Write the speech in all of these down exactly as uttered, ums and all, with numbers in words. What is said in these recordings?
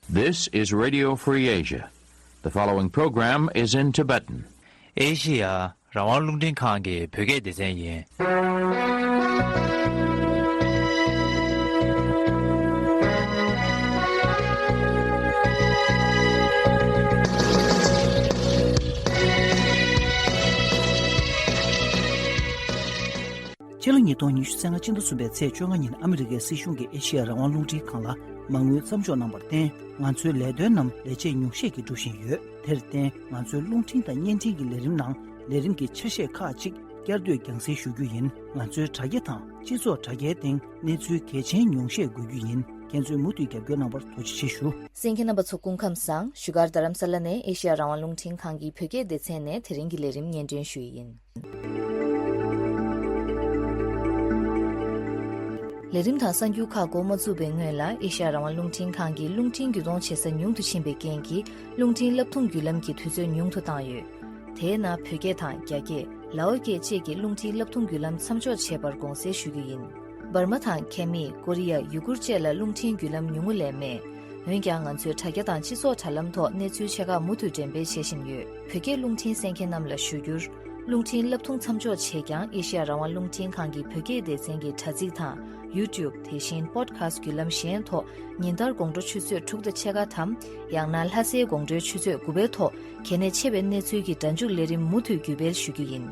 This is Radio Free Asia. The following program is in Tibetan. ཨེ་ཤི་ཡ་རང་དབང་རླུང་འཕྲིན་ཁང་གི་བོད་སྐད་སྡེ་ཚན་ཡིན། ཕྱི་ལོ་ཉིས་སྟོང་ཉི་ཤུ་རྩ་ལྔ་སྤྱི་ཟླ་གསུམ་པའི་ཚེས་བཅོ་ལྔ་ཉིན་ཨ་མི་རི་ཀའི་སྲིད་གཞུང་གིས་ཨེ་ཤི་ཡ་རང་དབང་རླུང་འཕྲིན་ཁང་ལ་མ་དངུལ་མཚམས་འཇོག་གནང་བར་བརྟེན། ང་ཚོའི་ལས་དོན་རྣམས་ལས་བྱེད་ཉུང་ཤས་ཀྱིས་སྒྲུབ་བཞིན་ཡོད། དེར་བརྟེན། ང་ཚོའི་རླུང་འཕྲིན་དང་བརྙན་འཕྲིན་གྱི་ལས་རིམ་ནང་ལས་རིམ་གྱི་ཆ་ཤས་ཁག་ཅིག་བསྐྱར་ཟློས་རྒྱང་སྲིང་ཞུ་རྒྱུ་ཡིན། ང་ཚོའི་དྲ་རྒྱ་དང་སྤྱི་ཚོགས་དྲ་རྒྱའི་སྟེང་གནས་ཚུལ་གལ་ཆེན་ཉུང་ཤས་འགོད་རྒྱུ་ཡིན། ཁྱེད་ཚོས་མུ་མཐུད་རྒྱབ་སྐྱོར་གནང་བར་ཐུགས་རྗེ་ཆེ་ཞུ། གསན་མཁན་རྣམ་པ་ཚོ་སྐུ་ཁམས་བཟང་། བཞུགས་སྒར་རྡ་རམ་ས་ལ་ནས་ཨེ་ཤེ་ཡ་རང་དབང་རླུང་འཕྲིན་ཁང་གི་བོད་སྐད་སྡེ་ཚན་ནས་དེ་རིང་གི་ལས་རིམ་སྙན་སྒྲོན་ཞུ་ཡི་ཡིན། ལས་རིམ་དང་གསར་འགྱུར་ཁག་འགོ་མ་བཙུགས་པའི་སྔོན་ལ། ཨེ་ཤེ་ཡ་རང་དབང་རླུང་འཕྲིན་ཁང་གིས་རླུང་འཕྲིན་བརྒྱུད་གཏོང་བྱེད་ས་ཉུང་དུ་ཕྱིན་པའི་རྐྱེན་གྱིས། རླུང་འཕྲིན་བསླབ་ཐོ་བརྒྱུད་ལམ་གྱི་དུས་ཚོད་ཉུང་དུ་བཏང་ཡོད། དེས་ན། བོད་སྐད་དང་རྒྱ་སྐད། ལའོ་སྐད་བཅས་ཀྱི་རླུང་འཕྲིན་བསླབ་ཐོ་བརྒྱུད་ལམ་མཚམས་འཇོག་བྱས་པར་དགོངས་སེལ་ཞུ་རྒྱུ་ཡིན། འབར་མ་དང་ཁེ་མི། ཀོ་རི་ཡ། ཡུ་གུར་བཅས་ལ་རླུང་འཕྲིན་བརྒྱུད་ལམ་ཉུང་ངུ་ལས་མེད། འོན་ཀྱང་། ང་ཚོས་དྲ་རྒྱ་དང་སྤྱི་ཚོགས་དྲ་ལམ་ཐོག་གནས་ཚུལ་ཆེ་ཁག་མུ་མཐུད་འགྲེམས་སྤེལ་བྱེད་བཞིན་ཡོད། བོད་སྐད་རླུང་འཕྲིན་གསན་མཁན་རྣམས་ལ་ཞུ་རྒྱུར། རླུང་འཕྲིན་བསླབ་ཐོ་མཚམས་འཇོག་བྱས་ཀྱང་། ཨེ་ཤེ་ཡ་རང་དབང་རླུང་འཕྲིན་ཁང་གི་བོད་སྐད་སྡེ་ཚན་གྱི་དྲ་ཚིགས་དང་། ཡུ་ཊུབ། དེ་བཞིན་པོ་ཌི་ཁ་སི་ཊི་བརྒྱུད་ལམ་གཞན་ཐོག་ཉིན་ལྟར་དགོང་དྲོ་ཆུ་ཚོད་དྲུག་དང་ཕྱེད་ཀ་དམ། ཡང་ན་ལྷ་སའི་དགོང་དྲོའི་ཆུ་ཚོད་དགུ་པའི་ཐོག་གལ་གནད་ཆེ་བའི་གནས་ཚུལ་གྱི་སྒྲ་འཇུག་ལས་རིམ་མུ་མཐུད་བརྒྱུད་སྤེལ་ཞུ་རྒྱུ་ཡིན།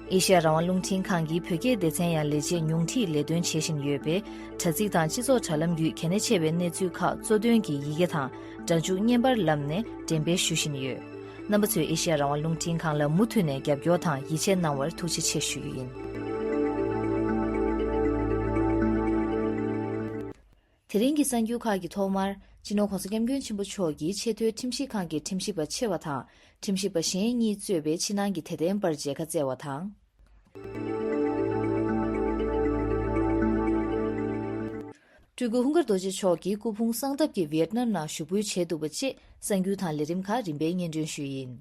ཨེ་ཤེ་ཡ་རང་དབང་རླུང་འཕྲིན་ཁང་གི་བོད་སྐད་སྡེ་ཚན་ཡང་ལས་བྱེད་ཉུང་འཕྲིས་ལས་དོན་བྱེད་བཞིན་ཡོད་པས། དྲ་ཚིགས་དང་སྤྱི་ཚོགས་དྲ་ལམ་བརྒྱུད་གལ་གནད་ཆེ་བའི་གནས་ཚུལ་ཁག་གཙོ་དོན་གྱི་ཡི་གེ་དང་སྒྲ་འཇུག་བརྙན་པར་ལམ་ནས་འགྲེམས་སྤེལ་ཞུ་བཞིན་ཡོད། རྣམ་པ་ཚོས་ཨེ་ཤེ་ཡ་རང་དབང་རླུང་འཕྲིན་ཁང་ལ་མུ་མཐུད་ནས་རྒྱབ་སྐྱོར་དང་ཡིད་ཆེས་གནང་བར་ཐུགས་རྗེ་ཆེ་ཞུ་རྒྱུ་ཡིན། དེ་རིང་གི་གསར་འགྱུར་ཁག་གི་ཐོག་མར། སྤྱི་ནོར་༧གོང་ས་༧སྐྱབས་མགོན་ཆེན་པོ་མཆོག་གིས་ཆེས་མཐོའི་ཁྲིམས་ཞིབ་ཁང་གི་ཁྲིམས་ཞིབ་པ་ཆེ་བ་དང་། ཁྲིམས་ཞིབ་པ་གཞན་གཉིས་གཙོས་པའི་ཕྱི་ནང་གི་དད་ལྡན་པར་མཇལ་ཁ་བསྩལ་བ་དང་། སྤྲུལ་སྐུ་ཧུན་སྒར་རྡོ་རྗེ་མཆོག་གིས་སྐུ་ཕུང་གསང་ཐབས་ཀྱིས་ཝི་ཡེད་ནམ་ནང་ཞུགས་འབུལ་བྱས་འདུག་པ་བཅས་གསར་འགྱུར་དང་ལས་རིམ་ཁག་རིམ་པས་སྙན་སྒྲོན་ཞུས་ཡིན།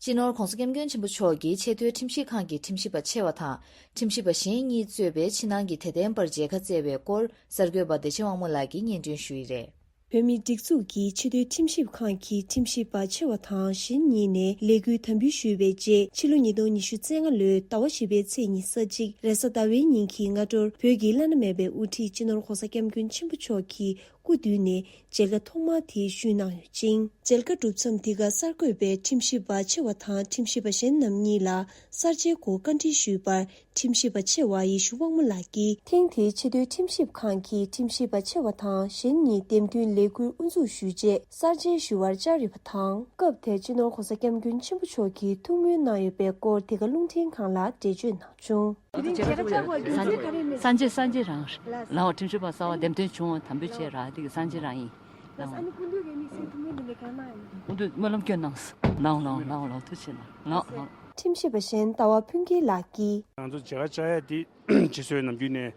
སྤྱི་ནོར་༧གོང་ས་༧སྐྱབས་མགོན་ཆེན་པོ་མཆོག་གིས་ཆེས་མཐོའི་ཁྲིམས་ཞིབ་ཁང་གི་ཁྲིམས་ཞིབ་པ་ཆེ་བ་དང་། ཁྲིམས་ཞིབ་པ་གཞན་གཉིས་གཙོས་པའི་ཕྱི་ནང་གི་དད་ལྡན་པར་མཇལ་ཁ་བསྩལ་བའི་སྐོར། གསར་འགོད་པ་བདེ་ཆེན་དབང་མོ་ལགས་ཀྱིས་སྙན་སྒྲོན་ཞུས་ཡི་རེད། བོད་མིའི་སྒྲིག་འཛུགས་ཀྱི་ཆེས་མཐོའི་ཁྲིམས་ཞིབ་ཁང་གི་ཁྲིམས་ཞིབ་པ་ཆེ་བ་དང་གཞན་གཉིས་ནས་ལས་འགུལ་དམ་འབུལ་ཞུས་པའི་རྗེས། ཕྱི་ལོ་ཉིས་སྟོང་ཉི་ཤུ་རྩ་ལྔ་ལོའི་ཟླ་བ་བཞི་པའི་ཚེས་ཉི་ཤུ་རྩ་གཅིག་རེས་གཟའ་ཟླ་བའི་ཉིན་གྱི་སྔ་དྲོར། བོད་ཀྱི་བླ་ན་མེད་པའི་དབུ་ཁྲིད་སྤྱི་ནོར་༧གོང་ས་༧སྐྱབས་མགོན་ཆེན་པོ་མཆོག་གི་སྐུ་མདུན་ནས་མཇལ་ཁ་ཐོག་མ་དེ་ཞུས་གནང་ཡོད་ཅིང་། མཇལ་ཁ་གྲུབ་མཚམས་དེ་ག་གསར་འགོད་པས་ཁྲིམས་ཞིབ་པ་ཆེ་བ་དང་ཁྲིམས་ཞིབ་པ་གཞན་རྣམ་གཉིས་ལ་གསར་བརྗེའི་སྐོར་བཀའ་འདྲི་ཞུས་པར། ཁྲིམས་ཞིབ་པ་ཆེ་བ་ཡེ་ཤེས་དབང་མོ་ལགས་ཀྱིས། ཐེངས་དེའི་ཆེས་མཐོའི་ཁྲིམས་ཞིབ་ཁང་གི་ཁྲིམས་ཞིབ་པ་ཆེ་བ་དང་གཞན་གཉིས་འདེམས་ཐོན་ལས་འགུལ་དབུ་འཛུགས་ཞུས་རྗེས་གསར་བརྗེ་ཞུ་བར་བཅར་ཡོད་པ་དང་། སྐབས་དེར་སྤྱི་ནོར་༧གོང་ས་༧སྐྱབས་མགོན་ཆེན་པོ་མཆོག་གིས་ཐུགས་སྨོན་གནང་ཡོད་པའི་སྐོར་དེ་ག་རླུང་འཕྲིན་ཁང་ལ་འགྲེལ་བརྗོད་གནང་བྱུང་། ང་ཚོ་མཇལ་ཁ་ཚོགས་ཡོད་རེད། སངས་རྒྱས་སངས་རྒྱས་སངས་རྒྱས་རང་རེད། ལའོ་ཁྲིམས་ཞིབ་པ་གསར་བ་འདེམས་ཐོན་བྱུང་བ་དམ་འབུལ་བྱས་ར་དེ་གི་སངས་རྒྱས་རང་ཡིན། ལའོ་ཨ་ནི་སྐུ་མདུན་གྱི་དམིགས་བསལ་ཐུགས་སྨོན་འདི་འདྲ་གང་གནང་ཡོད། སྐུ་མདུན་སྨོན་ལམ་སྐྱོན་གནང་སོང་། ལའོ་ལའོ་ལའོ་ལའོ་ཐུགས་རྗེ་ཆེ་གནང་། ལའོ་ལའོ། ཁྲིམས་ཞིབ་པ་གཞན་ཟླ་བ་ཕུན་སྐྱིད་ལགས་ཀྱིས། ང་ཚོ་མཇལ་ཁ་བཅར་ཡ་དེ་སྤྱི་ཚོགས་ནམ་རྒྱུན་ནས་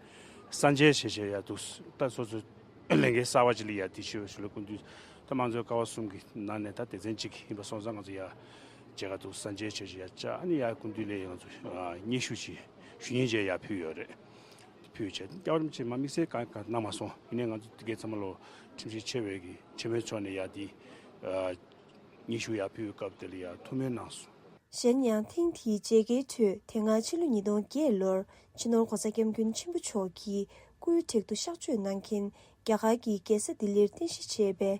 གསར་མཇལ་བྱས་བྱས་ཡ་འདུག་ད་སོ་སོ་ལས་འགན་གསར་བ་ཅིག་ལ་ཡ་དེ་ཞུ་ཞུ་ལ་སྐུ་མདུན་ད་མང་གཙོའི་ཀ་བ་གསུམ་གྱི་ནང་ནས་ད་སྡེ་ཚན་གཅིག་ཡིན་པ་སོང་ཙང་ང་ཚོ་ཡ་མཇལ་ཁ་འདུག་གསར་མཇལ་བྱས་བྱས་ཡ་བཅར། ཨ་ནི་ཡ་སྐུ་མདུན་ལ་ཡ་ང་ཚོ་སྙན་ཞུ་ཅིག་ཞུ་སྙན་ཅིག་ཡ་ཕུལ་ཡོད་རེད། ཕུལ་བྱས་སྐྱབས་རོམ་ཆེ་མ་དམིགས་བསལ་གང་གང་གནང་མ་སོང་། ཡིན་ནའི་ང་ཚོ་དེ་གའི་ཚང་མ་ལོ་ཁྲིམས་ཞིབ་ཆེ་བའི་གི་ཆེན་མོའི་ཕྱོགས་ནས་ཡ་དེ་སྙན་ཞུ་ཡ་ཕུལ་བའི་སྐབས་དེ་ལ་ཡ་ཐུགས་སྨོན་གནང་སོང་། གཞན་ཡང་ཐེངས་དེའི་མཇལ་ཁའི་ཁྲོད་དེ་སྔ་ཕྱི་ལོ་ཉིས་སྟོང་བརྒྱད་ལོར་སྤྱི་ནོར་༧གོང་ས་༧སྐྱབས་མགོན་ཆེན་པོ་མཆོག་གི་སྐུའི་བྲེག་ཏུ་གཤག་བཅོས་གནང་མཁན་རྒྱ་གར་གྱི་རྒྱལ་ས་ལྡི་ལིར་རྟེན་གཞི་བྱས་པའི་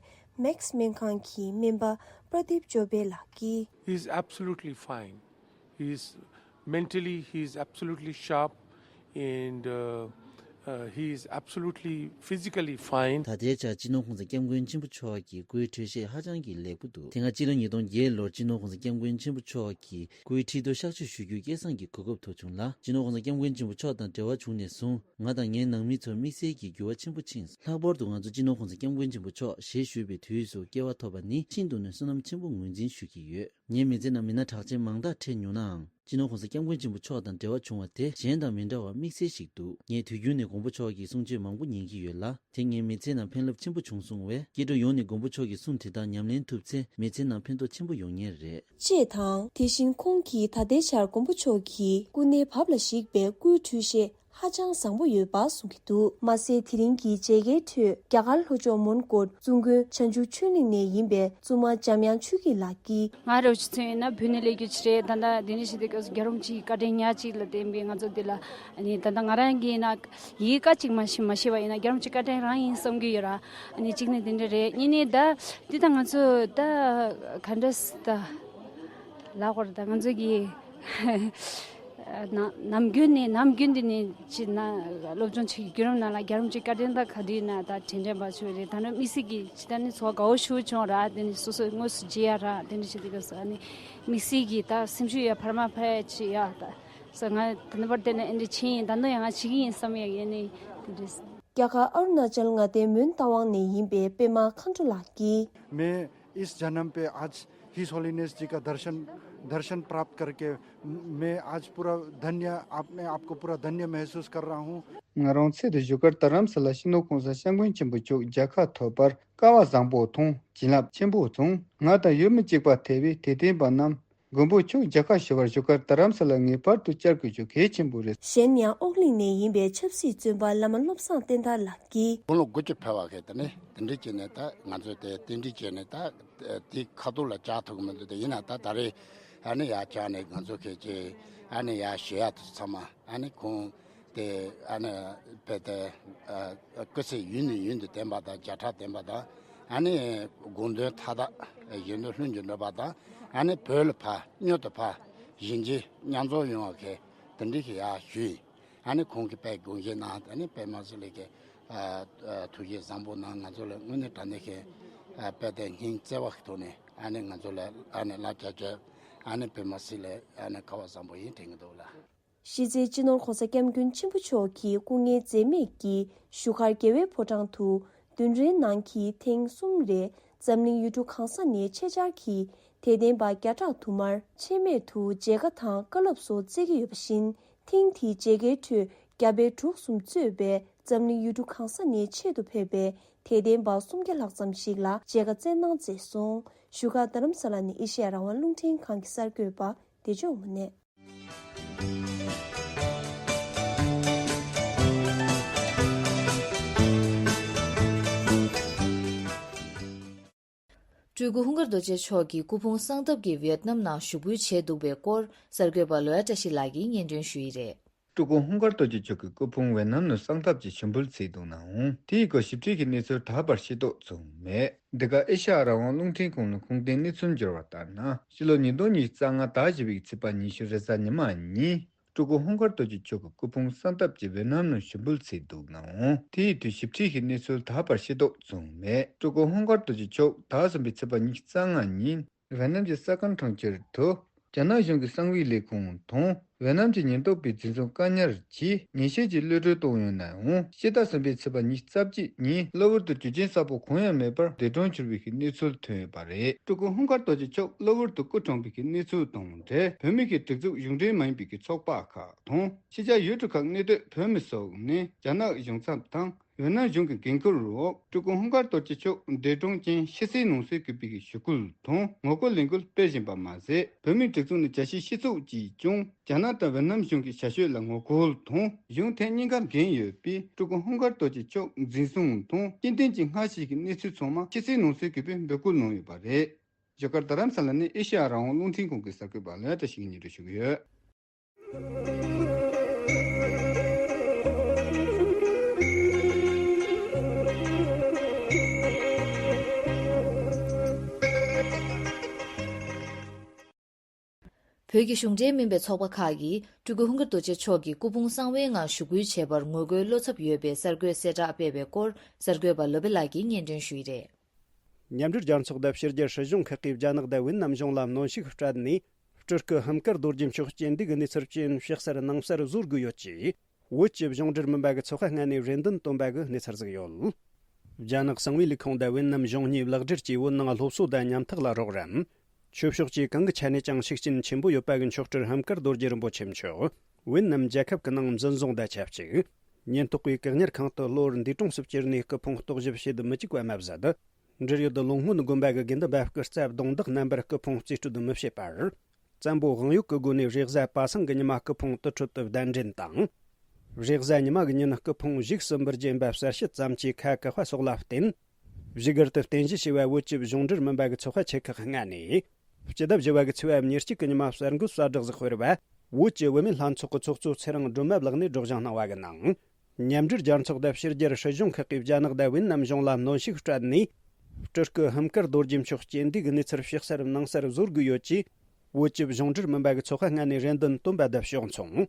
མེག་སྨན་ཁང་གི་སྨན་པ་པྲ་དིབ་ཅོ་པེ་ལགས་ཀྱིས། He is absolutely fine. He is mentally, he is absolutely sharp, and uh, uh, he is absolutely physically fine. ད་ལྟའི་ཆར་སྤྱི་ནོར་༧གོང་ས་༧སྐྱབས་མགོན་ཆེན་པོ་མཆོག་གི་སྐུའི་འཕྲོད་བཞེས་ཧ་ཅང་གི་ལེགས་པོ་འདུག་དེ་སྔ་ཕྱི་ལོ་ཉིས་སྟོང་བརྒྱད་ལོར་སྤྱི་ནོར་༧གོང་ས་༧སྐྱབས་མགོན་ཆེན་པོ་མཆོག་གི་སྐུའི་བྲེག་ཏུ་གཤག་བཅོས་ཞུ་རྒྱུའི་སྐལ་བཟང་གི་གོ་སྐབས་ཐོབ་བྱུང་ལ། སྤྱི་ནོར་༧གོང་ས་༧སྐྱབས་མགོན་ཆེན་པོ་མཆོག་དང་འབྲེལ་བ་བྱུང་ནས་བཟུང་། ང་དང་ངའི་ནང་མི་ཚོར་དམིགས་བསལ་གྱི་འགྱུར་བ་ཆེན་པོ་ཕྱིན། ལྷག་པར་དུ་ང་ཚོ་སྤྱི་ནོར་༧གོང་ས་༧སྐྱབས་མགོན་ཆེན་པོ་མཆོག་ཞལ་བཞུགས་པའི་དུས་སུ་སྐྱེལ་བ་ཐོབ་པ་ནི་ཤིན་ཏུ་ནས་བསོད་ནམས་ཆེན་པོ་ངོས་འཛིན་ཞུ་གི་ཡོད། ངའི་མི་ཚེ་ནང་མི་སྣ་གྲགས་ཅན་མང་དག་འཕྲད་མྱོང་ནའང་། སྤྱི་ནོར་༸གོང་ས་༸སྐྱབས་མགོན་ཆེན་པོ་མཆོག་དང་འབྲེལ་བ་བྱུང་བ་དེ་གཞན་དང་མི་འདྲ་བ་དམིགས་བསལ་ཞིག་འདུག་ངས་དུས་རྒྱུན་ནས་མགོན་པོ་མཆོག་གི་གསུང་ཆོས་མང་པོ་ཉན་གྱི་ཡོད་ལ། དེ་ངའི་མི་ཚེ་ནང་ཕན་རླབས་ཆེན་པོ་བྱུང་སོང་བས། སྐྱེ་འགྲོ་ཡོངས་ནས་མགོན་པོ་མཆོག་གི་གསུང་དེ་དག་ཉམས་ལེན་ཐུབ་ཚེ། མི་ཚེ་ནང་ཕན་ཐོགས་ཆེན་པོ་ཡོང་ངེས་རེད། ཅེས་དང་། དེ་བཞིན་ཁོང་གིས་ད་ལྟའི་ཆར་མགོན་པོ་མཆོག་གི་སྐུ་ནད་བབས་ལ་གཞིགས་པའི་སྐུའི་འཕྲོད་བཞེས་ཧ་ཅང་བཟང་པོ་ཡོད་པ་གསུང་གི་འདུག་མ་ཟད། དེ་རིང་གི་མཇལ་ཁའི་ཁྲོད་རྒྱ་གར་ལྷོ་ཕྱོགས་མོན་གྷོ་ཙུང་གོན་བྱང་ཆུབ་ཆོས་གླིང་ནས་ཡིན་པའི་བཙུན་མ་འཇམ་དབྱངས་ཆོས་སྐྱིད་ལགས་ཀྱིས། ང་རང་ཚོ་ཚོ་ཡིན་ན་བོད་ནས་སླེབས་རྒྱུ་ཅིག་རེད། ད་ལྟ་འདི་ནས་བྱས་ཏེ་རྒྱལ་རོང་ཅིག་བཀའ་དྲིན་ཉག་གཅིག་ལ་བརྟེན་པའི་ང་ཚོ་འདི་ལ་ནི་ད་ལྟ་ང་རང་གིས་ན་ཡིག་ཀ་གཅིག་མ་ཤེས་མ་ཤེས་པ་ཡིན་ན་རྒྱལ་རོང་ཅིག་བཀའ་དྲིན་རང་ཡིན་བསམ་གྱི་ཡོད་ར། ནི་གཅིག་ནི་འདི་འདྲ་རེད། གཉིས་ནི་ད་འདི་ད་ང་ཚོ་ད་ག་འདྲ་ད་ལབ་དགོས་རེད། ད་ང་ཚོ་གི་ནམ་ནམ་རྒྱུན་ནས་ནམ་རྒྱུན་འདི་ནས་ཅི་ན་སློབ་སྦྱོང་བྱེད་ཀྱི་བརྒྱུད་རིམ་ནང་ལ་རྒྱལ་རོང་ཅིག་བཀའ་དྲིན་ད་ག་དུས་ན་ད་དྲན་དྲན་པ་བྱུང་རེད། ད་ནི་དམིགས་བསལ་གྱི་ཇི་ལྟར་ནི་ཚོར་བ་དགའ་བོ་ཞུ་བྱུང་ར། དེ་ནི་སོ་སོའི་དངོས་སུ་མཇལ་ཡ་ར། དེ་ནི་ཞིག་དེ་ག་ས་ནི་དམིགས་བསལ་གྱི་ད་སེམས་ཤུགས་ཡ་འཕར་མ་འཕར་ཡ་ཅི་ཡ་ད་ས་ང་ད་ནི་བར་དེ་ནི་ཨེ་འདྲ་ཆེ་ཡིན། ད་ནི་ཡང་ང་བྱེད་ཀྱི་ཡིན་བསམ་ཡ་ཡ་ནི་དེ་འདྲ། རྒྱ་གར་ཨ་རུ་ན་ཅལ་མངའ་སྡེའི་མོན་རྟ་དབང་ནས་ཡིན་པའི་པད་མ་མཁའ་འགྲོ་ལགས་ཀྱིས། मैं इस जन्म पे आज his holiness जी का दर्शन दर्शन प्राप्त करके मैं आज पूरा धन्य, अपने आप को पूरा धन्य महसूस कर रहा हूँ। ང་རང་ཚེ་འདིར་བཞུགས་སྒར་རྡ་རམ་ས་ལ་སྤྱི་ནོར་༸གོང་ས་༸སྐྱབས་མགོན་ཆེན་པོ་མཆོག་མཇལ་ཁ་ཐོབ་པར་སྐལ་བ་བཟང་པོ་མཐོང་། བྱིན་རླབས་ཆེན་པོ་བྱུང་། ང་དང་ཡུལ་མི་གཅིག་པ་ཐེ་བའི་དད་ལྡན་པ་རྣམས་མགོན་པོ་མཆོག་མཇལ་ཁ་ཞུ་བར་བཞུགས་སྒར་རྡ་རམ་ས་ལར་ངེས་པར་དུ་བཅར་དགོས་རྒྱུ་གལ་ཆེན་པོ་རེད། གཞན་ཡང་ཨོག་གླིང་ནས་ཡིན་པའི་ཆབ་སྲིད་བཙོན་པ་བླ་མ་བློ་བཟང་བསྟན་དར་ལགས་ཀྱིས། དགུང་ལོ་དགུ་བཅུ་ཕེབས་པ་གི་དེ་ནས་དེ་འདྲ་བྱས་ནས་ད་ང་ཚོས་དེ་རྟེན་འབྲེལ་བྱས་ནས་ད་དེ་ཁ་ཐུག་ལ་བཅར་ཐུབ་ཀྱི་མི་འདུག་དེ་ཡིན་ན་ད་ད་རེས་ཨ་ནི་ཡར་བཅར་ནས་ང་ཚོ་གལ་ཆེ་ཨ་ནི་ཡར་ཞུ་ཡག་དེ་ཚང་མ་ཨ་ནི་ཁོང་དེ་ཨ་ནི་བས་དེ་སྐུ་ཚེ་ཡུན་ནས་ཡུན་དུ་བརྟན་པ་དང་། བརྒྱ་ཕྲག་བརྟན་པ་དང་། ཨ་ནི་དགོངས་དོན་མཐའ་དག་གཞན་དོན་ལྷུན་གྱིས་གྲུབ་པ་དང་། ཨ་ནི་བོད་ལ་ཕར་མྱུར་དུ་ཕར་ཞི་འཇིགས་མཉམ་འཛོམས་ཡོང་བ་གི་དེ་འདྲ་གི་ཡར་ཞུས་ཡིན། ཨ་ནི་ཁོང་གིས་དཔེ་དགོངས་བཞེས་གནང་། ཨ་ནི་དཔེ་མ་སྲིད་ལས་ཀྱི་ཨ་ཨ་ཐུགས་བཞེད་བཟང་པོ་གནང་། ང་ཚོ་ལ་དངོས་གནས་དྲང་གནས་ཀྱི་ཨ་དཔེ་དེ་སྙིང་བརྩེ་བ་གི་ཐོག་ནས་ཨ་ནི་ང་ཚོ་ལ་ཨ་ནི་བསླབ་བྱ་བྱས། ཨ་ནི་དཔེ་མ་སྲིད་ལས་ཨ་ནི་སྐལ་བ་བཟང་པོ་ཡིན་དྲན་གྱི་འདུག་ལགས། གཞི་རྩའི་སྤྱི་ནོར་༸གོང་ས་༸སྐྱབས་མགོན་ཆེན་པོ་མཆོག་གི་སྐུ་ངལ་འཛེམས་མེད་ཀྱིས་བཞུགས་སྒར་རྒྱལ་བའི་ཕོ་བྲང་དུ་བདུན་རེའི་ནང་གི་ཐེངས་གསུམ་རེ་འཛམ་གླིང་ཡུལ་གྲུ་གང་ས་ནས་ཆེད་བཅར་གྱིས་དད་ལྡན་པ་བརྒྱ་ཕྲག་དུ་མར་ཆད་མེད་དུ་མཇལ་ཁ་དང་བཀའ་སློབ་སོགས་སྩལ་གྱི་ཡོད་པ་བཞིན། ཐེངས་འདིའི་མཇལ་ཁའི་ཁྲོད་རྒྱ་བལ་འབྲུག་གསུམ་གཙོས་པའི་འཛམ་གླིང་ཡུལ་གྲུ་གང་ས་ནས་ཆེད་དུ་ཕེབས་པའི་དད་ལྡན་པ་སུམ་བརྒྱ་ལྷག་ཙམ་ཞིག་ལ་མཇལ་ཁ་སྩལ་གནང་མཛད་སོང་། བཞུགས་སྒར་རྡ་རམ་ས་ལ་ནས་ཨེ་ཤེ་ཡ་རང་དབང་རླུང་འཕྲིན་ཁང་གི་གསར་འགོད་པ་བདེ་མཆོག་དངོས་གནས། སྤྲུལ་སྐུ་ཧུན་སྒར་རྡོ་རྗེ་མཆོག་གི་སྐུ་ཕུང་གསང་ཐབས་ཀྱིས་ཝེད་ནམ་ནང་ཞུགས་འབུལ་བྱས་འདུག་པའི་སྐོར་གསར་འགོད་པ་ལོ་ཡ་བཀྲ་ཤིས་ལགས་ཀྱིས་སྙན་སྒྲོན་ཞུ་ཡི་རེད། སྤྲུལ་སྐུ་ཧུན་སྒར་རྡོ་རྗེ་མཆོག་གི་སྐུ་ཕུང་ཝེད་ནམ་ནང་གསང་ཐབས་ཀྱིས་ཞུགས་འབུལ་བྱས་འདུག་ནའང་། དེའི་སྐོར་ཞིབ་ཕྲའི་གི་གནས་ཚུལ་ད་བར་ཤེས་རྟོགས་བྱུང་མེད། འདི་ག་ཨེ་ཤ་ཡ་རང་དབང་རླུང་འཕྲིན་ཁང་ནས་ཁུངས་ལྡན་གནས་ཚུལ་འབྱོར་བ་ལྟར་ན། ཕྱི་ལོ་ཉིས་སྟོང་ཉི་ཤུ་རྩ་ལྔ་ཟླ་བཞི་པའི་ཚེས་པ་ཉི་ཤུ་རེས་གཟའ་ཉི་མ་ཉིན། སྤྲུལ་སྐུ་ཧུན་སྒར་རྡོ་རྗེ་མཆོག་གི་སྐུ་ཕུང་གསང་ཐབས་ཀྱིས་ཝེད་ནམ་ནང་ཞུགས་འབུལ་བྱས་འདུག་ནའང་། དེའི་དུས་ཞིབ་ཕྲའི་གི་གནས་ཚུལ་ད་བར་ཤེས་རྟོགས་བྱུང་མེད། སྤྲུལ་སྐུ་ཧུན་སྒར་རྡོ་རྗེ་མཆོག་ཟླ་གསུམ་པའི་ཚེས་པ་ཉི་ཤུ་རྩ་ལྔ་ཉིན། ཝེད་ནམ་གྱི་གསར་ཁང་གྲོང་ཁྱེར་དུ། རྒྱ་ནག་གཞུང་གི་གསང་བའི་ལས་ཁུངས་དང་། ཝེད་ནམ་གྱི་ཉེན་རྟོག་པས་འཛིན་བཟུང་བཀག་ཉར་གྱིས་ཉེས་ཆད་ཀྱི་གློད་གྲོལ་བཏང་ཡོད་ནའང་། ཕྱི་ཟླ་གསུམ་པའི་ཚེས་པ་ཉི་ཤུ་རྩ་གཅིག་ཉིན་གློ་བུར་དུ་རྒྱུ་རྐྱེན་གསར་པ་གང་ཡང་མེད་པར་འདས་གྲོངས་གྱུར་བའི་གནས་ཚུལ་ཐོན་ཡོད་པ་རེད། སྤྲུལ་སྐུ་ཧུན་སྒར་རྡོ་རྗེ་མཆོག་གློ་བུར་དུ་སྐུ་གྲོངས་པའི་གནས་ཚུལ་དང་འབྲེལ། བོད་མི་གི་སྒྲིག་འཛུགས་གཞུང་འབྲེལ་མ་ཡིན་པའི་ཚོགས་པ་ཁག་དང་། ཕྱི་རྒྱལ་ཡུལ་གྲུ་ཁག་གནས་སྡོད་བོད་མི་སོགས་ནས་རྒྱ་ནག་གཞུང་ཚབ་དང་། ཝེད་ནམ་གཞུང་གི་འགན་འཁུར་འོག་སྤྲུལ་སྐུ་ཧུན་སྒར་རྡོ་རྗེ་མཆོག་འདས་གྲོངས་རྐྱེན་ཕྱི་གསལ་ནང་གསལ་གྱི་བོད་ཀྱི་ཞུ་སྐུལ་དང་ངོ་རྒོལ་ལས་འགུལ་སྤེལ་བཞིན་པ་མ་ཟད། བོད་མིའི་སྒྲིག་འཛུགས་ནས་རྒྱལ་སྤྱིའི་སྤྱི་ཚོགས་ཀྱིས་ཀྱང་རྒྱ་ནག་དང་ཝེད་ནམ་གཞུང་གི་བྱ་སྤྱོད་ལ་ངོ་རྒོལ་དང་། གཞུང་ཐད་གཉིས་ཀར་འགན་ཡོད་པས་སྤྲུལ་སྐུ་ཧུན་སྒར་རྡོ་རྗེ་མཆོག་འཛིན་བཟུང་དང་སྐྱེ་ལྡན་གྱི་སྔ་ཕྱི་གི་གནས་ཚུལ་ཚང་མ་ཕྱི་གསལ་ནང་གསལ་གྱི་བོད་འབོད་སྐུལ་གནང་ཡོད་པ་རེད། བཞུགས་སྒར་རྡ་རམ་ས་ལ་ནས་ཨེ་ཤེ་ཡ་རང་དབང་རླུང་འཕྲིན་ཁང་གི་གསར་འགོད་པ་ལོ་ཡ་བཀྲ་ཤིས་ཀྱིས་སྙན་སྒྲོན་ཞུ་གི་ཡོད། བོད་ཀྱི་གཞུང་འབྲེལ་མིན་པའི་ཚོགས་པ་ཁག་གིས་སྤྲུལ་སྐུ་ཧུན་སྒར་རྡོ་རྗེ་མཆོག་གི་སྐུ་ཕུང་གསང་བའི་ངང་ཞུགས་འབུལ་བྱས་པར་ངོ་རྒོལ་བློ་འཚབ་ཡོད་པའི་གསར་འགོད་གསལ་བསྒྲགས་སྤེལ་བའི་སྐོར་གསར་འགོད་པ་ལོ་པེ་ལགས་ཀྱིས་སྙན་སྒྲོན་ཞུས་རེད། མཉམ་འབྲེལ་རྒྱལ་ཚོགས་དང་ཕྱི་རྒྱལ་སྲིད་གཞུང་ཁག་གིས་རྒྱ་ནག་དང་ཝེད་ནམ་གཞུང་ལ་གནོན་ཤུགས་སྤྲད་ནས། སྤྲུལ་སྐུ་ཧུན་སྒར་རྡོ་རྗེ་མཆོག་རྐྱེན་འདས་ཀྱི་གནས་ཚུལ་རྐྱེན་ཕྱི་གསལ་ནང་གསལ་བཟོ་དགོས་ཡོད་ཅེས། བོད་ཀྱི་གཞུང་འབྲེལ་མིན་པ་གི་ཚོགས་པ་ལྔ་ནས་རེ་འདུན་བཏོན་པ་གི་གནས་ཚུལ་ཟིག་ཡོད། རྒྱ་ནག་གསང་བའི་ལས་ཁུངས་དང་ཝེད་ནམ་གཞུང་གཉིས་བརླག་སྒྲིལ་གྱིས་བོད་ནང་སློབ་གསོ་དང་ཉམ་ཐག་ལ་རོགས་རམ། ཆོས་ཕྱོགས་ཀྱི་གང་གི་ཆ་ནས་ཀྱང་ཤུགས་རྐྱེན་ཆེན་པོ་ཡོད་པ་གི་མཆོག་སྤྲུལ་ཧམ་དཀར་རྡོ་རྗེ་རིན་པོ་ཆེ་མཆོག་ཝེད་ནམ་རྒྱལ་ཁབ་ཀྱི་ནང་འཛིན་བཟུང་དང་ཆབས་ཅིག་ཉེན་རྟོག་པས་བཀག་ཉར་ཁང་དུ་གློ་བུར་འདས་གྲོངས་སུ་གྱུར་ནས་སྐུ་ཕུང་རྟོག་ཞིབ་བྱེད་དུ་མི་བཅུག་པ་མ་ཟད། འབྲེལ་ཡོད་ལོ་སྔོན་དགོན་པ་གི་དགེ་འདུན་པ་སྐུ་ཚབ་གདོང་འདེགས་རྣམ་པར་སྐུ་ཕུང་རྩིས་སྤྲོད་མི་བྱེད་པར། བཙན་པོ་དབང་ཡོད་ཀྱི་སྒོ་ནས་རེས་གཟའ་པ་སངས་ཀྱི་ཉི་མ་སྐུ་ཕུང་དུར་ཁྲོད་དུ་གདན་འདྲེན་དང་། རེས་གཟའ་ཉི་མ་གི་ཉིན་སྐུ་ཕུང་བཞུགས་སུ་འབུལ་རྒྱུ་ཡིན་པ་གསལ་བཤད་ཙམ་གྱིས་ཁ་བཀག་པ་སོགས་ལ་བརྟེན། བཞུགས་སྒར་དུ་རྟེན་གཞི་བྱས་པའི་བོད་ཀྱི་གཞུང་འབྲེལ་མིན་པ་གི་ཚོགས་པ་ཆེ་ཁག་ལྔ་ནས། སྤྱི་ཟླ་བཞི་པ་གི་ཚེས་པ་ཉེར་གཅིག་གི་ཉི་མ་གསར་འགོད་གསལ་བསྒྲགས་ཤིག་སྤེལ་བ། བོད་ཀྱི་བུད་མེད་ལྷན་ཚོགས་ཀྱི་ཚོགས་གཙོ་ཚེ་རིང་སྒྲོལ་མ་ལགས་ནས་སྒྲོག་སྦྱང་གནང་བ་གི་ནང་། མཉམ་འབྲེལ་རྒྱལ་ཚོགས་དང་ཕྱི་རྒྱལ་སྲིད་གཞུང་ཁག་གིས་རྒྱ་ནག་དང་ཝེད་ནམ་གཞུང་ལ་གནོན་ཤུགས་སྤྲད་ནས། སྤྲུལ་སྐུ་ཧམ་དཀར་རྡོ་རྗེ་མཆོག་རྐྱེན་འདས་ཀྱི་གནས་ཚུལ་ཕྱི་གསལ་ནང་གསལ་བཟོ་དགོས་ཡོད་ཅེས། བོད་ཀྱི་གཞུང་འབྲེལ་མིན་པ་གི་ཚོགས་པ་ལྔ་ནས་རེ་འདུན་བཏོན་པ་དང་ཕྱོགས་མཚུངས།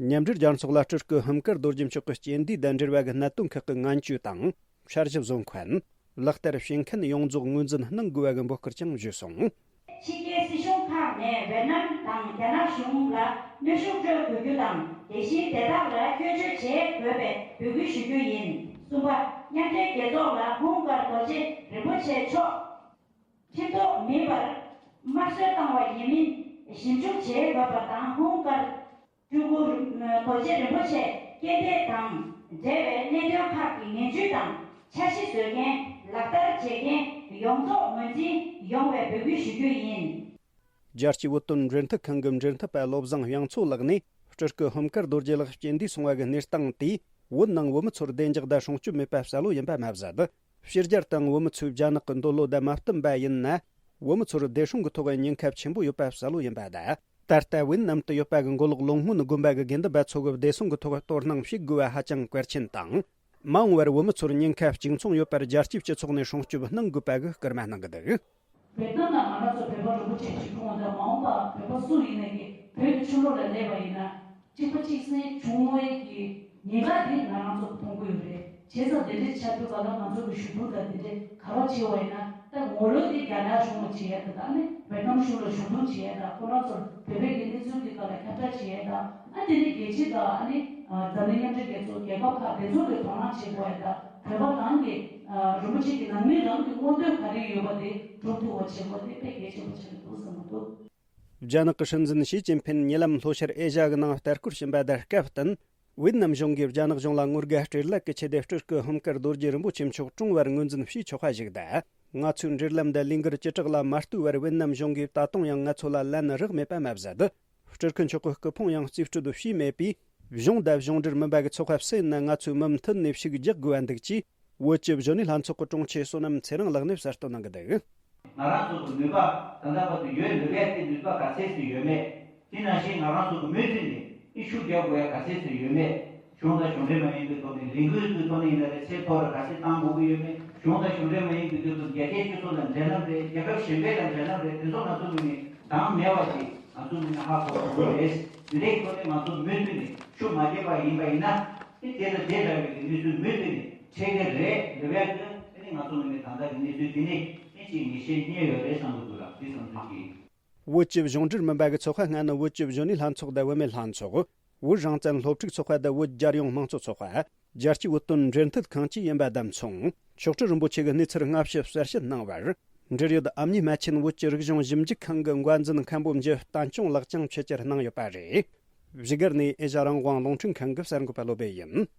མཉམ་འབྲེལ་རྒྱལ་ཚོགས་ལ་སྤྲུལ་སྐུ་ཧམ་དཀར་རྡོ་རྗེ་མཆོག་གི་རྐྱེན་འདས་དང་འབྲེལ་བ་གི་གནད་དོན་ཁག་གི་ངན་བྱུས་དང་། འཆར་གཞི་བཟོ་མཁན། ལག་བསྟར་བྱེད་མཁན་ཡོངས་རྫོགས་ངོས་འཛིན་གནང་དགོས་པ་གི་འབོད་སྐུལ་ཀྱང་ཞུས་སོང་། ཕྱི་རྒྱལ་སྲིད་གཞུང་ཁག་ནས་ཝེད་ནམ་དང་རྒྱ་ནག་གཞུང་ལ་གནོན་ཤུགས་སྤྲོད་དགོས་རྒྱུ་དང་། དེ་བཞིན་དེ་དག་ལ་སྐྱོན་བརྗོད་བྱེད་དགོས་པའི་འབོད་སྐུལ་ཞུ་རྒྱུ་ཡིན། གསུམ་པ། མཉམ་འབྲེལ་རྒྱལ་ཚོགས་ལ་ཧུང་དཀར་རྡོ་རྗེ་རིན་པོ་ཆེ་མཆོག་ཁྲིམས་ཐོག་མིན་པར་དམར་གསོད་བཏང་བ་ཡིན་མིན་ཞིབ་འཇུག་བྱེད་དགོས་པ་དང་། ཧུང་དཀར་སྤྲུལ་སྐུ་རྡོ་རྗེ་རིན་པོ་ཆེ་རྐྱེན་འདས་དང་འབྲེལ་བའི་གནད་དོན་ཁག་གི་ངན་བྱུས་དང་། འཆར་གཞི་བཟོ་མཁན། ལག་བསྟར་བྱེད་མཁན་ཡོངས་རྫོགས་ངོས་འཛིན་ཡོང་བའི་འབོད་སྐུལ་ཞུ་རྒྱུ་ཡིན། རྒྱལ་སྤྱིའི་བོད་དོན་འབྲེལ་མཐུད་ཁང་གི་འབྲེལ་མཐུད་པ་བློ་བཟང་དབྱངས་མཚོ་ལགས་ནས། སྤྲུལ་སྐུ་ཧམ་དཀར་རྡོ་རྗེ་ལགས་རྐྱེན་འདས་སོང་བ་གི་གནས་སྟངས་དེས། བོད་ནང་བུད་མེད་ཚོར་བདེ་འཇགས་དང་སྲུང་སྐྱོབ་མེད་པ་གསལ་བོ་ཡིན་པ་མ་ཟད། ཕྱི་རྒྱལ་དང་བུད་མེད་ཚོས་རྒྱ་ནག་གི་འདོད་བློ་དང་མ་བསྟུན་པ་ཡིན་ན། བུད་མེད་ཚོར་བདེ་སྲུང་གི་ཐོག་ཉེན་ཁ་ཆེན་པོ་ཡོད་པ་གསལ་བོ་ཡིན་པ་དང་། ད་ལྟ་ཝེད་ནམ་དུ་ཡོད་པ་གི་མགོ་ལོག་ལོ་སྔོན་དགོན་པ་གི་དགེ་འདུན་པ་ཚོ་གི་བདེ་སྲུང་གི་ཐོག་དོ་སྣང་བྱེད་དགོས་པ་ཧ་ཅང་གལ་ཆེན་དང་། མ་འོངས་པར་བུད་མེད་ཚོར་ཉེན་ཁ་གཅིག་མཚུངས་ཡོད་པར་རྒྱལ་སྤྱིའི་སྤྱི་ཚོགས་ནས་སྲུང་སྐྱོབ་གནང་དགོས་པ་གི་སྐུལ་མ་གནང་གི་འདུག། བེད་སྟོན་ལ་ང་རང་ཚོ་བོད་པ་རིན་པོ་ཆེ་གཅིག་མཚུངས་དང་། མ་འོངས་པ་བོད་པ་སུ་ཡིན་ན་གི་བོད་ཀྱི་ཕྱི་ལོགས་ལ་སླེབས་པ་ཡིན་ན། གཅིག་པ་གཅིག་སེམས་བྱུང་བའི་གི་ཉེན་ཁ་དེ་ང་རང་ཚོ་མཐོང་གི་ཡོད་རེད། བྱས་ཙང་དེ་འདྲའི་ཆགས་དུས་ག་ལ་ང་ཚོ་གི་ཞུ་གཏུག་དང་དེ་འདྲའི་ག་པར་བྱེད་པ་ཡིན་ན། ད་ངོ་ལོག་དེ་རྒྱ་ནག་གཞུང་ལ་བྱེད་ཡ་དང་། ད་ནི་ཝེད་ནམ་གཞུང་ལ་ཞུ་གཏུག་བྱེད་ཡ་དང་། ཁོ་རང་ཚོར་བོད་པའི་གི་གནས་ཚུལ་གི་སྒང་ལ་ཁྱབ་བསྒྲགས་བྱེད་ཡ་དང་། ཨ་དེ་ནི་རྒྱལ་སྤྱི་དང་། ཨ་ནི་འཛམ་གླིང་མཉམ་འབྲེལ་རྒྱལ་ཚོགས། རྒྱལ་ཁབ་ཁག་དེ་ཚོ་གི་དོ་སྣང་བྱེད་དགོས་ཡ་དང་། བོད་པ་རང་གི་རིན་པོ་ཆེ་གི་ནང་མི་རང་གི་མངོན་འདོད་ག་རེ་ཡོད་པ་དེ་སྒྲུབ་ཐུབ་པ་བྱེད་དགོས། དེ་དཔེ་གལ་ཆེན་པོ་ཆགས་ཀྱི་འདུག་བསམ་གྱི་འདུག། རྒྱ་ནག་གི་སྲིད་འཛིན་ཞི་ཅིན་ཕིན་ཉེ་ལམ་ལྷོ་ཤར་ཨེ་ཤ་ཡ་གི་ནང་ལྟ་སྐོར་ཕྱིན་པ་དང་སྐབས་བསྟུན། ཝེད་ནམ་གཞུང་གིས་རྒྱ་ནག་གཞུང་ལ་ངོ་དགའ་སྤྲེལ་ལད་ཀྱི་ཆེད་དུ་སྤྲུལ་སྐུ་ཧམ་དཀར་རྡོ་རྗེ་རིན་པོ་ཆེ་མཆོག་གྲོངས་པར་ངོས་འཛིན་བྱས་ཆོག་པ་ཞིག་དང་། ང་ཚོའི་འབྲེལ་ལམ་དང་ལས་འགུལ་ཅི་དྲག་ལ་མ་ལྟོས་པར། ཝེད་ནམ་གཞུང་གིས་ད་དུང་ཡང་ང་ཚོ་ལ་ལན་རག་མེད་པ་མ་ཟད། སྤྲུལ་སྐུ་མཆོག་གི་སྐུ་ཕུང་ཡང་རྩིས་སྤྲོད་བྱས་མེད་པས། གཞུང་དང་གཞུང་འབྲེལ་མིན་པ་གི་ཚོགས་པ་སུ་ཡིན་ན་ང་ཚོས་མུ་མཐུད་ནས་ཤུགས་རྒྱག་དགོས་པ་འདུག་ཅེས། བོད་ཀྱི་གཞོན་ནུ་ལྷན་ཚོགས་ཀྱི་དྲུང་ཆེ་བསོད་ནམས་ཚེ་རིང་ལགས་ནས་གསལ་སྟོན་གནང་གི་འདུག། ང་རང་ཚོ་གི་ནུས་པ་ད་ལྟ་བར་དུ་ཡོད་འདུག་གས། དེ་ནུས་པ་ག་ཚད་ཅིག་ཡོད་མེད། དེ་ནང་བཞིན་ང་རང་ཚོ་གི་མུ་མཐུད་ནས་ཨི་ཤུགས་རྒྱག་དགོས་ཡ་ག་ཚད་ཅིག་ཡོད་མེད། གཞུང་དང་གཞུང་འབྲེལ་མ་ཡིན་པའི་ཐོག་ནས། ལས་འགུལ་གྱི་ཐོག་ནས་ཡིན་ན་རེད། ཚད་མཐོ་རུ་ག་ཚད་བཏང་དགོས་ཀྱི་ཡོད་མེད། གཞུང་དང་གཞུང་འབྲེལ་མ་ཡིན་པའི་ཐོག་ཏུ་རྒྱལ་སྤྱིའི་སྤྱི་ཚོགས་དང་འབྲེལ་ལམ་རེད། རྒྱལ་ཁབ་གཞན་པའི་དང་འབྲེལ་ལམ་རེད། དེ་ཚོ་ང་ཚོ་ངོས་ནས་འདང་མེད་པ་ཞིག་ང་ཚོ་ངོས་ནས་ཧ་གོ་དགོས་ཀྱི་རེད། དེ་འདྲའི་ཐོག་ནས་ང་ཚོ་མུ་མཐུད་ནས་ཤུགས་མ་རྒྱབ་པ་ཡིན་པ་ཡིན་ན། ཨེ་དེ་དང་དེ་འདྲ་བའི་གནས་ཚུལ་མུ་མཐུད་ནས་འཕྲད་ཀྱི་རེད། འདི་བས་ཀྱི་ཨེ་ནི་ང་ཚོ་ངོས་ནས་ད་ལྟ་གི་གནས་ཚུལ་འདི་ནི་ཨེ་ཅིག་ངེས་ཤེས་རྙེད་ཡོད་རེད་བསམ་གྱི་འདུག་ལ། འདི་བསམ་ཚུལ་གྱིས། བོད་ཀྱི་གཞུང་འབྲེལ་མིན་པ་གི་ཚོགས་པ་ལྔ་ནི། བོད་ཀྱི་གཞོན་ནུའི་ལྷན་ཚོགས་དང་བུད་མེད་ལྷན་ཚོགས། བོད་རང་བཙན་སློབ་ཕྲུག་ཚོགས་པ་དང་བོད་རྒྱལ་ཡོངས་དམངས་གཙོ་ཚོགས་པ། རྒྱལ་སྤྱིའི་བོད་དོན་འབྲེལ་མཐུད་ཁང་བཅས་ཡིན་པ་དང་མཚུངས། མཆོག་སྤྲུལ་རིན་པོ་ཆེ་གི་གནས་ཚུལ་སྔ་ཕྱི་གསལ་བཤད་གནང་བར། འབྲེལ་ཡོད་ཨ་མྱེས་རྨ་ཆེན་བོད་ཀྱི་རིག་གཞུང་ཞིབ་འཇུག་ཁང་གི་འགོ་འཛིན་མཁན་པོ་འཇུ་བསྟན་སྐྱོང་ལགས་ཀྱང་ཆེད་བཅར་གནང་ཡོད་པ་རེད། བཞུགས་སྒར་ནས་ཨེ་ཤ་རང་དབང་རླུང་འཕྲིན་ཁང་གི་གསར་འགོད་པ་བློ་བྷེ་ཡིན།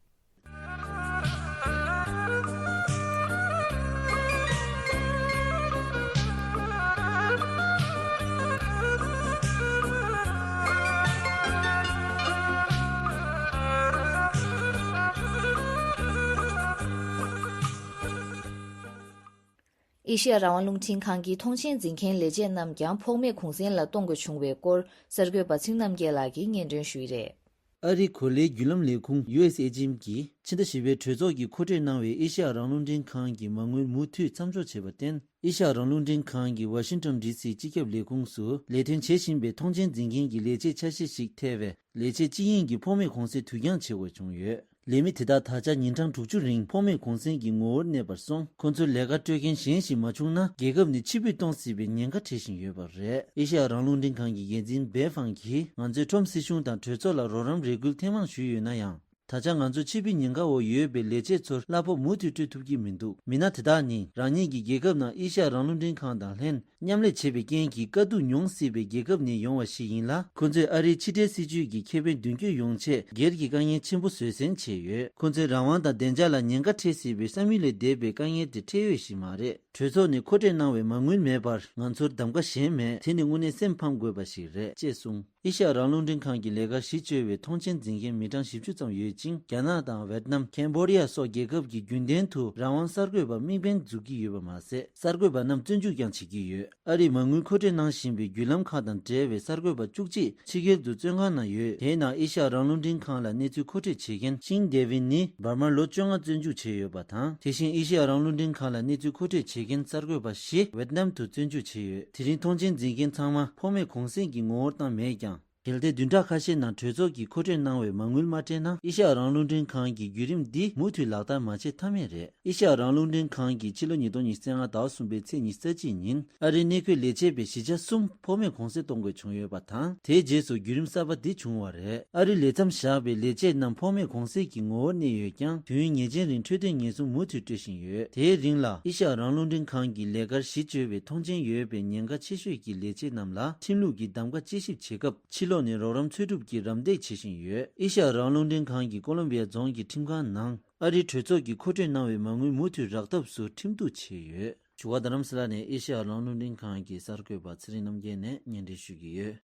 ཨེ་ཤེ་ཡ་རང་དབང་རླུང་འཕྲིན་ཁང་གི་ཐོངས་མཆན་འཛིན་མཁན་ལས་བྱེད་རྣམས་ཀྱང་ཕོགས་མེད་གུང་གསེང་ལ་གཏོང་དགོས་བྱུང་བའི་སྐོར། གསར་འགོད་པ་ཚེ་རིང་རྣམ་རྒྱལ་ལགས་ཀྱིས་སྙན་སྒྲོན་ཞུས་རེད། ཨ་རིའི་གོ་ལའི་བརྒྱུད་ལམ་ལས་ཁུངས་ཡུ་ཨེས་ཨེ་ཇི་ཨེམ་གྱིས་ཕྱི་ཟླ་བཞི་པའི་གྲོས་ཚོགས་ཀྱིས་མཁོ་སྤྲོད་གནང་བའི་ཨེ་ཤེ་ཡ་རང་དབང་རླུང་འཕྲིན་ཁང་གི་མ་དངུལ་མུ་མཐུད་མཚམས་འཇོག་བྱས་པར་བརྟེན། ཨེ་ཤེ་ཡ་རང་དབང་རླུང་འཕྲིན་ཁང་གི་ཝ་ཤིང་ཊོན་ཌི་སི་སྤྱི་ཁྱབ་ལས་ཁུངས་སུ་ལས་དོན་བྱེད་བཞིན་པའི་ཐོངས་མཆན་འཛིན་མཁན་གྱི་ལས་བྱེད་འཆར་གཞི་ཞིག་ཐེ་བའི་ལས་བྱེད་སྤྱི་དབྱིངས་ཀྱི་ཕོགས་མེད་གུང་གསེང་དུས་འགྱངས་བྱེད་དགོས་བྱུང་ཡོད། ལས་མི་དེ་དག་ད་ཆ་ཉིན་གྲངས་དྲུག་ཅུ་རིང་ཕོགས་མེད་གུང་གསེང་གི་ངོ་བོར་གནས་པར་སོང་། ཁོང་ཚོའི་ལས་ཀ་སྤྲོད་མཁན་གཞན་ཞིག་མ་བྱུང་ན། རྒྱལ་ཁབ་ནས་ཕྱིར་འབུད་གཏོང་སྲིད་པའི་ཉེན་ཁ་འཕྲད་བཞིན་ཡོད་པ་རེད། ཨེ་ཤ་ཡ་རང་དབང་རླུང་འཕྲིན་ཁང་གི་འགན་འཛིན་སྦེ་ཧྥང་གིས་ང་ཚོས་ཁྲོམ་སྲིད་གཞུང་དང་གྲོས་ཚོགས་ལ་རོགས་རམ་རེ་སྐུལ་ཐེངས་མང་ཞུས་ཡོད་ན་ཡང་། ད་ཆ་ང་ཚོ་ཕྱིར་འབུད་ཉེན་ཁ་འོག་ཡོད་པའི་ལས་བྱེད་ཚོར་གླ་ཕོགས་མུ་མཐུད་སྤྲོད་ཐུབ་ཀྱི་མི་འདུག། མི་སྣ་དེ་དག་ནི་རང་ཉིད་ཀྱི་རྒྱལ་ཁབ་ནང་ཨེ་ཤ་ཡ་རང་དབང་རླུང་འཕྲིན་ཁང་དང་ལྷན། མཉམ་ལས་བྱེད་པའི་རྐྱེན་གྱིས་དཀའ་སྡུག་མྱོང་སྲིད་པའི་རྒྱལ་ཁབ་ནས་ཡོང་བ་ཞིག་ཡིན་ལ། ཁོ་ཚོས་ཨ་རིའི་ཕྱི་འབྲེལ་སྲིད་ཇུས་ཀྱི་ཁེ་ཕན་མདུན་སྐྱོད་ཡོང་ཆེད་སྒེར་གྱི་དཀའ་ངལ་ཆེན་པོ་བཟོད་བསྲན་བྱས་ཡོད། ཁོ་ཚོས་རང་དབང་དང་བདེ་འཇགས་ལ་ཉེན་ཁ་འཕྲད་སྲིད་པའི་བསམ་ཡུལ་ལས་འདས་པའི་དཀའ་ངལ་དེ་འཕྲད་ཡོད་ཞིག་མ་རེད། གྲོས་ཚོགས་ནས་མཁོ་སྤྲོད་གནང་བའི་མ་དངུལ་མེད་པར་ང་ཚོར་གདམ་ག་གཞན་མེད། དེ་ནི་དངོས་གནས་སེམས་ཕམ་དགོས་པ་ཞིག་རེད་ཅེས་གསུངས། ཨེ་ཤ་ཡ་རང་དབང་རླུང་འཕྲིན་ཁང་གི་ལས་ཀར་གཞི་བཅོལ་བའི་མཐོང་མཆན་འཛིན་མཁན་མི་གྲངས་བཞི་བཅུ་ཙམ་ཡོད་ཅིང་། རྒྱ་ནག་དང་ཝེད་ནམ། ཁེམ་བྷོ་ཌི་ཡ་སོགས་རྒྱལ་ཁབ་ཀྱིས་རྒྱུན་ལྡན་དུ་རང་དབང་གསར་འགོད་པ་དམིགས་འབེན་འཛུགས་ཀྱི་ཡོད་པ་མ་ཟད། གསར་འགོད་པ་རྣམས་བཙོན་འཇུག་ཀྱང་བྱེད་ཀྱི་ཡོད། ཨ་རིས་མ་དངུལ་མཁོ་སྤྲོད་གནང་བཞིན་པའི་བརྒྱུད་ལམ་ཁག་དང་འབྲེལ་བའི་གསར་འགོད་པ་བཅུ་གཅིག་ཕྱི་རྒྱལ་དུ་བཙོན་ཁང་ན་ཡོད། དེའི་ནང་ཨེ་ཤ་ཡ་རང་དབང་རླུང་འཕྲིན་ཁང་ལ་གནས་ཚུལ་མཁོ་སྤྲོད་བྱེད་མཁན་ཤིང་ཌེ་ཝིན་ནི་འབར་མར་ལོ་བཅོ་ལྔ་བཙོན་འཇུག་བྱས་ཡོད་པ་དང་། དེ་བཞིན་ཨེ་ཤ་ཡ་རང་དབང་རླུང་འཕྲིན་ཁང་ལ་གནས་ཚུལ་མཁོ་སྤྲོད་བྱེད་མཁན་གསར་འགོད་པ་བཞི་ཝེད་ནམ་དུ་བཙོན་འཇུག་བྱས་ཡོད། དེ་རིང་མཐོང་མཆན་འཛིན་མཁན་ཚང་མ་ཕོ་མོས་གུང་གསེང་གི་ངོ་བོར་བཏང་མེད་ཀྱང་། གལ་ཏེ་བདུན་ཕྲག་ཁ་ཤས་ནང་གྲོས་ཚོགས་ཀྱིས་མཁོ་སྤྲོད་གནང་བའི་མ་དངུལ་མ་སྤྲད་ན། ཨེ་ཤ་ཡ་རང་དབང་རླུང་འཕྲིན་ཁང་གིས་བརྒྱུད་རིམ་འདི་མུ་མཐུད་ལག་བསྟར་མ་བྱེད་ཐབས་མེད་རེད། ཨེ་ཤ་ཡ་རང་དབང་རླུང་འཕྲིན་ཁང་གིས་ཕྱི་ལོ་ཉིས་སྟོང་ཉི་ཤུ་རྩ་ལྔ་ཟླ་བ་གསུམ་པའི་ཚེས་ཉི་ཤུ་རྩ་གཅིག་ཉིན་ཨ་རིའི་གནས་འཁོད་ལས་བྱེད་པའི་བཞི་ཆ་གསུམ་ཕོ་མོས་གུང་གསེང་གཏོང་དགོས་བྱུང་ཡོད་པ་དང་། དེའི་རྗེས་སུ་བརྒྱུད་རིམ་གསར་པ་འདི་བྱུང་བ་རེད། ཨ་རིའི་ལས་མཚམས་བཞག་པའི་ལས་བྱེད་རྣམས་ཕོ་མོས་གུང་གསེང་གི་ངོ་བོར་གནས་ཡོད་ཀྱང་། དུས་ཡུན་ངེས་ཅན་རིང་འཕྲོད་བསྟེན་ཉེན་སྲུང་མུ་མཐུད་སྤྲོད་བཞིན་ཡོད། དེའི་རིང་ལ་ཨེ་ཤ་ཡ་རང་དབང་རླུང་འཕྲིན་ཁང་གི་ལས་ཀར་གཞི་བཅོལ་བའི་མཐོང་མཆན་ཡོད་པའི་ཉེན་ཁ་ཆེ་ཤོས་ཀྱི་ལས་བྱེད་རྣམས་ལ་ཁྲིམས་ལུགས་ཀྱི་གདམ་ག་དཔྱད་ཞིབ་བྱེད་སྐབས། ཕྱི་ལོགས་ནས་རོགས་རམ་འཚོལ་སྒྲུབ་ཀྱི་རམ་འདེགས་བྱེད་བཞིན་ཡོད། ཨེ་ཤ་ཡ་རང་དབང་རླུང་འཕྲིན་ཁང་གིས་ཀོ་ལོམ་བི་ཡ་རྫོང་གི་ཁྲིམས་ཁང་ནང་ཨ་རིའི་གྲོས་ཚོགས་ཀྱིས་མཁོ་སྤྲོད་གནང་བའི་མ་དངུལ་མུ་མཐུད་རག་ཐབས་སུ་ཁྲིམས་གཏུག་བྱས་ཡོད། བཞུགས་སྒར་རྡ་རམ་ས་ལ་ནས་ཨེ་ཤ་ཡ་རང་དབང་རླུང་འཕྲིན་ཁང་གི་གསར་འགོད་པ་ཚེ་རིང་རྣམ་རྒྱལ་ནས་སྙན་སྒྲོན་ཞུ་གི་ཡོད།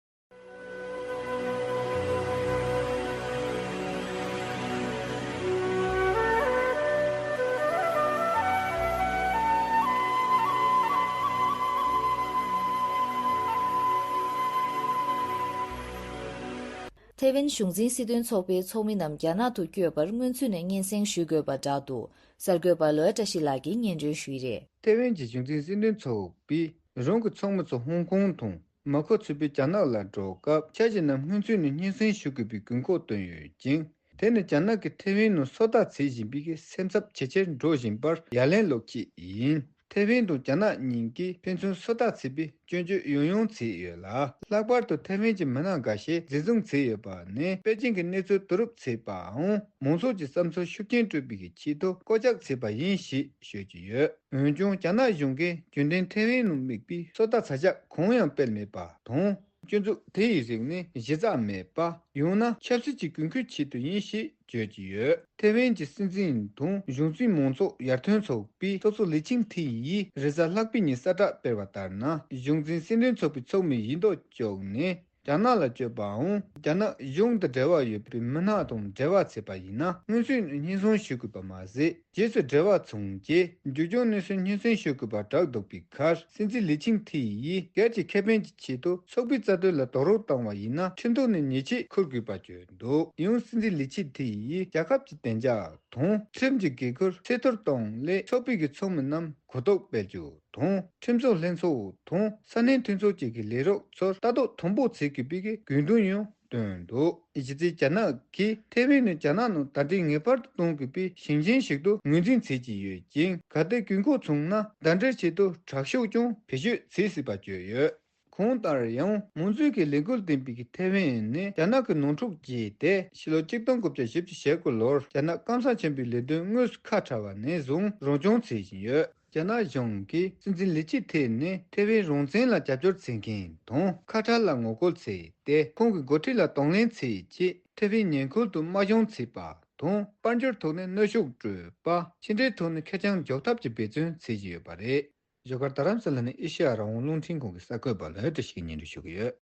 ཐེ་ཝན་གཞུང་འཛིན་སྲིད་དོན་ཚོགས་པའི་ཚོགས་མི་རྣམས་རྒྱ་ནག་ཏུ་བསྐྱོད་པར་སྔོན་ཚུད་ནས་སྙན་སེང་ཞུ་དགོས་པ་འདྲ་འདུག་གསར་འགོད་པ་ལོའི་བཀྲ་ཤིས་ལགས་ཀྱིས་སྙན་སྒྲོན་ཞུས་རེད། ཐེ་ཝན་གྱི་གཞུང་འཛིན་སྲིད་དོན་ཚོགས་པས་རང་གི་ཚོགས་མི་ཚོ་ཧོང་ཀོང་དང་མོ་ཁོ་ཚུད་པའི་རྒྱ་ནག་ལ་འགྲོ་སྐབས་ཆ་ཅིག་རྣམས་སྔོན་ཚུད་ནས་སྙན་སེང་ཞུ་དགོས་པའི་དགོས་མཁོ་བཏོན་ཡོད་ཅིང་། དེ་ནི་རྒྱ་ནག་གིས་ཐེ་ཝན་ནང་སོ་ལྟ་བྱེད་བཞིན་པའི་སེམས་འཚབ་ཇེ་ཆེར་འགྲོ་བཞིན་པར་ཡ་ལན་སློག་ཆེད་ཡིན། ཐེ་ཝན་དང་རྒྱ་ནག་གཉིས་ཀས་ཕན་ཚུན་སོ་ལྟ་བྱེད་པའི་སྐྱོན་བརྗོད་ཡང་ཡང་བྱས་ཡོད་ལ། ལྷག་པར་དུ་ཐེ་ཝན་གྱི་མི་སྣ་འགའ་ཤས་འཛིན་བཟུང་བྱས་ཡོད་པ་ནི་པེ་ཅིང་གི་གནས་ཚུལ་བསྡུ་རུབ་བྱས་པའམ་མང་ཚོགས་ཀྱི་བསམ་ཚུལ་ཤུགས་རྐྱེན་སྤྲོད་པའི་ཆེད་དུ་བཀོད་ཁྱབ་བྱས་པ་ཡིན་ཞེས་ཤོད་ཀྱི་ཡོད། འོན་ཀྱང་རྒྱ་ནག་གཞུང་གིས་རྒྱུན་ལྡན་ཐེ་ཝན་ནང་དམིགས་པའི་སོ་ལྟ་བྱ་གཞག་གང་ཡང་སྤེལ་མེད་པ་དང་། སྐྱོན་འཛུགས་དེ་ཡི་རིགས་ནི་གཞི་རྩ་མེད་པ། ཡང་ན་ཆབ་སྲིད་ཀྱི་དགོས་མཁོའི་ཆེད་དུ་ཡིན་ཞེས་བརྗོད་ཀྱི་ཡོད། ཐེ་ཝན་གྱི་སྲིད་འཛིན་དང་གཞུང་འཛིན་མང་ཚོགས་ཡར་ཐོན་ཚོགས་པའི་ཚོགས་གཙོ་ལི་ཆིང་ཐི་ཡིས་རེས་གཟའ་ལྷག་པའི་ཉིན་གསལ་བསྒྲགས་སྤེལ་བ་ལྟར་ན། གཞུང་འཛིན་སྲིད་དོན་ཚོགས་པའི་ཚོགས་མི་ཡིན་མདོག་བཅོས་ནས་རྒྱ་ནག་ལ་བསྐྱོད་པའམ་རྒྱ་ནག་གཞུང་དང་འབྲེལ་བ་ཡོད་པའི་མི་སྣ་དང་འབྲེལ་བ་བྱས་པ་ཡིན་ན་སྔོན་ཚུད་ནས་སྙན་སེང་ཞུ་དགོས་པ་མ་ཟད། རྗེས་སུ་འབྲེལ་བ་བྱུང་རྗེས་མཇུག་སྐྱོང་གནས་ཚུལ་སྙན་སེང་ཞུ་དགོས་པ་བསྒྲགས་འདུག་པའི་ཁར། སྲིད་འཛིན་ལི་ཆིང་ཐི་ཡིས་སྒེར་གྱི་ཁེ་ཕན་གྱི་ཆེད་དུ་ཚོགས་པའི་རྩ་དོན་ལ་རྡོག་རོལ་བཏང་བ་ཡིན་ན་ཁྲིམས་ཐོག་ནས་ཉེས་ཆད་འཁུར་དགོས་པ་བརྗོད་འདུག་ཡང་སྲིད་འཛིན་ལི་ཆིང་ཐི་ཡིས་རྒྱལ་ཁབ་ཀྱི་བདེ་འཇགས་དང་ཁྲིམས་ཀྱི་འགན་ཁུར་གསལ་སྟོན་གཏོང་སླད་ཚོགས་པའི་གི་ཚོགས་མི་རྣམས་གོ་རྟོགས་སྤེལ་རྒྱུ་དང་ཁྲིམས་བཟོ་ལྷན་ཚོགས་དང་ས་གནས་མཐུན་ཚོགས་བཅས་ཀྱི་ལས་རོགས་ཚོར་ལྟ་རྟོག་དམ་པོ་བྱེད་དགོས་པའི་གི་དགོས་འདུན་ཡང་བཏོན་འདུག་གཞི་རྩའི་རྒྱ་ནག་གིས་ཐེ་ཝན་ནི་རྒྱ་ནག་ནང་ཟླ་སྒྲིལ་ངེས་པར་དུ་གཏོང་དགོས་པའི་ཞིང་ཆེན་ཞིག་ཏུ་ངོས་འཛིན་བྱེད་ཀྱི་ཡོད་ཅིང་། གལ་ཏེ་དགོས་མཁོ་བྱུང་ན་ཟླ་སྒྲིལ་ཆེད་དུ་དྲག་ཤུགས་ཀྱང་བེད་སྤྱོད་བྱེད་སྲིད་པ་བརྗོད་ཡོད། གང་ལྟར་ཡང་མང་གཙོའི་གི་ལས་འགུལ་ལྡན་པའི་གི་ཐེ་ཝན་ནི་རྒྱ་ནག་གི་ནང་འཁྲུག་བརྒྱུད་དེ་ཕྱི་ལོ་གཅིག་སྟོང་དགུ་བརྒྱ་བཞི་བཅུ་ཞེ་དགུ་ལོར་རྒྱ་ནག་སྐམ་ས་ཆེན་པོའི་ལས་དོན་དངོས་སུ་ཁ་བྲལ་བ་ནས་བཟུང་རང་སྐྱོང་བྱེད་བཞིན་ཡོད། རྒྱ་ནག་གཞུང་གིས་སྲིད་འཛིན་ལི་ཆིང་ཐི་ནི་ཐེ་ཝན་རང་བཙན་ལ་རྒྱབ་སྐྱོར་བྱེད་མཁན་དང་ཁ་བྲལ་ལ་ངོ་རྒོལ་བྱས་ཏེ་ཁོང་གི་འགོ་ཁྲིད་ལ་གདོང་ལེན་བྱེད་ཆེད་ཐེ་ཝན་ཉེ་ཁུལ་དུ་དམག་སྦྱོང་བྱས་པ་དང་། དཔལ་འབྱོར་ཐོག་ནས་གནོན་ཤུགས་སྤྲོད་པ། ཕྱི་འབྲེལ་ཐོག་ནས་ཁེར་རྐྱང་འཇོག་ཐབས་ཀྱི་འབད་བརྩོན་བྱེད་ཀྱི་ཡོད་པ་རེད། བཞུགས་སྒར་རྡ་རམ་ས་ལ་ནས་ཨེ་ཤེ་ཡ་རང་དབང་རླུང་འཕྲིན་ཁང་གི་གསར་འགོད་པ་ལོའི་བཀྲ་ཤིས་སྙན་སྒྲོན་ཞུ་གི་ཡོད།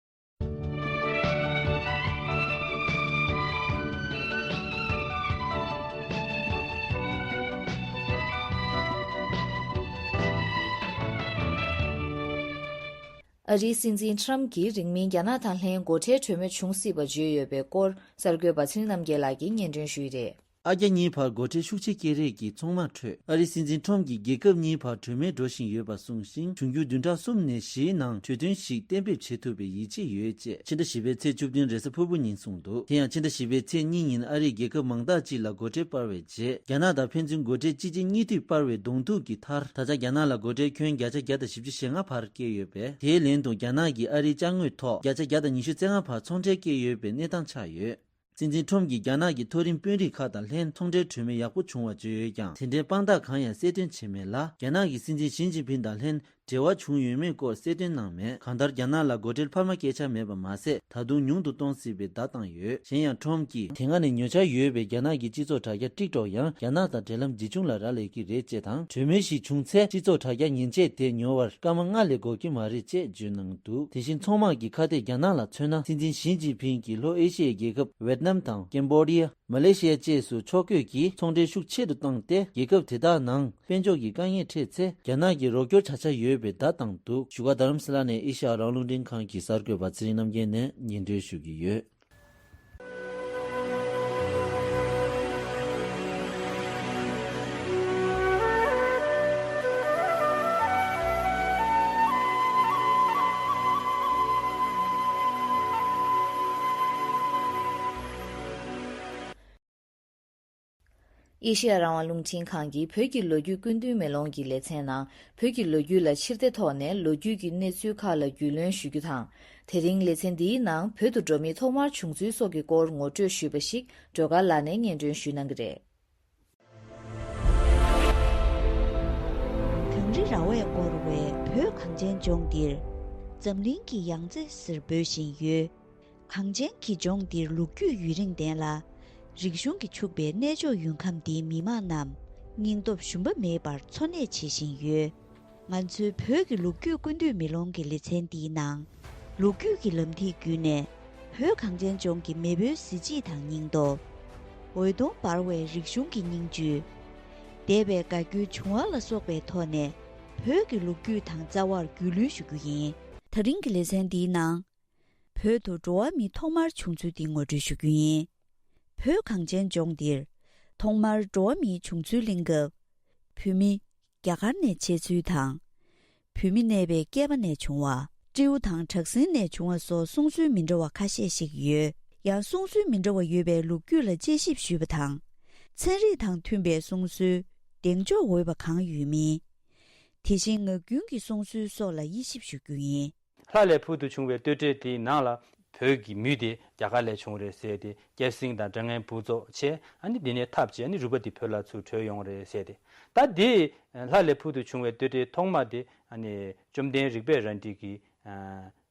ཨ་རིའི་སྲིད་འཛིན་ཁྲམ་གྱིས་རིང་མིན་རྒྱ་ནག་དང་ལྷན་སྒོ་ཁྲལ་གྲོས་མོལ་བྱུང་སྲིད་པ་བརྗོད་ཡོད་པའི་སྐོར་གསར་འགོད་པ་ཚེ་རིང་རྣམ་རྒྱལ་ལགས་ཀྱིས་སྙན་སྒྲོན་ཞུས་རེད། ཨ་རྒྱ་གཉིས་བར་སྒོ་ཁྲལ་ཤུགས་ཆེ་སྐྱེད་རེས་ཀྱི་ཚོང་དམག་ཁྲོད་ཨ་རིའི་སྲིད་འཛིན་ཁྲོམ་གྱིས་རྒྱལ་ཁབ་གཉིས་བར་གྲོས་མོལ་འགྲོ་བཞིན་ཡོད་པ་གསུངས་ཤིང་། འབྱུང་འགྱུར་བདུན་ཕྲག་གསུམ་ནས་བཞིའི་ནང་གྲོས་མཐུན་ཞིག་གཏན་འབེབས་བྱེད་ཐུབ་པའི་ཡིད་ཆེས་ཡོད་ཅེས་ཕྱི་ཟླ་བཞི་པའི་ཚེས་བཅུ་བདུན་རེས་གཟའ་ཕུར་བུ་ཉིན་གསུངས་འདུག་དེ་ཡང་ཕྱི་ཟླ་བཞི་པའི་ཚེས་གཉིས་ཉིན་ཨ་རིས་རྒྱལ་ཁབ་མང་དག་ཅིག་ལ་སྒོ་ཁྲལ་སྤར་བའི་རྗེས། རྒྱ་ནག་དང་ཕན་ཚུན་སྒོ་ཁྲལ་གཅིག་རྗེས་གཉིས་མཐུད་སྤར་བའི་གདོང་ཐུག་གི་མཐར། ད་ཆ་རྒྱ་ནག་ལ་སྒོ་ཁྲལ་ཁྱོན་བརྒྱ་ཆ་བརྒྱ་དང་བཞི་བཅུ་ཞེ་ལྔ་བར་བསྐྱེད་ཡོད་པས། དེའི་ལན་དུ་རྒྱ་ནག་གིས་ཨ་རིའི་ཅ་དངོས་ཐོག་བརྒྱ་ཆ་བརྒྱ་དང་ཉི་ཤུ་རྩ་ལྔ་བར་ཚོང་ཁྲལ་བཀལ་ཡོད་པའི་གནས་སྟངས་ཆགས་ཡོད། སྲིད་འཛིན་ཁྲོམ་གྱིས་རྒྱ་ནག་གི་མཐོ་རིམ་དཔོན་རིགས་ཁག་དང་ལྷན་ཚོང་འབྲེལ་གྲོས་མོལ་ཡག་པོ་བྱུང་བ་བརྗོད་ཡོད་ཀྱང་། དེ་འདྲའི་དཔང་རྟགས་གང་ཡང་གསལ་སྟོན་བྱས་མེད་ལ། རྒྱ་ནག་གི་སྲིད་འཛིན་ཞི་ཅིན་ཕིན་དང་ལྷན་ འབྲེལ་བ་བྱུང་ཡོད་མེད་སྐོར་གསལ་སྟོན་གནང་མེད། གང་ལྟར་རྒྱ་ནག་ལ་སྒོ་ཁྲལ་འཕར་མ་བཀལ་འཆར་མེད་པ་མ་ཟད། ད་དུང་ཉུང་དུ་གཏོང་སྲིད་པའི་བརྡ་བཏང་ཡོད། གཞན་ཡང་ཁྲོམ་གྱིས་དེ་སྔ་ནས་ཉོ་འཆར་ཡོད་པའི་རྒྱ་ནག་གི་སྤྱི་ཚོགས་དྲ་རྒྱ་ཊིག་ཊོག་ཡང་རྒྱ་ནག་དང་འབྲེལ་ལམ་ཇི་བྱུང་ལ་རག་ལས་ཀྱི་རེད་ཅེས་དང་། གྲོས་མོལ་ཞིག་བྱུང་ཚེ་སྤྱི་ཚོགས་དྲ་རྒྱ་མཉེན་ཆས་དེ་ཉོ་བར་སྐར་མ་ལྔ་ལས་འགོར་གྱི་མ་རེད་ཅེས་བརྗོད་གནང་འདུག་དེ་བཞིན་ཚོང་དམག་གི་ཁ་གཏད་རྒྱ་ནག་ལ་མཚོན་ན། སྲིད་འཛིན་ཞི་ཅིན་ཕིང་གིས་ལྷོ་ཨེ་ཤི་ཡའི་རྒྱལ་ཁབ་ཝེད་ནམ་དང་ཀེམ་བྷོ་ཌི་ཡ། མ་ལེ་ཤི་ཡ་བཅས་སུ་ཕྱོགས་བསྐྱོད་ཀྱིས་ཚོང་འབྲེལ་ཤུགས་ཆེ་རུ་བཏང་སྟེ། རྒྱལ་ཁབ་དེ་དག་ནང་དཔལ་འབྱོར་གྱི་དཀའ་ངལ་འཕྲད་ཚེ། རྒྱ་ནག་གིས་རོགས་སྐྱོར་བྱ་འཆར་ཡོད་པའི་བརྡ་བཏང་འདུག་བཞུགས་སྒར་རྡ་རམ་ས་ལ་ནས་ཨེ་ཤ་ཡ་རང་དབང་རླུང་འཕྲིན་ཁང་གི་གསར་འགོད་པ་ཚེ་རིང་རྣམ་རྒྱལ་ནས་སྙན་སྒྲོན་ཞུ་གི་ཡོད། ཨེ་ཤེ་ཡ་རང་དབང་རླུང་འཕྲིན་ཁང་གིས་བོད་ཀྱི་ལོ་རྒྱུས་སྐུ་མདུན་མེ་ལོང་གི་ལེ་ཚན་ནང་། བོད་ཀྱི་ལོ་རྒྱུས་ལ་ཕྱིར་བལྟའི་ཐོག་ནས་ལོ་རྒྱུས་ཀྱི་གནས་ཚུལ་ཁག་ལ་རྒྱུས་ལོན་ཞུ་རྒྱུ་དང་། དེ་རིང་ལེ་ཚན་འདིའི་ནང་བོད་དུ་འགྲོ་མིའི་ཐོག་མར་བྱུང་ཚུལ་སོགས་ཀྱི་སྐོར་ངོ་སྤྲོད་ཞུས་པ་ཞིག་སྒྲོལ་དཀར་ལགས་ནས་སྙན་སྒྲོན་ཞུ་གནང་གི་རེད། གངས་རི་ར་བས་བསྐོར་བའི་བོད་གངས་ཅན་ལྗོངས་འདིར། འཛམ་གླིང་གི་ཡང་རྩེ་ཟེར་འབོད་བཞིན་ཡོད། གངས་ཅན་གྱི་ལྗོངས་འདིར་ལོ་རྒྱུས་ཡུན་རིང་ལྡན་ལ། རིག་གཞུང་གིས་ཕྱུག་པའི་གནས་མཆོག་ཡུལ་ཁམས་འདིའི་མི་དམངས་རྣམས་སྙིང་སྟོབས་ཞུམ་པ་མེད་པར་འཚོ་གནས་བྱེད་བཞིན་ཡོད། ང་ཚོའི་བོད་ཀྱི་ལོ་རྒྱུས་ཀུན་བཏུས་མེ་ལོང་གི་ལེ་ཚན་འདིའི་ནང་། ལོ་རྒྱུས་ཀྱི་ལམ་ཐིག་བརྒྱུད་ནས་བོད་གངས་ཅན་ལྗོངས་ཀྱི་མེས་པོའི་གཟི་བརྗིད་དང་སྙིང་སྟོབས། འོད་སྟོང་འབར་བའི་རིག་གཞུང་གི་སྙིང་བཅུད། འདས་པའི་དགའ་སྐྱོའི་བྱུང་བ་ལ་སོགས་པའི་ཐོག་ནས་བོད་ཀྱི་ལོ་རྒྱུས་དང་རྩ་བར་རྒྱུས་ལོན་ཞུ་རྒྱུ་ཡིན། ད་རིང་གི་ལེ་ཚན་འདིའི་ནང་། བོད་དུ་འགྲོ་བ་མི་ཐོག་མར་བྱུང་ཚུལ་འདི་ངོ་སྤྲོད་ཞུ་རྒྱུ་ཡིན། བོད་གངས་ཅན་ལྗོངས་འདིར་ཐོག་མར་འགྲོ་བ་མིའི་བྱུང་ཚུལ་གླེང་སྐབས། བོད་མི་རྒྱ་གར་ནས་མཆེད་ཚུལ་དང་། བོད་མི་གནས་པའི་བསྐལ་པ་ནས་བྱུང་བ། སྤྲེའུ་དང་བྲག་སྲིན་ནས་བྱུང་བ་སོགས་གསུང་སྲོལ་མི་འདྲ་བ་ཁ་ཤས་ཤིག་ཡོད། ཡང་གསུང་སྲོལ་མི་འདྲ་བ་ཡོད་པའི་ལོ་རྒྱུས་ལ་དཔྱད་ཞིབ་ཞུས་པ་དང་། ཚན་རིག་དང་མཐུན་པའི་གསུང་སྲོལ། གདེང་འཇོག་འོས་པ་གང་ཡོད་མིན། དེ་བཞིན་ངག་རྒྱུན་གྱི་གསུང་སྲོལ་སོགས་ལ་དབྱེ་ཞིབ་ཞུ་རྒྱུ་ཡིན། ལྷ་ལས་ཕུལ་དུ་བྱུང་བའི་བསྟོད་འགྲེལ་དེའི་ནང་ལ། བོད་ཀྱི་མུས་དེ་རྒྱ་གར་ལས་བྱུང་རེད་ཟེར་ཏེ། སྐྱ་སེང་དང་སྒྲ་སྙན་འབུ་ཚོགས་བྱས། ཨ་ནི་འདི་ནས་ཐབས་བྱས། ཨ་ནི་རུས་པ་འདི་བོད་ལ་ཚུར་བྲོས་ཡོང་རེད་ཟེར་ཏེ། ད་དེ་ལྷ་ལས་ཕུལ་དུ་བྱུང་བའི་བསྟོད་འགྲེལ་ཐོག་མ་དེ། ཨ་ནི་བཅོམ་ལྡན་རིག་པའི་རལ་གྲི་གིས་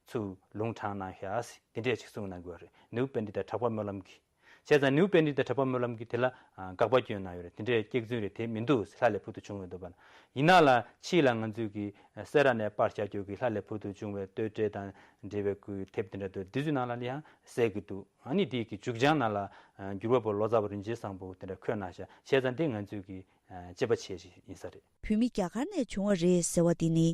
ཚུར་ལུང་དྲངས་གནང་ཤག་ཟེར། དེ་འདྲས་ཅིག་གསུངས་གནང་གི་ཡོད་རེད། ནེའུ་པཎྜི་ཏ་གྲགས་པ་སྨོན་ལམ་གྱིས། བྱས་ཙང་ནེའུ་པཎྜི་ཏ་གྲགས་པ་སྨོན་ལམ་གྱིས་དེ་ལ་དགག་པ་བསྐྱོན་གནང་ཡོད་རེད། དེ་འདྲའི་སྐྱག་རྫུན་རེད། དེ་མི་འདུག། ལྷ་ལས་ཕུལ་དུ་བྱུང་བའི་འདུག་པ། ཡིན་ན་ལ་ཕྱིས་ལ་ང་ཚོས་ཀྱི་སེ་ར་ནས་པར་རྒྱག་རྒྱུ་གི་ལྷ་ལས་ཕུལ་དུ་བྱུང་བའི་བསྟོད་འགྲེལ་དང་འབྲེལ་བའི་ཀུན་དེབ་དེ་འདྲ་འདུག། འདི་ཚོའི་ནང་ལ་ནི་ཡང་གསལ་གྱི་འདུག། ཨ་ནི་དེའི་གི་མཇུག་བྱང་ནང་ལ་འགྱུར་བ་པོ་ལོ་ཙཱ་བ་རིན་ཆེན་བཟང་པོ་དེ་འདྲ་འཁོད་གནང་ཤག། བྱས་ཙང་དེ་ང་ཚོས་ཀྱི་དཔྱད་པ་བྱས་ཤིག་ཡིན་ས་རེད། བོད་མི་རྒྱ་གར་ནས་བྱུང་བ་རེད་ཟེར་བ་དེ་ནི།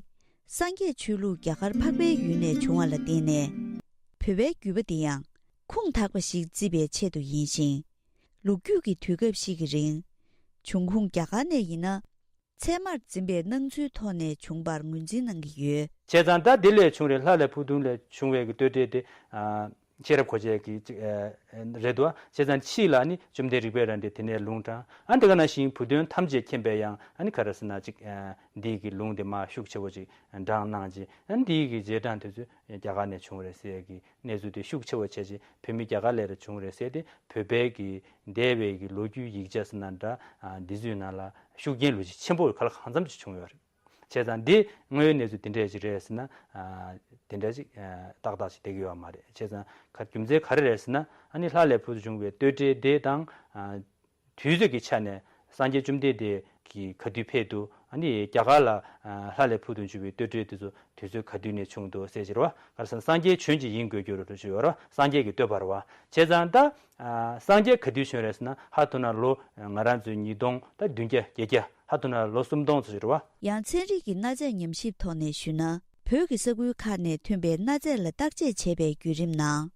སངས་རྒྱས་ཆོས་ལུགས་རྒྱ་གར་འཕགས་པའི་ཡུལ་ནས་བྱུང་བ་ལ་བརྟེན་ནས། བོད་པའི་རྒྱུད་པ་དེ་ཡང་ཁུངས་དག་པ་ཞིག་བརྩི་བའི་ཆེད་དུ་ཡིན་ཞིང་། ལོ་རྒྱུས་ཀྱི་དུས་སྐབས་ཤིག་གི་རིང་། འབྱུང་ཁུངས་རྒྱ་གར་ནས་ཡིན་ན། ཚད་མར་འཛིན་པའི་སྣང་ཚུལ་ཐོག་ནས་བྱུང་བར་ངོས་འཛིན་གནང་གི་ཡོད། བྱས་ཙང་ད་དེ་ལས་བྱུང་རེད། ལྷ་ལས་ཕུལ་དུ་ལས་བྱུང་བའི་གི་བསྟོད་འགྲེལ་དེ། ཨ། ཤེས་རབ་གོ་འབྱེད་ཀྱི་ཅིག་ཨ། རེད་འདུག། བྱས་ཙང་ཕྱིས་ལ་ནི་བཅོམ་ལྡན་རིག་པའི་རལ་གྲིས་དེ་ནས་ལུང་དྲངས། ཨ། འདི་ག་ནང་བཞིན་བུ་སྟོན་ཐམས་ཅད་མཁྱེན་པས་ཡང་། ཨ་ནི་ག་རེ་ཟེར་ན་ཅིག་ཨ། འདི་གི་ལུང་དེ་མར་ཤུགས་ཆེ་བོ་ཅིག་དྲངས་གནང་རྗེས། ཨ་ནི་འདི་གི་རྗེས་འབྲང་དེ་ཚོ་རྒྱ་གར་ནས་བྱུང་རེད་ཟེར་གི་གནས་ཚུལ་དེ་ཤུགས་ཆེ་བོ་བྱས་རྗེས། བོད་མི་རྒྱ་གར་ལས་ར་བྱུང་རེད་ཟེར་ཏེ། བོད་པའི་གི་འདས་པའི་གི་ལོ་རྒྱུས་ཡིག་ཆ་ཟེར་ན་འདྲ། ཨ། འདི་ཚོའི་ནང་ལ་ཤུགས་རྐྱེན་ལོ་ཅིག་ཆེན་པོ་ག་ལ་གང་འཚམ་ཅིག་བྱུང་ཡོད་རེད། བྱས་ཙང་འདི་དངོས་ཡོད་གནས་ཚུལ་དེ་འདྲས་ཅིག་རེད་ཟེར་ན། ཨ། དེ་འདྲ་ཅིག་ཨ། ཏག་ཏག་ཅིག་བསྡད་ཀྱི་ཡོད་མ་རེད། བྱས་ཙང་ག་རྒྱུ་མཚན་ག་རེ་རེད་ཟེར་ན། ཨ་ནི་ལྷ་ལས་ཕུལ་དུ་བྱུང་བའི་བསྟོད་འགྲེལ་དེ་དང་། ཨ། དུས་ཚོད་ཀྱི་ཆ་ནས་སངས་རྒྱས་བཅོམ་ལྡན་འདས་ཀྱིས་ག་དུས་ཕེབས་འདུག། ཨ་ནི་རྒྱ་གར་ལ། ཨ། ལྷ་ལས་ཕུལ་དུ་བྱུང་བའི་བསྟོད་འགྲེལ་དེ་ཚོ་དུས་ཚོད་ག་དུས་ནས་བྱུང་འདུག་ཟེར་གྱི་རེད་བ། ག་རེ་ཟེར་ན་སངས་རྒྱས་བྱོན་ཅིག་ཡིན་དགོས་རྒྱུ་རེད་ཞུ་ཡོད་རེད་བ། སངས་རྒྱས་ཀྱི་བསྟོད་པ་རེད་བ། བྱས་ཙང་ད། ཨ། སངས་རྒྱས་ག་དུས་བྱོན་རེད་ཟེར་ན། ཧ་ཐུ་ན་ལོ་ང་རང་ཚོའི་ཉིས་སྟོང་ད་བདུན་བརྒྱ་བརྒྱད་བརྒྱ། ཧ་ཐུ་ན་ལོ་སུམ་སྟོང་ཙམ་ཞིག་རེད་བ། ཡང་ཚན་རིག་གི་གནའ་རྫས་ཉམས་ཞིབ་ཐོག་ནས་ཞུས་ན། བོད་ཀྱི་ས་ཁུལ་ཁག་ནས་ཐོན་པའི་གནའ་རྫས་ལ་བརྟག་དཔྱད་བྱས་པའི་བརྒྱུད་རིམ་ནང་།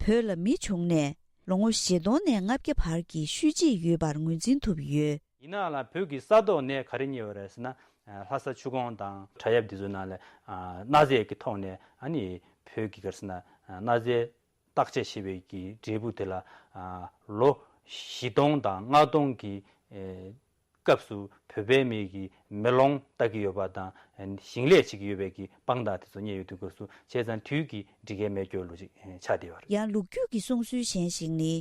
བོད་ལ་མི་བྱུང་ནས་ལོ་ངོ་བཞི་སྟོང་ནས་ལྔ་བརྒྱ་བར་གྱི་ཤུལ་རྗེས་ཡོད་པར་ངོས་འཛིན་ཐུབ་ཡོད། ཡིན་ནའང་ལ་བོད་ཀྱི་ས་ཐོག་ནས་ག་རེ་རྙེད་ཡོད་རེད་ཟེར་ན། ལྷ་ས་ཆུ་ཀོང་དང་བྲག་གཡབ་འདི་ཚོ་ནང་ལ། ཨ། གནའ་རྫས་ཀྱི་ཐོག་ནས། ཨ་ནི་བོད་ཀྱི་ག་རེ་ཟེར་ན། ཨ། གནའ་རྫས་བརྟག་དཔྱད་བྱེད་པའི་གི་འབྲས་བུ་དེ་ལ། ཨ། ལོ་བཞི་སྟོང་དང་ལྔ་སྟོང་གི། ཨེ། སྐབས་སུ་བོད་པའི་མི་གིས་མེ་ལོང་ལྟ་གི་ཡོད་པ་དང་། ཨ། ཞིང་ལས་བྱེད་ཀྱི་ཡོད་པའི་གི་དཔང་རྟགས་དེ་ཚོ་རྙེད་ཡོད་དུས་སྐབས་སུ། བྱས་ཙང་དུས་ཀྱི་འགྲིག་གི་མེད་སྐྱོ་ལོ་ཅིག་ཆགས་བསྡད་ཡོད་རེད། ཡང་ལོ་རྒྱུས་ཀྱི་གསུང་སྲོལ་གཞན་ཞིག་ནི།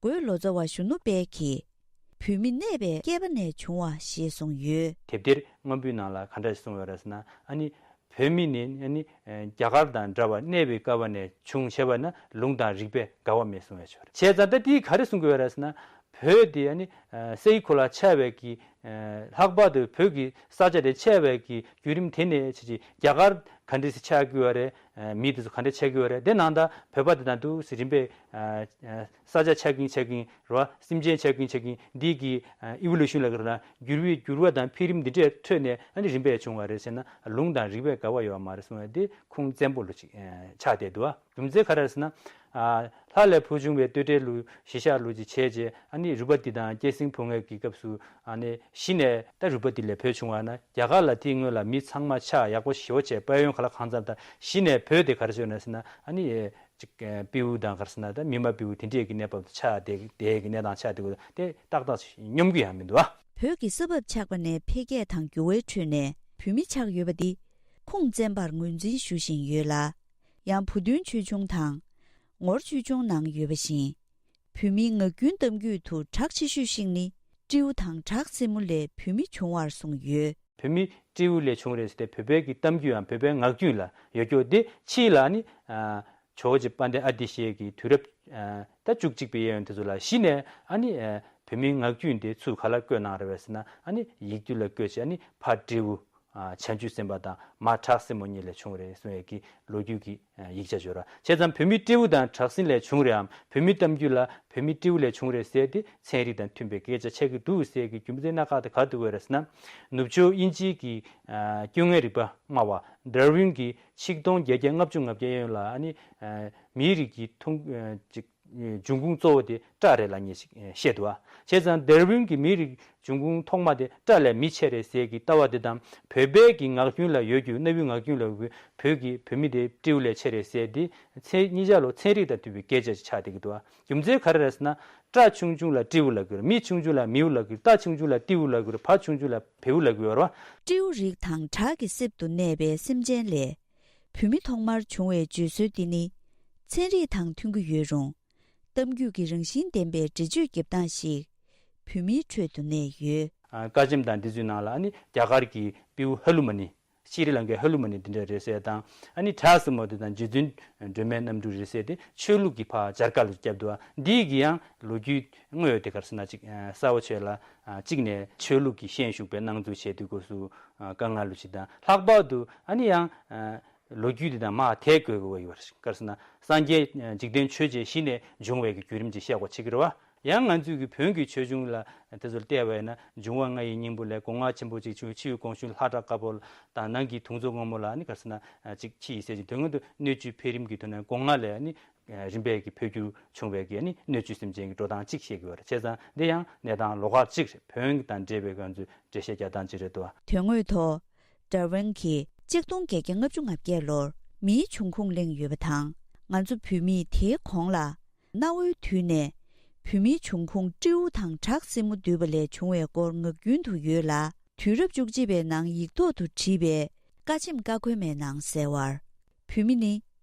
འགོས་ལོ་ཙཱ་བ་གཞོན་ནུ་དཔལ་གྱིས། བོད་མི་གནས་པའི་སྐྱེས་པ་ནས་བྱུང་བ་ཞེས་གསུངས་ཡོད། དེབ་ཐེར་སྔོན་པོའི་ནང་ལ་ག་འདྲ་ཞིག་གསུངས་ཡོད་རེད་ཟེར་ན། ཨ་ནི་བོད་མི་ནི་ཨ་ནི་ཨ་རྒྱ་གར་དང་འདྲ་བར་གནས་པའི་སྐབས་ནས་བྱུང་ཞེས་པ་ན་ལུང་དང་རིགས་པས་འགལ་བ་མེད་གསུངས་ཡོད་ཆོག་རེད། བྱས་ཙང་ད་དེས་ག་རེ་གསུང་གི་ཡོད་རེད་ཟེར་ན། བོད་དེ་ཨ་ནི་ཨ་ས་ཡི་གོ་ལ་ཆགས་པའི་གི་ཨ་ལྷག་པར་དུ་བོད་ཀྱི་ས་ཆ་དེ་ཆགས་པའི་གི་བརྒྱུད་རིམ་དེ་ནས་ཆེ་ཆེ་རྒྱ་གར་ག་འདྲ་སེ་ཆགས་ཀྱི་ཡོད་རེད། ཨ་མི་དེ་ཚོ་ག་འདྲ་ཆགས་ཀྱི་ཡོད་རེད། དེ་ནང་ད་བོད་པ་དེ་དང་འདུག་སེ་རིམ་པས་ཨ་ཨ་ས་ཆ་ཆགས་ཀྱིན་ཆགས་ཀྱིན་རེད་བ། སེམས་ཅན་ཆགས་ཀྱིན་ཆགས་ཀྱིན་འདི་གི་ཨ་ཨི་བོ་ལུ་ཤན་ལབ་ཀྱི་རེད་ན། འགྱུར་བའི་འགྱུར་བ་དང་འཕེལ་རིམ་འདི་འདྲའི་ཁྲོད་ནས་ཨ་ནི་རིམ་པས་བྱུང་བ་རེད་ཟེར་ན་ལུང་དང་རིགས་པས་འགལ་བ་ཡོད་མ་རེད་གསུངས་པ་འདི་ཁུངས་བཙན་པོ་ལོ་ཅིག་ཨ་ཆགས་བསྡད་འདུག་བ། རྒྱུ་མཚན་ག་རེ་རེད་ཟེར་ན། ཨ་ལྷ་ལས་བུ་བྱུང་བའི་བསྟོད་འགྲེལ་ལུགས་གཞི་བཞག་ལུགས་ཀྱི་བྱས་རྗེས་ཨ་ནི་རུས་པ་འདི་དང་སྐྱེ་སྲིང་ཕོ་ངས་ཀྱི་སྐབས་སུ་ཨ་ནི་གཞི་ནས་ད་རུས་པ་འདི་ལས་བུ་བྱུང་བ་ན་རྒྱ་གར་ལ་དེའི་སྔོན་ལ་མི་ཚང་མ་ཆགས་ཡག་པོ་ཞེ་པོ་བྱས་དཔལ་ཡོན་ག་ལ་གང་འཚམ། ད་གཞི་ནས་བུ་དེ་ག་རེ་བྱུང་ན་ཟེར་ན་ཨ་ནི་ཨེ་ཅིག་ཨེ་སྤྲེའུ་དང་ག་རེ་ཟེར་ན་ད་མི་མ་སྤྲེའུ་དེ་འདྲས་ཀྱི་གནས་བབ་ཏུ་ཆགས་བསྡད་བསྡད་ཀྱི་གནས་སྟངས་ཆགས་བསྡད་དགོས་དེ་ཏག་ཏག་སྙོམས་ཀྱི་ཡང་མི་འདུག་ཨ། བོད་ཀྱི་ས་བབ་ཆགས་པ་ནས་འཕེལ་རྒྱས་དང་འགྱུར་བའི་ཁྲོད་ནས་བོད་མི་ཆགས་ཡོད་པ་འདི་ཁུངས་བཙན་པར་ངོས་འཛིན་ཞུ་བཞིན་ཡོད་ལ། ཡང་བུ་སྟོན་ཆོས་འབྱུང་དང་ངོར་ཆོས་འབྱུང་ནང་ཡོད་པ་བཞིན། བོད་མིའི་ངག་རྒྱུན་གཏམ་རྒྱུད་དུ་གྲགས་ཆེ་ཤོས་ཤིག་ནི་སྤྲེའུ་དང་བྲག་སྲིན་མོ་ལས་བོད་མི་བྱུང་བར་གསུངས་ཡོད། བོད་མི་སྤྲེའུ་ལས་བྱུང་རེད་ཟེར་ཏེ་བོད་པའི་གི་གཏམ་རྒྱུད་ཡང་བོད་པའི་ངག་རྒྱུན་ལ་ཡོད་རྒྱུ་དེ་ཕྱིས་ལ་ནི་ཨ་ཇོ་བོ་རྗེ་དཔལ་ལྡན་ཨ་ཏི་ཤའི་གི་དུས་རབས་ཨ་ད་བཅུ་གཅིག་པའི་གཡས་གཡོན་དེ་ཚོ་ལ་གཞི་ནས་ཨ་ནི་ཨ་བོད་མིའི་ངག་རྒྱུན་དེ་ཚུར་ག་ལ་བཀོད་གནང་རེད་བས་ཟེར་ན། ཨ་ནི་ཡིག་རྒྱུགས་ལ་བཀོད་བྱས་ཨ་ནི་ཕ་སྤྲེའུ་ཨ་བྱང་ཆུབ་སེམས་དཔའ་དང་མ་བྲག་སྲིན་མོ་གཉིས་ལས་བྱུང་བ་རེད་གསུང་ཡས་ཀྱི་ལོ་རྒྱུས་ཀྱི་ཡིག་ཆ་འབྱོར་བ། བྱས་ཙང་བོད་མི་སྤྲེའུ་དང་བྲག་སྲིན་ལས་བྱུང་རེད་འམ། བོད་མི་གཏམ་རྒྱུད་ལ་བོད་མི་སྤྲེའུ་ལས་བྱུང་རེད་ཟེར་ཏེ་ཚན་རིག་དང་མཐུན་པའི་སྐད་ཆ་ཆགས་ཀྱི་འདུག་ཟེར་གྱི་རྒྱུ་མཚན་སྣ་ཁ་དེ་ག་འདུག་བས་རེད་ཟེར་ན། ནུབ་ཕྱོགས་དབྱིན་ཇིའི་གི་ཨ་སྐྱོ་ངལ་རིག་པ་སྨྲ་བ་ཌར་ཝིན་གྱིས་ཆིག་སྟོང་བརྒྱད་བརྒྱ་ལྔ་བཅུ་ང་བརྒྱད་ཡན་ལ་ཨ་ནི་ཨ་མིའི་རིགས་ཀྱི་ཐུང་ཨ་ཅིག་འབྱུང་ཁུངས་གཙོ་བོ་དེ་སྤྲ་རེད་ལབ་མཁན་ཞིག་བཤད་འདུག་བ། བྱས་ཙང་ཌར་ཝིན་གྱིས་མིའི་རིགས་འབྱུང་ཁུངས་ཐོག་མ་དེ་སྤྲ་ལས་མི་ཆད་རེད་ཟེར་གྱི་ལྟ་བ་དེ་དང་བོད་པའི་གི་ངག་རྒྱུན་ལ་ཡོད་རྒྱུ་གནའ་བོའི་ངག་རྒྱུན་ལ་ཡོད་རྒྱུ་བོད་ཀྱི་བོད་མི་དེ་སྤྲེའུ་ལས་ཆད་རེད་ཟེར་དེ་ཚན་གཉིས་ཆ་ལོ་ཚན་རིག་དང་མཐུན་པའི་སྐད་ཆ་ཞིག་ཆགས་བསྡད་ཀྱི་འདུག་བ། རྒྱུ་མཚན་ག་རེ་རེད་ཟེར་ན། སྤྲ་ཆུང་ཆུང་ལ་སྤྲེའུ་ལབ་ཀྱི་ཡོད་རེད། མི་ཆུང་ཆུང་ལ་མིའུ་ལབ་ཀྱི་ཡོད་རེད། རྟ་ཆུང་ཆུང་ལ་སྤྲེའུ་ལབ་ཀྱི་ཡོད་རེད། བ་ཆུང་ཆུང་ལ་བེའུ་ལབ་ཀྱི་ཡོད་རེད་བ། སྤྲེའུ་རིགས་དང་བྲག་གི་གསེབ་ཏུ་གནས་པའི་སེམས་ཅན་ལས་བོད་མི་ཐོག་མར་བྱུང་བའི་བརྗོད་སྲོལ་འདི་ནི་ཚན་རིག་དང་མཐུན་གྱི་ཡོད་རུང་། གཏམ་རྒྱུད་ཀྱི་རང་བཞིན་ལྡན་པའི་འགྲེལ་བརྗོད་རྒྱབ་སྟངས་ཤིག་བོད་མིའི་ཁྲོད་དུ་གནས་ཡོད། ཨ་བཀའ་ཆེམས་དང་འདི་ཚོའི་ནང་ལ་ཨ་ནི་རྒྱ་གར་གྱི་སྤྲེའུ་ཧ་ལུ་མ་ནི། ཤྲི་ལང་ཀའི་ཧ་ལུ་མ་ནི་འདི་འདྲ་རེད་ཟེར་དང་། ཨ་ནི་བྲག་སྲིན་མོ་དེ་དང་རྗེ་བཙུན་སྒྲོལ་མའི་རྣམ་སྤྲུལ་རེད་ཟེར་ཏེ་ཆོས་ལུགས་ཀྱི་ཕར་སྦྱར་ཀ་ལ་བརྒྱབ་འདུག་བ། འདིའི་གི་ཡང་ལོ་རྒྱུས་དངོས་དེ་ག་རེ་ཟེར་ན་ཅིག་གསལ་པོ་བྱས་ལ་གཅིག་ནས་ཆོས་ལུགས་ཀྱི་ཤན་ཞུགས་པའི་སྣང་ཚུལ་བྱས་དུས་སྐབས་སུ་དཀའ་ངལ་ལོ་ཅིག་དང་། ལྷག་པར་དུ་ཨ་ནི་ཡང་ལོ་རྒྱུས་དེ་དང་མར་ཐད་དགོས་དགོས་ཡོད་རེད། ག་རེ་ཟེར་ན་སངས་རྒྱས་འཇིག་རྟེན་ཆོས་ཅན་གཞི་ནས་འབྱུང་བའི་གི་བརྒྱུད་རིམ་ཅིག་བཤད་དགོས་ཆགས་ཀྱི་རེད་བ། ཡང་ང་ཚོའི་གི་བོན་གྱི་ཆོས་འབྱུང་ལ་དེ་ཚོར་བལྟས་པ་ཡིན་ན། འབྱུང་བ་ལྔ་ཡི་སྙིང་པོ་ལས་སྒོ་ལྔ་ཆེན་པོ་གཅིག་བྱུང་། ཕྱི་ཡི་སྒོ་གཞོན་ལྷ་བྲག་དཀར་པོ་དང་ནང་གི་དུང་མཚོ་སྔོན་མོ་ལ་ནི་ག་རེ་ཟེར་ན་གཅིག་ཕྱི་ཡི་གསལ་བྱེད་དོན་ངོ་དུ་སྣོད་བཅུད་འཕེལ་རིམ་གྱི་ཐོག་ནས་སྒོ་ལྔ་ལས་ནི་རིམ་པས་ཀྱི་འཕེལ་འགྱུར་བྱུང་བའི་གི་ནི་སྣོད་བཅུད་སེམས་ཅན་གྱི་འགྲོ་སྟངས་གཅིག་བཤད་ཀྱི་ཡོད་རེད། བྱས་ཙང་འདི་ཡང་གནས་སྟངས་ལོགས་ཀ་གཅིག་རེད། བོན་དང་འབྲེལ་བའི་ང་ཚོའི་འགྲེལ་བཤད་རྒྱག་སྟངས་གཅིག་རེད་འདུག་དོན་དངོས་ཐོག་ཌར་ཝིན་གྱིས་ཆིག་སྟོང་བརྒྱད་བརྒྱ་ལྔ་བཅུ་ང་བརྒྱད་ལོར་མིའི་འབྱུང་ཁུངས་གླེང་ཡོད་པ་དང་། ང་ཚོ་བོད་མིས་དེའི་གོང་ལ། གནའ་བོའི་དུས་ནས་བོད་མིའི་འབྱུང་ཁུངས་སྤྲེའུ་དང་བྲག་སྲིན་མོ་འདུས་པ་ལས་བྱུང་བའི་སྐོར་ངག་རྒྱུན་དུ་ཡོད་ལ། དུས་རབས་བཅུ་གཅིག་པའི་ནང་ཡིག་ཐོག་ཏུ་བྲིས་པའི་བཀའ་ཆེམས་ཀ་ཁོལ་མའི་ནང་གསལ་བར། བོད་མི་ནི་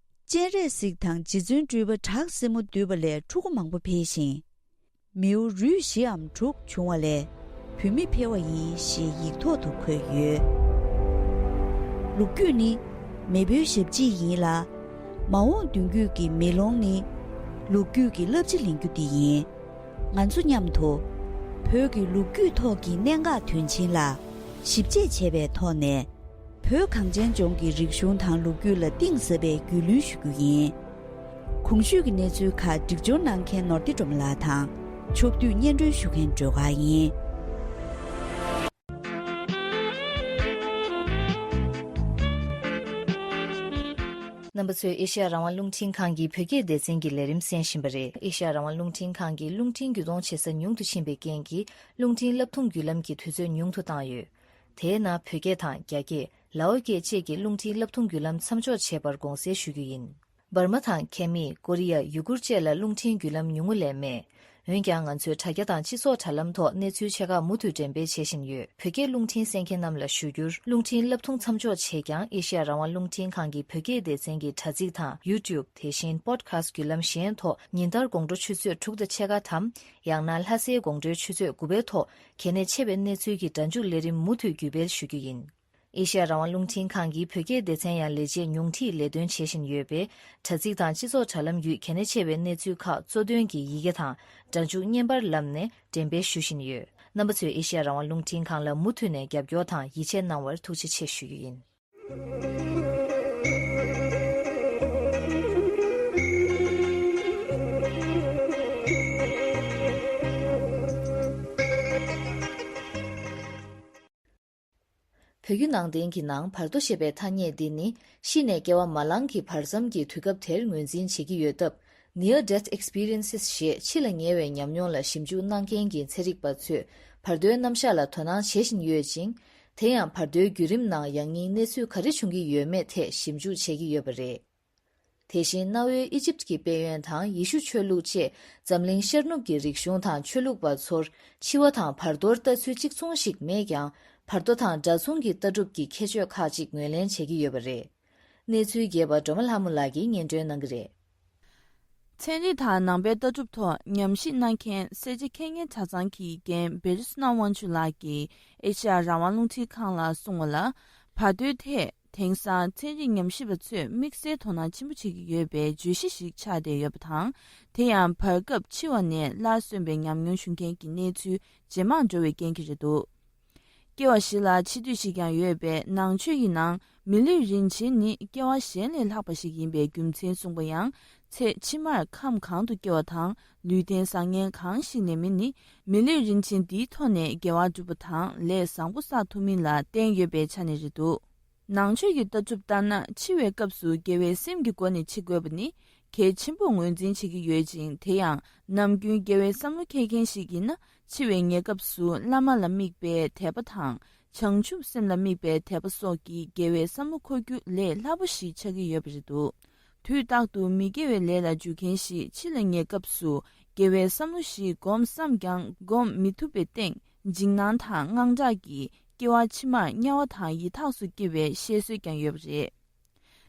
སྤྱན་རས་གཟིགས་དང་རྗེ་བཙུན་སྤྲུལ་པ་བྲག་སྲིན་མོ་འདུས་པ་ལས་ཕྲུ་གུ་མང་པོ་འཕེལ་ཞིང་། མིའུ་རུས་བཞིའམ་དྲུག་བྱུང་བ་ལས་བོད་མི་འཕེལ་བ་ཡིན་ཞེས་ཡིག་ཐོག་ཏུ་འཁོད་ཡོད། ལོ་རྒྱུས་ནི་མེས་པོའི་ཞབས་ཕྱི་ཡིན་ལ། མ་འོངས་མདུན་སྐྱོད་ཀྱི་མེ་ལོང་ནི་ལོ་རྒྱུས་ཀྱི་བསླབ་བྱ་ལེན་རྒྱུ་དེ་ཡིན། ང་ཚོ་མཉམ་དུ་བོད་ཀྱི་ལོ་རྒྱུས་ཐོག་གི་གནད་འགག་དོན་ཆེན་ལ་ཞིབ་དཔྱད་བྱས་པའི་ཐོག་ནས། བོད་གངས་ཅན་ལྗོངས་ཀྱི་རིག་གཞུང་དང་ལོ་རྒྱུས་ལ་གཏིང་ཟབ་པའི་རྒྱུས་ལོན་ཞུ་རྒྱུ་ཡིན། གོང་ཞུས་ཀྱི་གནས་ཚུལ་ཁག་སྒྲིག་སྦྱོར་གནང་མཁན་ནོར་བདེ་སྒྲོལ་མ་ལགས་དང་། ཕྱོགས་བསྡུས་སྙན་སྒྲོན་ཞུ་མཁན་སྒྲོལ་དཀར་ཡིན། རྣམ་པ་ཚོས་ཨེ་ཤེ་ཡ་རང་དབང་རླུང་འཕྲིན་ཁང་གི་བོད་སྐད་སྡེ་ཚན་གྱི་ལས་རིམ་གསན་བཞིན་པ་རེད། ཨེ་ཤེ་ཡ་རང་དབང་རླུང་འཕྲིན་ཁང་གི་རླུང་འཕྲིན་བརྒྱུད་གཏོང་བྱེད་ས་ཉུང་དུ་ཕྱིན་པའི་རྐྱེན་གྱིས་རླུང་འཕྲིན་བསླབ་ཐུང་བརྒྱུད་ལམ་གྱི་དུས་ཚོད་ཉུང་དུ་བཏང་ཡོད། དེས་ན་བོད་སྐད་དང་རྒྱ་སྐད། ལའོ་སྐད་བཅས་ཀྱི་རླུང་འཕྲིན་བསླབ་ཐུང་བརྒྱུད་ལམ་མཚམས་འཇོག་བྱས་པར་དགོངས་སེལ་ཞུ་རྒྱུ་ཡིན། འབར་མ་དང་ཁེ་མི། ཀོ་རི་ཡ། ཡུ་གུར་བཅས་ལ་རླུང་འཕྲིན་བརྒྱུད་ལམ་ཉུང་ངུ་ལས་མེད། འོན་ཀྱང་ང་ཚོས་དྲ་རྒྱ་དང་སྤྱི་ཚོགས་དྲ་ལམ་ཐོག་གནས་ཚུལ་ཆེ་ཁག་མུ་མཐུད་འགྲེམས་སྤེལ་བྱེད་བཞིན་ཡོད། བོད་སྐད་རླུང་འཕྲིན་གསན་མཁན་རྣམས་ལ་ཞུ་རྒྱུར། རླུང་འཕྲིན་བསླབ་ཐུང་མཚམས་འཇོག་བྱས་ཀྱང་ཨེ་ཤེ་ཡ་རང་དབང་རླུང་འཕྲིན་ཁང་གི་བོད་སྐད་སྡེ་ཚན་གྱི་དྲ་ཚིགས་དང་ཡུ་ཊུབ། དེ་བཞིན་པོ་ཌི་ཁ་སི་ཊི་བརྒྱུད་ལམ་གཞན་ཐོག་ཉིན་ལྟར་དགོང་དྲོ་ཆུ་ཚོད་དྲུག་དང་ཕྱེད་ཀ་དང་། ཡང་ན་ལྷ་སའི་དགོང་དྲོའི་ཆུ་ཚོད་དགུ་པའི་ཐོག་གལ་གནད་ཆེ་བའི་གནས་ཚུལ་གྱི་སྒྲ་འཇུག་ལས་རིམ་མུ་མཐུད་བརྒྱུད་སྤེལ་ཞུ་རྒྱུ་ཡིན། ཨེ་ཤེ་ཡ་རང་དབང་རླུང་འཕྲིན་ཁང་གི་བོད་སྐད་སྡེ་ཚན་ཡང་ལས་བྱེད་ཉུང་མཐིལ་ལས་དོན་བྱེད་བཞིན་ཡོད་པས། དྲ་ཚིགས་དང་སྤྱི་ཚོགས་དྲ་ལམ་བརྒྱུད་གལ་གནད་ཆེ་བའི་གནས་ཚུལ་ཁག་གཙོ་དོན་གྱི་ཡི་གེ་དང་སྒྲ་འཇུག་བརྙན་པར་ལམ་ནས་འགྲེམས་སྤེལ་ཞུ་བཞིན་ཡོད། རྣམ་པ་ཚོས་ཨེ་ཤེ་ཡ་རང་དབང་རླུང་འཕྲིན་ཁང་ལ་མུ་མཐུད་ནས་རྒྱབ་སྐྱོར་དང་ཡིད་ཆེས་གནང་བར་ཐུགས་རྗེ་ཆེ་ཞུ་རྒྱུ་ཡིན། བོད་བརྒྱུད་ནང་བསྟན་གྱི་ནང་བར་དོ་ཞེས་པའི་ཐ་སྙད་འདི་ནི་ཤི་ནས་སྐྱེ་བ་མ་བླངས་ཀྱི་བར་མཚམས་ཀྱི་དུས་སྐབས་དེར་ངོས་འཛིན་བྱེད་ཀྱི་ཡོད་སྟབས། Near Death Experiences ཞེས་འཆི་ལ་ཉེ་བའི་ཉམས་མྱོང་ལ་ཞིབ་འཇུག་གནང་མཁན་གྱི་ཚན་རིག་པ་ཚོས་བར་དོའི་རྣམ་གཞག་ལ་དོ་སྣང་བྱེད་བཞིན་ཡོད་ཅིང་། དེ་ཡང་བར་དོའི་བརྒྱུད་རིམ་ནང་ཡང་སྙིང་གནས་ཚུལ་ག་རེ་བྱུང་གི་ཡོད་མེད་ཐད་ཞིབ་འཇུག་བྱེད་ཀྱི་ཡོད་པ་རེད། དེ་བཞིན་གནའ་བོའི་ཨི་ཇིབ་ཀྱི་དཔལ་ཡོན་དང་ཡེ་ཤུ་ཆོས་ལུགས་བཅས་འཛམ་གླིང་ཤར་ནུབ་ཀྱི་རིག་གཞུང་དང་ཆོས་ལུགས་པ་ཚོར་འཆི་བ་དང་བར་དོར་ལྟ་ཚུལ་གཅིག་མཚུངས་ཤིག་མེད་ཀྱང་། བར་དོ་དང་འདྲ་མཚུངས་ཀྱི་ལྟ་གྲུབ་ཀྱི་ཁྱད་ཆོས་ཁག་ཅིག་ངོས་ལེན་བྱེད་ཀྱི་ཡོད་པ་རེད། གནས་ཚུལ་རྒྱས་པ་སྒྲོལ་མ་ལྷ་མོ་ལགས་ཀྱིས་སྙན་སྒྲོན་གནང་གི་རེད། ཚན་རིག་དང་ནང་པའི་ལྟ་གྲུབ་ཐོག་ཉམས་ཞིབ་གནང་མཁན་གསལ་བྱེད་མཁས་སྙན་གྲྭ་ཚང་གི་འགན་བེ་རི་སྣ་དབང་ཕྱུག་ལགས་ཀྱིས་ཨེ་ཤ་ཡ་རང་དབང་རླུང་འཕྲིན་ཁང་ལ་གསུངས་པ་ལ། བར་དོའི་ཐད་དེང་སང་ཚན་རིག་ཉམས་ཞིབ་པ་ཚོས་དམིགས་བསལ་དོ་སྣང་ཆེན་པོ་བྱེད་ཀྱི་ཡོད་པའི་བརྗོད་གཞི་ཞིག་ཆགས་བསྡད་ཡོད་པ་དང་། དེ་ཡང་བར་སྐབས་འཆི་བ་ནས་སླར་གསོན་པའི་ཉམས་མྱོང་བྱུང་མཁན་གྱི་གནས་ཚུལ་ཇེ་མང་འགྲོ་བའི་རྐྱེན་གྱིས་རེད་འདུག་སྐྱེ་བ་བཞི་ལ་འཆི་དུས་ཤིག་ཀྱང་ཡོད་པས། ནང་ཆོས་ཀྱི་ནང་མི་ལུས་རིན་ཆེན་ནི་སྐྱེ་བ་གཞན་ལས་ལྷག་པ་ཞིག་ཡིན་པའི་རྒྱུ་མཚན་གསུངས་པ་ཡང་། ཚེ་ཕྱི་མར་ཁམས་གང་དུ་སྐྱེ་བ་དང་ལུས་རྟེན་བཟང་ངན་གང་ཞིག་ལེན་མིན་ནི། མི་ལུས་རིན་ཆེན་འདིའི་ཐོག་ནས་དགེ་བ་སྒྲུབ་པ་དང་ལས་བཟང་པོ་བསགས་ཐུབ་མིན་ལ་བརྟེན་ཡོད་པའི་ཆ་ནས་རེད་འདུག་ནང་ཆོས་ཀྱི་ལྟ་གྲུབ་ལྟར་ན། འཆི་བའི་སྐབས་སུ་དགེ་བའི་སེམས་ཀྱི་སྒོ་ནས་འཆི་དགོས་པ་ནི་གལ་ཆེན་པོར་ངོས་འཛིན་བྱེད་ཀྱི་ཡོད་ཅིང་། དེ་ཡང་ནམ་རྒྱུན་དགེ་བའི་བསམ་བློ་འཁྱེར་མཁན་ཞིག་ཡིན་ན། འཆི་བའི་ཉེ་སྐབས་སུ་བླ་མ་ལ་དམིགས་པའི་དད་པ་དང་། བྱང་ཆུབ་སེམས་ལ་དམིགས་པའི་དད་པ་སོགས་ཀྱི་དགེ་བའི་བསམ་བློ་འཁོར་རྒྱུ་ལས་སླ་པོ་ཞིག་ཆགས་ཀྱི་ཡོད་པ་རེད་འདུག་དུས་རྟག་ཏུ་མི་དགེ་བའི་ལས་ལ་འཇུག་མཁན་ཞིག་འཆི་ལ་ཉེ་སྐབས་སུ་དགེ་བའི་བསམ་བློ་ཞིག་སྒོམ་བསམ་ཀྱང་སྒོམ་མི་ཐུབ་པའི་སྟེང་། འཇིགས་སྣང་དང་དངངས་སྐྲག་གིས་སྐྱེ་བ་ཕྱི་མར་དམྱལ་བ་དང་ཡི་དྭགས་སུ་སྐྱེ་བའི་བཤད་སྲོལ་ཀྱང་ཡོད་པ་རེད།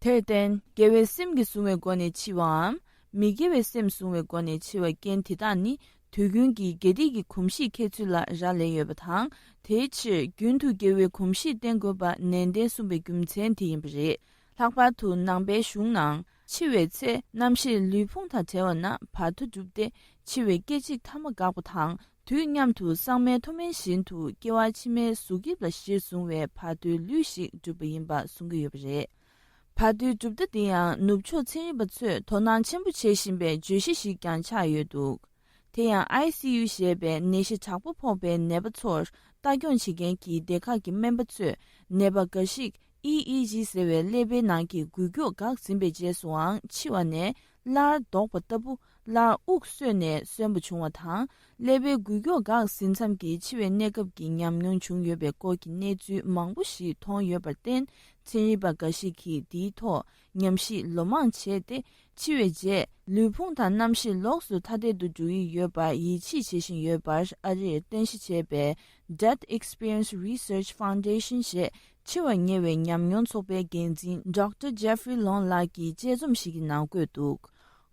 དེར་བརྟེན། དགེ་བའི་སེམས་ཀྱིས་བཟུང་བའི་སྒོ་ནས་འཆི་བའམ། མི་དགེ་བའི་སེམས་བཟུང་བའི་སྒོ་ནས་འཆི་བའི་རྐྱེན་དེ་དག་ནི། དུས་རྒྱུན་གྱི་དགེ་སྡིག་གི་གོམས་གཤིས་འཁྱེར་ཚུལ་ལ་རག་ལས་ཡོད་པ་དང་། དེའི་ཕྱིར་རྒྱུན་དུ་དགེ་བའི་གོམས་གཤིས་བསྟེན་དགོས་པ་ནན་ཏན་གསུངས་པའི་རྒྱུ་མཚན་དེ་ཡིན་པ་རེད། ལྷག་པར་དུ་ནང་པའི་གཞུང་ནང་། འཆི་བའི་ཚེ་རྣམ་ཤེས་ལུས་ཕུང་དང་བྲལ་བ་ན་བར་དོ་གྲུབ་སྟེ། འཆི་བའི་སྐད་ཅིག་ཐ་མ་འགག་པ་དང་། དུས་མཉམ་དུ་སྲང་མའི་མཐོ་དམན་བཞིན་དུ་སྐྱེ་བ་ཕྱི་མའི་གཟུགས་དབྱིབས་ལ་གཞིར་བཟུང་བའི་བར་དོའི་ལུས་ཤིག་གྲུབ་པ་ཡིན་པ་གསུང་གི་ཡོད་པ་རེད། བར་དོའི་གྲུབ་མཐའ་འདི་ཡང་ནུབ་ཕྱོགས་ཚན་རིག་པ་ཚོས་དོ་སྣང་ཆེན་པོ་བྱེད་བཞིན་པའི་བརྗོད་གཞི་ཞིག་ཀྱང་ཆགས་ཡོད་འདུག་དེ་ཡང་ཨའི་སི་ཡུ་ཞེས་པའི་ནད་གཞི་དྲག་པོ་ཕོག་པའི་ནད་པ་ཚོར་ལྟ་སྐྱོང་བྱེད་མཁན་གྱི་སྡེ་ཁག་གི་སྨན་པ་ཚོས་ནད་པ་འགའ་ཞིག་ཨི་ཨི་ཇི་ཟེར་བའི་ཀླད་པའི་ནང་གི་འགུལ་སྐྱོད་འགག་ཟིན་པའི་རྗེས་སུའང་འཆི་བ་ནས་སླར་ལྡོག་པ་ལྟ་བུ། སླར་དབུགས་གསོས་ནས་གསོན་པ་བྱུང་བ་དང་། ཀླད་པའི་འགུལ་སྐྱོད་འགག་ཟིན་མཚམས་ཀྱི་འཆི་བའི་གནས་སྐབས་ཀྱི་ཉམས་མྱོང་བྱུང་ཡོད་པའི་སྐོར་གྱི་གནས་ཚུལ་མང་པོ་ཞིག་མཐོང་ཡོད་པར་བརྟེན། ཚན་རིག་པ་འགའ་ཞིག་གིས་འདིའི་ཐོག་ཉམས་ཞིབ་ལོ་མང་བྱས་ཏེ། འཆི་བའི་རྗེས་ལུས་ཕུང་དང་རྣམ་ཤེས་ལོགས་སུ་ཐ་དད་དུ་འགྲོ་ཡི་ཡོད་པར་ཡིད་ཆེས་བྱེད་བཞིན་ཡོད་པར། ཨ་རིར་རྟེན་གཞི་བྱས་པའི་Death Experience Research Foundation ཞེས་འཆི་བ་ཉེ་བའི་ཉམས་མྱོང་ཚོགས་པའི་འགན་འཛིན་Doctor Jeffrey Long ལགས་ཀྱི་དཔྱད་རྩོམ་ཞིག་གི་ནང་བཀོད་འདུག་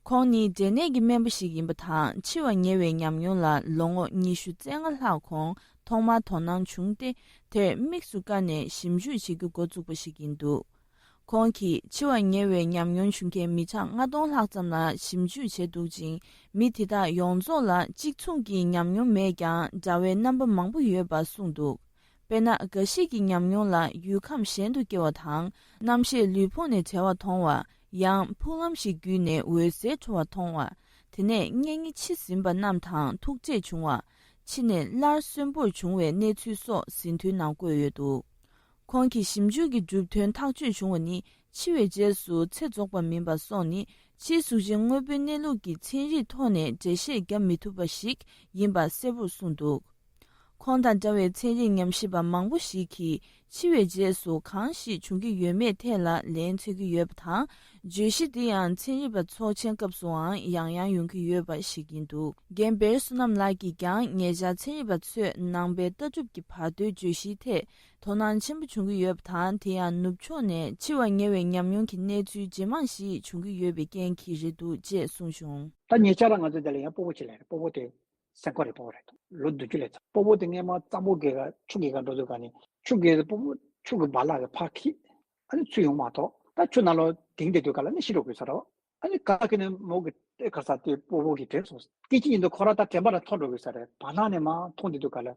ཁོང་ནི་འབྲས་ནད་ཀྱི་སྨན་པ་ཞིག་ཡིན་པ་དང་། འཆི་བ་ཉེ་བའི་ཉམས་མྱོང་ལ་ལོ་ངོ་ཉི་ཤུ་རྩ་ལྔ་ལྷག་གོང་ཐོག་མར་དོ་སྣང་བྱུང་སྟེ། དེར་དམིགས་སུ་བཀར་ནས་ཞིབ་འཇུག་བྱེད་རྒྱུ་འགོ་བཙུགས་པ་ཞིག་ཡིན་འདུག་ཁོང་གིས་འཆི་བ་ཉེ་བའི་ཉམས་མྱོང་བྱུང་མཁན་མི་གྲངས་ལྔ་སྟོང་ལྷག་ཙམ་ལ་ཞིབ་འཇུག་བྱས་འདུག་ཅིང་། མི་དེ་དག་ཡོངས་རྫོགས་ལ་གཅིག་མཚུངས་ཀྱི་ཉམས་མྱོང་མེད་ཀྱང་འདྲ་བའི་རྣམ་པ་མང་པོ་ཡོད་པ་གསུངས་འདུག་དཔེར་ན། འགའ་ཞིག་གི་ཉམས་མྱོང་ལ་ཡུལ་ཁམས་གཞན་དུ་སྐྱེ་བ་དང་། རྣམ་ཤེས་ལུས་ཕུང་ནས་བྲལ་བ་མཐོང་བ། ཡང་ཕུག་ལམ་ཞིག་བརྒྱུད་ནས་འོད་གསལ་འཕྲོ་བ་མཐོང་བ། དེ་ནས་གཉེན་ཉེ་འཆི་ཟིན་པ་རྣམས་དང་ཐུག་འཕྲད་བྱུང་བ། འཆི་ནས་སླར་གསོན་པོར་བྱུང་བའི་གནས་ཚུལ་སོགས་ཟིན་ཐོའི་ནང་བཀོད་ཡོད་འདུག་ཁོང་གི་ཞིབ་འཇུག་གི་གྲུབ་དོན་ཐག་གཅོད་བྱུང་བ་ནི། འཆི་བའི་རྗེས་སུ་ཚེ་རྫོགས་པ་མིན་པ་སོགས་ནི། ཕྱིའི་གཟུགས་ཅན་དངོས་པོའི་གནས་ལུགས་ཀྱི་ཚན་རིག་ཐོག་ནས་འགྲེལ་བཤད་བརྒྱབ་མི་ཐུབ་པ་ཞིག་ཡིན་པ་གསལ་པོར་གསུངས་འདུག་ཁོང་དང་འདྲ་བའི་ཚན་རིག་ཉམས་ཞིབ་པ་མང་པོ་ཞིག་གིས་འཆི་བའི་རྗེས་སུ་གང་ཞིག་འབྱུང་གི་ཡོད་མེད་ཐད་ལ་ལན་འཚོལ་གྱི་ཡོད་པ་དང་། བརྗོད་གཞི་འདི་ཡང་ཚན་རིག་པ་ཚོགས་ཆེན་སྐབས་སུའང་ཡང་ཡང་ཡོང་གི་ཡོད་པ་ཞིག་ཡིན་འདུག་རྒན་བེར་བསོད་ནམས་ལགས་ཀྱིས་ཀྱང་ཉེ་ཆར་ཚན་རིག་པ་ཚོས་ནང་པའི་ལྟ་གྲུབ་ཀྱི་བར་དོའི་བརྗོད་གཞིའི་ཐད་དོ་སྣང་ཆེན་པོ་བྱུང་གི་ཡོད་པ་དང་། དེ་ཡང་ནུབ་ཕྱོགས་ནས་འཆི་བ་ཉེ་བའི་ཉམས་མྱོང་གི་གནས་ཚུལ་ཇེ་མང་ཞིག་བྱུང་གི་ཡོད་པའི་རྐྱེན་གྱིས་རེད་འདུག་ཅེས་གསུངས་བྱུང་། ད་ཉེ་ཆར་ང་ཚོ་འདི་ལ་ཡང་སྤོ་བོ་ཅིག་སླེབས་རེད། སྤོ་བོ་དེ་སེམས་ཁོག་རེད། སྤོ་བོ་རེད། ལོ་བདུན་ཅུ་སླེབས་ཚར། སྤོ་བོ་དེ་སྔས་མ་གཙང་པོ་སྒེར་ག་ཆུ་སྒེར་ག་འགྲོ་དུས་ག་ནས་ཆུ་སྒེར་དུ་སྤོ་བོ་ཆུ་གི་བ་ལག་གི་ཕར་འཁྱེར། ཨ་ནི་ཚུར་ཡོང་མ་ཐོག་ད་ཆུ་ནང་ལོགས་ལྡིང་བསྡད་དུས་ག་ལ་ནི་ཤི་འགྲོ་དགོས་ས་རེད། ཨ་ནི་ག་གི་ནས་མོ་གི་ལྟོས་ག་ས་དེ་སྤོ་བོ་གི་དྲན་སོང་། སྐད་ཅིག་ཉིན་དུ་ཁོ་ར་ད་དྲན་པ་ལ་ཐོར་འགྲོ་དགོས་ས་རེད། བར་སྣང་ནས་མར་མཐོང་བསྡད་དུས་ག་ལ་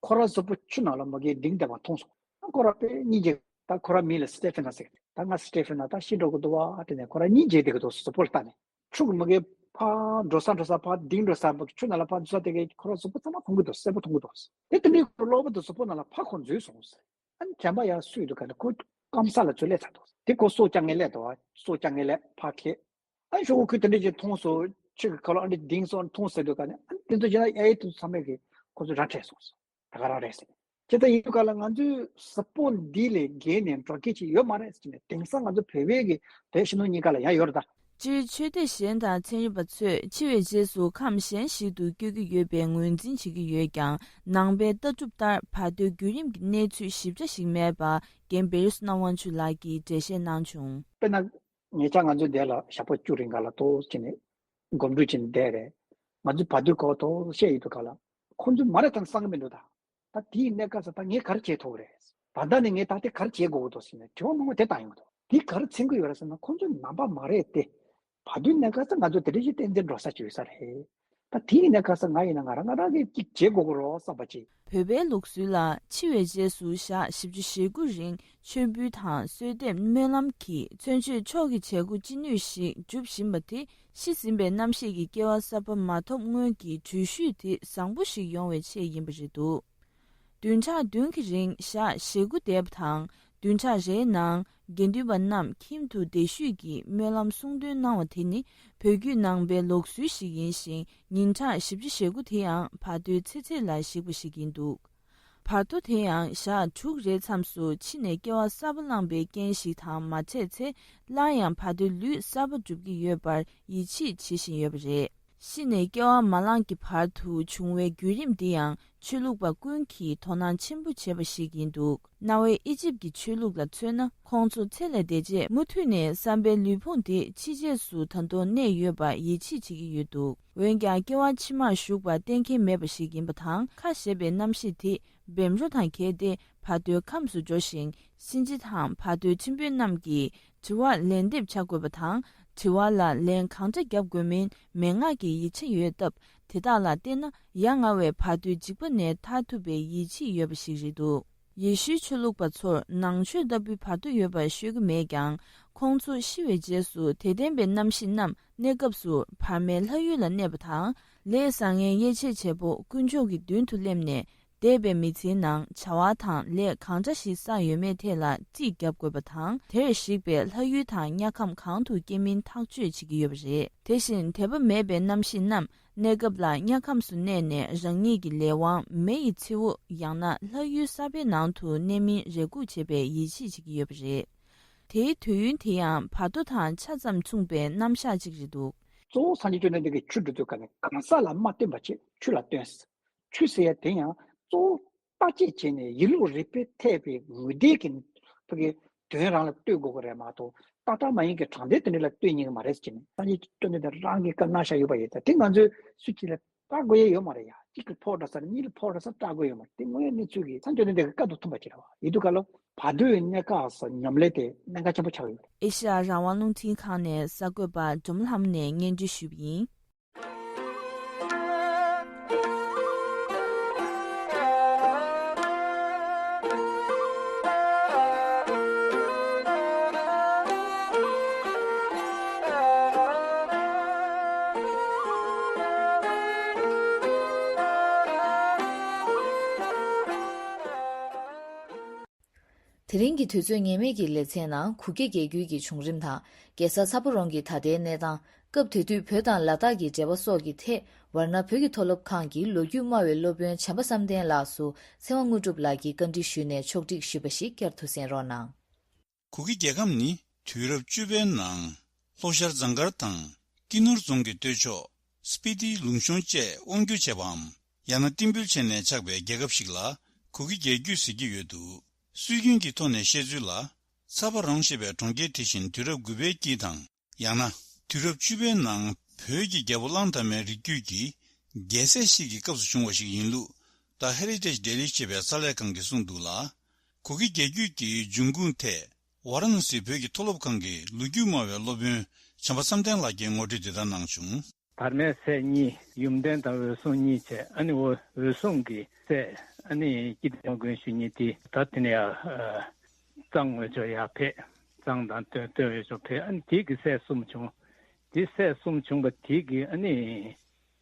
ཁོ་ར་གཟུགས་པོ་ཆུ་ནང་ལ་མོ་གིས་ལྡིང་བསྡད་པ་མཐོང་སོང་། ཨ་ཁོ་ར་དཔེ་སྙིང་རྗེ། ད་ཁོ་ར་མིང་ལ་སི་ཏེ་ཧྥེ་ན་ཟེར། ད་ང་སི་ཏེ་ཧྥེ་ན་ད་ཤི་འགྲོ་གི་འདུག་བ་དེ་ནས་ཁོ་ར་སྙིང་རྗེ་བསྡད་ཀྱི་འདུག་གཟུགས་པོ་ལ་ལྟ་ནས། ཆུ་གི་མ་གི་ཕར་འགྲོ་ས་འགྲོ་ས་ཕར་ལྡིང་འགྲོ་ས་མ་གི་ཆུ་ནང་ལ་ཕར་འཛུལ་ས་དེ་གའི་ཁོ་ར་གཟུགས་པོ་ཚང་མ་མཐོང་གི་འདུག་གསལ་པོ་མཐོང་གི་འདུག་དེ་དེ་འདྲའི་ཁོ་གློ་བུར་དུ་གཟུགས་པོ་ནང་ལ་ཕར་ཁོ་འཛུལ་སོང་ཟེར། ཨ་ནི་དྲན་པ་ཡར་སོས་འདུག་ག་ནི་ཁོ་སྐམ་ས་ལ་ཚུར་སླེབས་ཚར་འདུག་དེ་ཁོ་སྲོག་བཅད་ངན་སླེབས་འདུག་སྲོག་བཅད་ངན་སླེབས་ཕར་ཁེ། ཨ་ནི་ཤོག་གུ་ཁོས་དེ་འདྲ་ཅིག་མཐོང་སོང་། ཆུ་གི་ཁ་ལོ་ཨ་འདྲ་ལྡིང་སོང་མཐོང་ཟེར་འདུག་ག་ནི། ཨ་ནི་དེ་ཚོ་བྱས་ན་ཨེ་དུ་ཚང་མས་གི་ཁོ་ཚོ་ར་འཕྲད་སོང་ཟེར། ད་ག་རང་རེད་ཟེར། ཇི་ལྟར་ཡིན་ག་ལ་ང་ཚོའི་གཟུགས་པོ་འདི་ལས་བརྒལ་ནས་འགྲོ་སྐྱེལ་ཅིག་ཡོད་མ་རེད་ཟེར་ནས། དེང་སང་ང་ཚོ་བོད་པའི་གི་བོད་ཕྱི་ནང་གཉིས་ཀ་ལ་ཡང་ཡོད་རེད་ད། སྤྱིར་ཆོས་སྡེ་གཞན་དང་ཚན་རིག་པ་ཚོས་འཆི་བའི་རྗེས་སུ་ཁམས་གཞན་ཞིག་ཏུ་བསྐྱོད་ཀྱི་ཡོད་པའི་ངོས་འཛིན་བྱེད་ཀྱི་ཡོད་ཀྱང་། ནང་པའི་ལྟ་གྲུབ་ལྟར་བར་དོའི་བརྒྱུད་རིམ་གྱི་གནས་ཚུལ་ཞིབ་ཆ་ཞིག་མེད་པ་རྒན་བེར་སོ་ན་དབང་ཕྱུག་ལགས་ཀྱིས་འགྲེལ་བཤད་གནང་བྱུང་། དཔེར་ན། ཉེ་ཆར་ང་ཚོའི་འདས་ལ་ཞག་པོ་བཅུ་རིང་ག་ལ་ཏོག་ཙམ་ནས་སྒོམ་སྒྲུབ་བྱས་ནས་བསྡད་རེད། ང་ཚོའི་བར་དོའི་སྐོར་ཏོག་ཙམ་བཤད་ཡོད་དུས་ག་ལ། ཁོང་ཚོས་མ་རེད་ད་བསམ་གི་མི་འདུག་ད་ད་དེའི་གནས་སྐབས་སུ་ད་ངས་ག་རེ་བྱེད་ཐུབ་རེད། ད་ལྟ་ནས་ངས་ད་དེ་ག་རེ་བྱེད་དགོས་ཀྱི་འདུག་ཟེར་ནས་དྲི་བ་མང་པོ་དེ་བཏང་ཡོང་གི་འདུག་དེ་ག་རེ་འཚོལ་གི་ཡོད་རེད་ཟེར་ན། ཁོང་ཚོ་ནང་པ་མ་རེད་དེ། བར་དོའི་གནས་སྐབས་སུ་ང་ཚོ་དེ་འདྲ་ཞིག་ཏན་ཏན་འགྲོ་ས་ཅིག་ཡོད་ས་རེད། ད་དེའི་གནས་སྐབས་སུ་ང་ཡིན་ན་ང་རང་ང་རང་གིས་ཅིག་བྱེད་དགོས་ཀྱི་རེད་བསམ་པ་ཅིག་བོད་པའི་ལུགས་སྲོལ་ལ་འཆི་བའི་རྗེས་སུ་ཞག་བཞི་བཅུ་ཞེ་དགུ་རིང་མཆོད་འབུལ་དང་གསོལ་འདེབས་སྨོན་ལམ་གྱིས་མཚོན་ཆོས་མཆོག་གི་བྱེད་སྒོ་ཅི་ནུས་ཤིག་སྒྲུབ་བཞིན་པ་དེ་ཤི་ཟིན་པའི་རྣམ་ཤེས་ཀྱིས་སྐྱེ་བ་གསར་པ་མ་ཐོབ་སྔོན་གྱི་འགྲུལ་བཞུད་དེ་བཟང་པོ་ཞིག་ཡོང་བའི་ཆེད་ཡིན་པ་རེད་འདུག་བདུན་ཕྲག་བདུན་གྱི་རིང་ཞག་ཞེ་དགུ་འདས་པ་དང་། བདུན་ཕྲག་རེའི་ནང་དགེ་འདུན་པ་རྣམས་ཁྱིམ་དུ་བསྡད་བཞུགས་ཀྱིས་སྨོན་ལམ་གསུང་འདོན་གནང་བ་དེ་ནི་བོད་བརྒྱུད་ནང་པའི་ལུགས་སྲོལ་ཞིག་ཡིན་ཞིང་། ཉིན་གྲངས་བཞི་བཅུ་ཞེ་དགུ་དེ་ཡང་བར་དོའི་ཚེ་ཚད་ལ་གཞིགས་པ་ཞིག་ཡིན་འདུག་བར་དོ་དེ་ཡང་ཞག་དྲུག་རེའི་མཚམས་སུ་འཆི་ནས་སྐྱེ་བ་གསར་པ་བླངས་པའི་རྐྱེན་ཞིག་དང་མ་འཕྲད་ཚེ། སླར་ཡང་བར་དོའི་ལུས་གསར་པ་སྒྲུབ་ཀྱི་ཡོད་པར་ཡིད་ཆེས་བྱེད་བཞིན་ཡོད་པ་རེད། ཤི་ནས་སྐྱེ་བ་མ་བླངས་ཀྱི་བར་དུ་བྱུང་བའི་བརྒྱུད་རིམ་འདི་ཡང་ཆོས་ལུགས་པ་ཀུན་གྱིས་དོ་སྣང་ཆེན་པོ་བྱེད་པ་ཞིག་ཡིན་འདུག་གནའ་བོའི་ཨི་ཇིབ་ཀྱི་ཆོས་ལུགས་ལ་མཚོན་ན། ཁོང་ཚོ་ཚེ་ལས་འདས་རྗེས་མུ་མཐུད་ནས་བསམ་པའི་ལུས་ཕུང་དེ་ཕྱི་རྗེས་སུ་ད་དུང་གནས་ཡོད་པར་ཡིད་ཆེས་བྱེད་ཀྱི་ཡོད་འདུག་འོན་ཀྱང་སྐྱེ་བ་ཕྱི་མར་ཞུགས་པ་གཏན་འཁེལ་མེད་པ་ཞིག་ཡིན་པ་དང་། ཁ་ཞེས་པའི་རྣམ་ཤེས་དེ་བེམ་རོ་དང་གྱེས་ཏེ་བར་དོའི་ཁམས་སུ་འགྲོ་ཞིང་། གཤིན་རྗེ་དང་བར་དོའི་ཁྲིམས་དཔོན་རྣམས་ཀྱིས་དྲི་བར་ལན་འདེབས་བྱ་དགོས་པ་དང་། དྲི་བ་ལ་ལན་གང་འདྲ་བརྒྱབ་དགོས་མིན་མན་ངག་གི་ཡིག་ཆ་ཡོད་སྟབས། དེ་དག་ལ་བལྟས་ན་ཡ་ང་བའི་བར་དོའི་འཇིགས་པ་ནས་ཐར་ཐུབ་པའི་ཡིད་ཆེས་ཡོད་པ་ཞིག་རེད་འདུག་ཡེ་ཤུའི་ཆོས་ལུགས་པ་ཚོར་ནང་ཆོས་ལྟ་བུའི་བར་དོ་ཡོད་པར་ཤོད་ཀྱི་མེད་ཀྱང་། ཁོང་ཚོ་ཤི་བའི་རྗེས་སུ་དད་ལྡན་པའི་རྣམ་ཤེས་རྣམས་གནས་སྐབས་སུ་བར་མའི་ལྷ་ཡུལ་ལ་གནས་པ་དང་། ལས་བཟང་ངན་དབྱེ་འབྱེད་བྱེད་པོ་དཀོན་མཆོག་གི་མདུན་དུ་སླེབས་ནས། འདས་པའི་མི་ཚེའི་ནང་བྱ་བ་དང་ལས་གང་འདྲ་ཞིག་བསགས་ཡོད་མེད་ཐད་ལ་རྩིས་བརྒྱབ་དགོས་པ་དང་། དེར་གཞིགས་པའི་ལྷ་ཡུལ་དང་དམྱལ་ཁམས་གང་དུ་སྐྱེ་མིན་ཐག་གཅོད་བྱེད་ཀྱི་ཡོད་པ་རེད། དེ་བཞིན་དད་པ་མེད་པའི་རྣམ་ཤེས་རྣམས་གནས་སྐབས་ལ་དམྱལ་ཁམས་སུ་གནས་ནས་རང་ཉིད་ཀྱི་ལས་དབང་མེ་ཡི་མཚེའུ་ཡང་ན་ལྷ་ཡུལ་གསར་པའི་ནང་དུ་གནས་མིན་རེ་སྒུག་བྱེད་པའི་ཡིད་ཆེས་བྱེད་ཀྱི་ཡོད་པ་རེད། དེའི་དུས་ཡུན་དེ་ཡང་བར་དོ་དང་ཆ་ཙམ་མཚུངས་པའི་རྣམ་གཞག་ཅིག་རེད་འདུག་གཙོ་བོ་སངས་རྒྱས་བཅོམ་ལྡན་འདས་ཀྱིས་ཆུ་སྒྲུབ་དུས་ག་ནས་གང་ཟག་ལ་མ་བསྟན་པ་ཅིག་ཆུ་ལ་སྟོན། ཆུ་ཟེར་ཡ་དེ་ཡང་གཙོ་བོ་བརྟག་དཔྱད་བྱས་ནས་ཡིད་བློ་རིག་པས་འཐད་པའི་ངོས་འདས་ཀྱི་ཕ་གི་དོན་རང་ལ་ལྟོས་དགོས་ཀྱི་རེད་མ་གཏོགས། ཏག་ཏག་མ་ཡིན་གྱི་དྲང་བདེན་དེ་འདྲ་ལ་ལྟོས་ཉན་གྱི་མ་རེད་ཟེར་ནས། སངས་རྒྱས་བཅོམ་ལྡན་འདས་རང་གིས་བཀའ་གནང་བཞག་ཡོད་པ་ཡིན་ད། དེ་ང་ཚོས་སུ་གཅིག་ལ་བཀག་དགོས་ཡ་ཡོད་མ་རེད་ཡ། གཅིག་གིས་ཕོག་འགྲོ་ས་རེད། གཉིས་ལ་ཕོག་འགྲོ་ས་བཀག་དགོས་ཡོད་མ་རེད། དེ་དངོས་ཡོད་གནས་ཚུལ་གྱི་སངས་རྒྱས་བཅོམ་ལྡན་འདས་ཀྱི་བཀའ་དང་མཐུན་པ་ཅིག་རེད་བ། ཡིན་དུས་ག་ལ་བར་དོའི་གནས་སྐབས་སུ་ཉམས་ལེན་དེ་གནད་འགག་ཆེན་པོ་ཆགས་ཡོད་རེད། ཨེ་ཤ་ཡ་རང་དབང་རླུང་འཕྲིན་ཁང་ནས་གསར་འགོད་པ་འབྲོམ་ལྷམ་ནས་སྙན་སྒྲོན་ཞུས་པ་ཡིན། དེ་རིང་གི་དུས་ཚོད་ངེས་མེད་ཀྱི་ལེ་ཚན་ནང་གུ་གེ་རྒྱལ་རྒྱུད་ཀྱི་བྱུང་རིམ་དང་རྒྱལ་ས་ཚ་པོ་རོང་གི་ད་ལྟའི་གནས་སྟངས། སྐབས་དེ་དུས་བོད་དང་ལ་དྭགས་ཀྱི་འབྲེལ་བ་སོགས་ཀྱི་ཐད། ཝར་ཎ་བོད་ཀྱི་མཐོ་སློབ་ཁང་གི་ལོ་རྒྱུས་སྨྲ་བའི་སློབ་དཔོན་བྱམས་པ་བསམ་གཏན་ལགས་སུ་ཚེ་དབང་དངོས་གྲུབ་ལགས་ཀྱིས་བཀའ་འདྲི་ཞུས་ནས་ཕྱོགས་སྒྲིག་ཞུས་པ་ཞིག་བསྐྱར་དུ་གསན་རོགས་གནང་། གུ་གེ་རྒྱལ་ཁབ་ནི་དུས་རབས་བཅུ་པའི་ནང་ལྷོ་ཤར་ཟངས་དཀར་དང་ཀི་ནུར་རྫོང་གི་སྟོད་ཕྱོགས་སྤི་ཏིའི་ལུང་གཤོང་བཅས་དབང་བསྒྱུར་བྱས་པའམ། ཡང་ན་བསྟན་འབུལ་བྱས་ནས་ཆགས་པའི་རྒྱལ་ཁབ་ཞིག་ལ་གུ་གེ་རྒྱལ་རྒྱུད་ཟེར་གྱི་ཡོད་འདུག་སྲོལ་རྒྱུན་གྱི་ཐོག་ནས་བཤད་ཚུལ་ལ། ཚ་བ་རོང་ཞེས་པའི་གྲོང་ཁྱེར་དེ་བཞིན་དུས་རབས་དགུ་པའི་དཀྱིལ་དང་། ཡང་ན། དུས་རབས་བཅུ་པའི་ནང་བོད་ཀྱི་རྒྱལ་པོ་གླང་དར་མའི་རིགས་རྒྱུད་ཀྱི་རྒྱལ་སྲས་ཤིག་གི་སྐབས་སུ་བྱུང་བ་ཞིག་ཡིན་ལུགས། The Heritage Daily ཞེས་པའི་གསར་ལས་ཁང་གིས་གསུངས་འདུག་ལ། གུ་གེ་རྒྱལ་རྒྱུད་ཀྱི་འབྱུང་ཁུངས་ཐད། ཝཱ་ར་ཎ་སིའི་བོད་ཀྱི་མཐོ་སློབ་ཁང་གི་ལོ་རྒྱུས་སྨྲ་བའི་སློབ་དཔོན་བྱམས་པ་བསམ་གཏན་ལགས་ཀྱིས་ངོ་སྤྲོད་འདི་ལྟར་གནང་བྱུང་། དར་མའི་སྲས་གཉིས་ཡུམ་བརྟན་དང་འོད་སྲུང་གཉིས་བྱས། ཨ་ནི་འོ་འོད་སྲུང་གི་སྲས་ཨ་ནི་སྐྱིད་ལྡན་མགོན་ཞུ་གཉིས་དེ་ད་དེ་ནས་ཡར་གཙང་འོས་ཆོས་ཡར་ཕེབས། གཙང་དང་སྟོད་སྟོད་འོས་ཆོས་ཕེབས། ཨ་ནི་དེ་གི་སྲས་གསུམ་བྱུང་། དེ་སྲས་གསུམ་བྱུང་བ་དེ་གི་ཨ་ནི་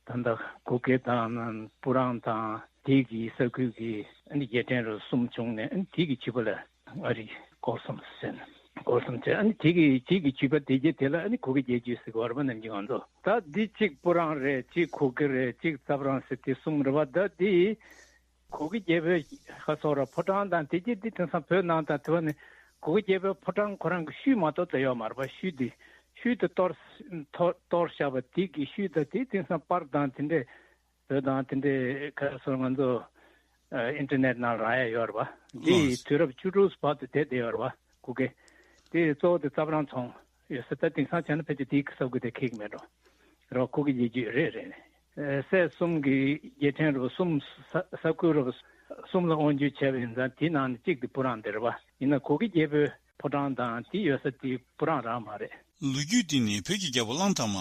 ད་ལྟ་གུ་གེ་དང་སྤུ་རང་དང་དེ་གི་ས་ཁུལ་གི་ཨ་ནི་རྒྱལ་ཕྲན་རུ་གསུམ་བྱུང་ནས། ཨ་ནི་དེ་གི་བྱིས་པ་ལ་ཨ་རི་སྒོ་གསུམ་ཟེར་ནས་སྒོ་གསུམ་བྱས། ཨ་ནི་དེ་གི་དེ་གི་བྱིས་པ་དེ་གྱད་དེ་ལ་ཨ་ནི་གུ་གེ་རྒྱལ་རྒྱུད་ཟེར་གི་ཡོད་རེད་པ། ནམ་རྒྱུན་ང་ཚོ་ད་འདི་གཅིག་སྤུ་རང་རེད། གཅིག་གུ་གེ་རེད། གཅིག་ཙབ་རང་ཟེར། དེ་གསུམ་རེད་པ། ད་འདི་གུ་གེ་རྒྱལ་པོའི་ཁ་སོ་ར་ཕོ་བྲང་དང་དེ་གྱད་འདི་དེང་སང་བོད་ནང་དང་དེ་བ་ནི་གུ་གེ་རྒྱལ་པོའི་ཕོ་བྲང་ཁོ་རང་གི་ཤུལ་མ་གཏོགས་ད་ཡོད་མ་རེད་པ། ཤུལ་འདི་ཤུལ་དུ་གཏོར་གཏོར་བཞག་པ་དེ་གི་ཤུལ་ད་དེ་དེང་སང་པར་དང་དེ་འདྲས། བོད་དང་དེ་འདྲའི་ཁ་སོ་ང་ཚོ་ཨ་ཨིན་ཊར་ནེཊ་ནང་རག་ཡ་ཡོད་རེད་པ། འདི་ལགས། དུས་རབས་བཅུ་དྲུག་བར་དུ་བསྡད་བསྡད་ཡོད་རེད་པ། གུ་གེ་དེ་གཙོ་བོ་དེ་ཙབ་རང་ཚོང་ཡོད་ས། ད་དེང་སང་བྱས་ན་ཕལ་ཆེར་དེའི་ས་ཁུལ་དེ་ཁེགས་མེད་འགྲོ་རེད་པ། གུ་གེ་རྒྱལ་རྒྱུད་རེད་རེད། ཨ་སྲས་གསུམ་གྱི་རྒྱལ་ཕྲན་རུ་གསུམ་ས་ས་ཁུལ་རུ་གསུམ་ལ་དབང་བསྒྱུར་བྱས་པ་ཡིན་ཙང་། དེའི་ནང་ནས་གཅིག་དེ་སྤུ་རང་དེ་རེད་པ། ཡིན་ན་གུ་གེ་རྒྱལ་པོའི་ཕོ་བྲང་དང་དེ་ཡོད་ས་དེ་སྤུ་རང་རང་མ་རེད། ལོ་རྒྱུས་འདི་ནི་བོད་ཀྱི་རྒྱལ་པོ་གླང་དར་མ་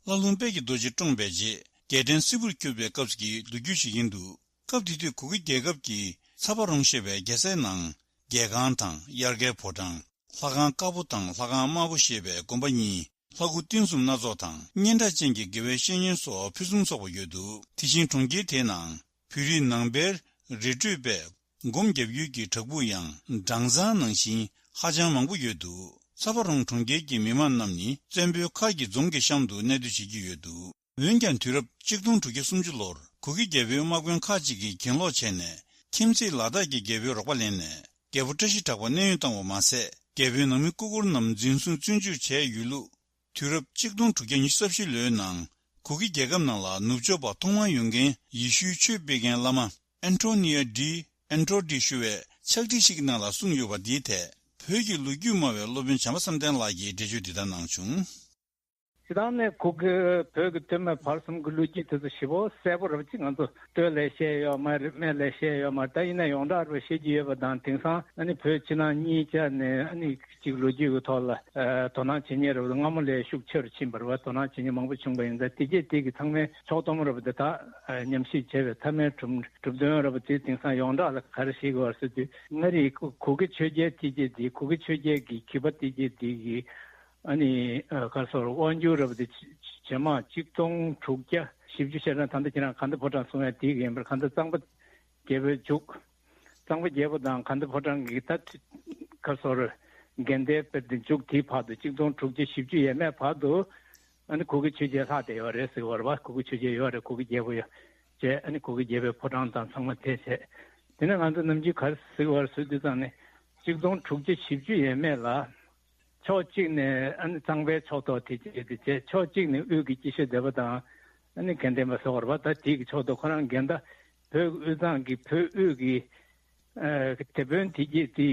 ལྷ་ལུང་དཔལ་གྱི་རྡོ་རྗེ་བཀྲོངས་པའི་རྗེས་རྒྱལ་ཕྲན་སིལ་བུར་གྱུར་པའི་སྐབས་ཀྱི་ལོ་རྒྱུས་ཤིག་ཡིན་འདུག་སྐབས་དེ་དུས་གུ་གེ་རྒྱལ་ཁབ་ཀྱི་ཚ་བ་རོང་ཞེས་པའི་རྒྱལ་སའི་ནང་རྒྱལ་ཁང་དང་དབྱར་ཁའི་ཕོ་བྲང་། ལྷ་ཁང་དཀར་པོ་དང་ལྷ་ཁང་དམར་པོ་ཞེས་པའི་དགོན་པ་གཉིས། ལྷ་སྐུ་རྟེན་གསུམ་སྣ་ཚོགས་དང་སྙན་གྲགས་ཅན་གྱི་དགེ་བའི་བཤེས་གཉེན་སོགས་ཕུན་སུམ་ཚོགས་པ་ཡོད་འདུག་དེ་བཞིན་གྲོང་ཁྱེར་དེའི་ནང་བོད་རིགས་ནང་པའི་རི་ཁྲོད་པས་སྒོམ་རྒྱབ་ཡུལ་གྱི་བྲག་ཕུག་ཡང་སྦྲང་ཚང་ནང་བཞིན་ཧ་ཅང་མང་པོ་ཡོད་འདུག་ཚ་བ་རོང་གྲོང་ཁྱེར་གྱི་མི་མང་རྣམས་ནི་བཙན་པོའི་མཁར་གྱི་རྫོང་གི་གཤམ་དུ་གནས་སྡོད་བྱེད་ཀྱི་ཡོད་འདུག་འོན་ཀྱང་དུས་རབས་གཅིག་སྟོང་དྲུག་བརྒྱ་སུམ་ཅུ་ལོར་གུ་གེ་རྒྱལ་པོའི་དམག་དཔོན་ཁག་ཅིག་གིས་གྱེན་ལོག་བྱས་ནས་ཁྱིམ་མཚེས་ལ་དྭགས་ཀྱི་རྒྱལ་པོའི་རོགས་པ་ལེན་ནས་རྒྱལ་པོ་བཀྲ་ཤིས་གྲགས་པ་གནས་དབྱུང་བཏང་བ་མ་ཟད། རྒྱལ་པོའི་ནང་མི་སྐུ་འཁོར་རྣམས་འཛིན་བཟུང་བཙོན་འཇུག་བྱས་ཡོད་ལུགས། དུས་རབས་གཅིག་སྟོང་དྲུག་བརྒྱ་ཉི་ཤུ་རྩ་བཞི་ལོའི་ནང་གུ་གེ་རྒྱལ་ཁབ་ནང་ལ་ནུབ་ཕྱོགས་པ་ཐོག་མར་ཡོང་མཁན་ཡེ་ཤུའི་ཆོས་སྤེལ་མཁན་བླ་མ་ཨན་ཊོ་ནི་ཡ་ཌི་ཨན་ཊོ་ཌི་ཞུ་བས་ཕྱག་བྲིས་ཤིག་གི་ནང་ལ་གསུངས་ཡོད་པ་འདིའི་ཐད་བོད་ཀྱི་ལོ་རྒྱུས་སྨྲ་བའི་སློབ་དཔོན་བྱམས་པ་བསམ་གཏན་ལགས་ཀྱིས་འགྲེལ་བརྗོད་འདི་ལྟར་གནང་བྱུང་། སྤྱིར་བཏང་ནས་གུ་གེ་བོད་ཀྱི་ཐོན་མིའི་བར་གསུམ་གྱི་ལོ་རྒྱུས་དེ་ཚོ་ཞེ་པོ་གསལ་པོ་རེད་པ། ཅིག་ང་ཚོ་སྟོད་ལ་བཤད་ཡོད་མ་རེད། སྨད་ལ་བཤད་ཡོད་མ་རེད། ད་ཡིན་ན་ཡོངས་གྲགས་རེད་པ། བཤད་ཀྱི་ཡོད་པ་དང་། དེང་སང་ཨ་ནི་བོད་ཕྱི་ནང་གཉིས་ཆ་ནས་ཨ་ནི་ཅིག་ལོ་རྒྱུས་ཀྱི་ཐོག་ལ་ཨ་དོ་སྣང་བྱེད་མཁན་རེད་པ། སྔ་མོ་ལས་ཤུགས་ཆེ་རུ་ཕྱིན་པ་རེད་པ། དོ་སྣང་བྱེད་མཁན་མང་པོ་བྱུང་བ་ཡིན་ཙང་། དེ་རྗེས་དེ་གི་ཚང་མའི་ཕྱོགས་བསྡོམས་རེད་པ། དེ་དག་ཨ་ཉམས་ཞིབ་བྱས་པའི་མཐའ་མའི་གྲུབ་གྲུབ་དོན་རེད་པ། དེ་དེང་སང་ཡོངས་གྲགས་ལ་ག་རེ་བཤད་ཀྱི་ཡོད་རེད་ཟེར་དུས། མངའ་རིས་གུ་གུ་གེ་ཆོས་རྒྱལ་དེ་རྗེས་དེ། གུ་གེ་ཆོས་རྒྱལ་གྱི་བྱིས་པ་དེ་རྗེས་དེ་གི་ཨ་ནི་ཨ་ག་རེ་ཟེར། དབང་སྒྱུར་རེད་པ། དེ་ཇེ་མང་། གཅིག་སྟོང་དྲུག་བརྒྱ་བཞི་བཅུ་ཞེ་གྲངས། ད་ལྟ་ཁྱེད་རང་ག་འདི་ཕོ་བྲང་གསུང་ཡ་དེ་གི་ཡིན་པར། ག་འདི་གཙང་པ་རྒྱལ་པོའི་མཇུག་གཙང་པ་རྒྱལ་པོ་དང་ག་འདི་ཕོ་བྲང་གི་ད་ག་རེ་ཟེར། དགེ་ལྡན་དཔལ་དེ་མཇུག་དེའི་བར་དུ། གཅིག་སྟོང་དྲུག་བརྒྱ་བཞི་བཅུ་ཡས་མས་བར་དུ་ཨ་ནི་གུ་གེ་ཆོས་རྒྱལ་ལྷག་བསྡད་ཡོད་རེད་ཟེར་བ་རེད་པ། གུ་གེ་ཆོས་རྒྱལ་ཡོད་རེད། གུ་གེ་རྒྱལ་པོ་ཡོད་བྱས། ཨ་ནི་གུ་གེ་རྒྱལ་པོའི་ཕོ་བྲང་དང་ཚང་མ་དེ་བྱས། དེ་ནས་ང་ཚོ་ནམ་རྒྱུན་ག་རེ་ཟེར་བ་རེད་ཟེར་དུས་ཙང་ནས། གཅིག་སྟོང་དྲུག་བརྒྱ་བཞི་བཅུ་ཡས་མས་ལ། ཕྱོགས་གཅིག་ནས་ཨ་ནི་གཙང་པའི་ཕྱོགས་གཏོགས་དེ་བྱས་ཏེ་བྱས། ཕྱོགས་གཅིག་ནས་དབུས་ཀྱི་སྐྱིད་ཤོད་སྡེ་པ་དང་ཨ་ནི་དགེ་ལྡན་པ་སོགས་རེད་པ། ད་དེ་གི་ཕྱོགས་གཏོགས་ཁོ་རང་འགལ་ཟླ། བོད་དབུས་གཙང་གི་བོད་དབུས་ཀྱི་ཨ་དེད་དཔོན་དེ་གྱད་དེ་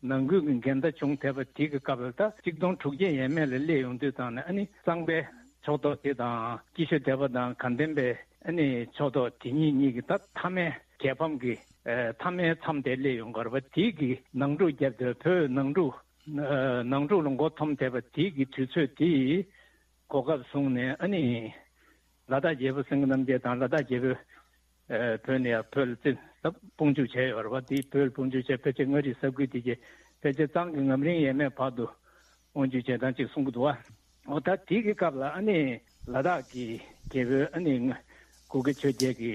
ནང་ཁུལ་གྱི་འགལ་ཟླ་བྱུང་བསྡད་པ་དེ་གི་སྐབས་ལ། ད་གཅིག་སྟོང་དྲུག་བརྒྱ་ཡས་མས་ལ་སླེབས་ཡོང་དུས་ཙང་ནས་ཨ་ནི་གཙང་པའི་ཕྱོགས་གཏོགས་དེ་དང་སྐྱིད་ཤོད་སྡེ་པ་དང་དགེ་ལྡན་པའི་ཨ་ནི་ཕྱོགས་གཏོགས་དེ་གཉིས་གཉིས་ཀྱི་ད་མཐའ་མའི་རྒྱལ་ཕམ་གྱི་ཨ་མཐའ་མའི་མཚམས་དེར་སླེབས་ཡོང་གི་རེད་པ། དེ་གི་ནང་འཁྲུག་བརྒྱབ་སྟེ་བོད་ནང་འཁྲུག་ཨ་ནང་འཁྲུག་ལ་མགོ་འཐོམས་བསྡད་པ་དེ་གི་དུས་ཚོད་དེ་གོ་སྐབས་བཟུང་ནས་ཨ་ནི་ལ་དྭགས་རྒྱལ་པོ་སེང་གེ་རྣམ་རྒྱལ་དང་ལ་དྭགས་རྒྱལ་པོས་ཨ་བོད་ནས་ཡར་བོད་ལ་བཙན་ད་དཔུང་འཇུག་བྱས་ཡོད་རེད་པ། དེ་བོད་ལ་དཔུང་འཇུག་བྱས། ཕལ་ཆེར་མངའ་རིས་ས་ཁུལ་དེ་གྱད་ཕལ་ཆེར་གཙང་གི་ངམ་རིང་ཡས་མས་བར་དུ་དབང་སྒྱུར་བྱས་སྟངས་ཅིག་གསུང་གི་འདུག་པ། འོ་ད་དེ་གི་སྐབས་ལ་ཨ་ནི་ལ་དྭགས་ཀྱི་རྒྱལ་པོས་ཨ་ནི་གུ་གེ་ཆོས་རྒྱལ་གྱི་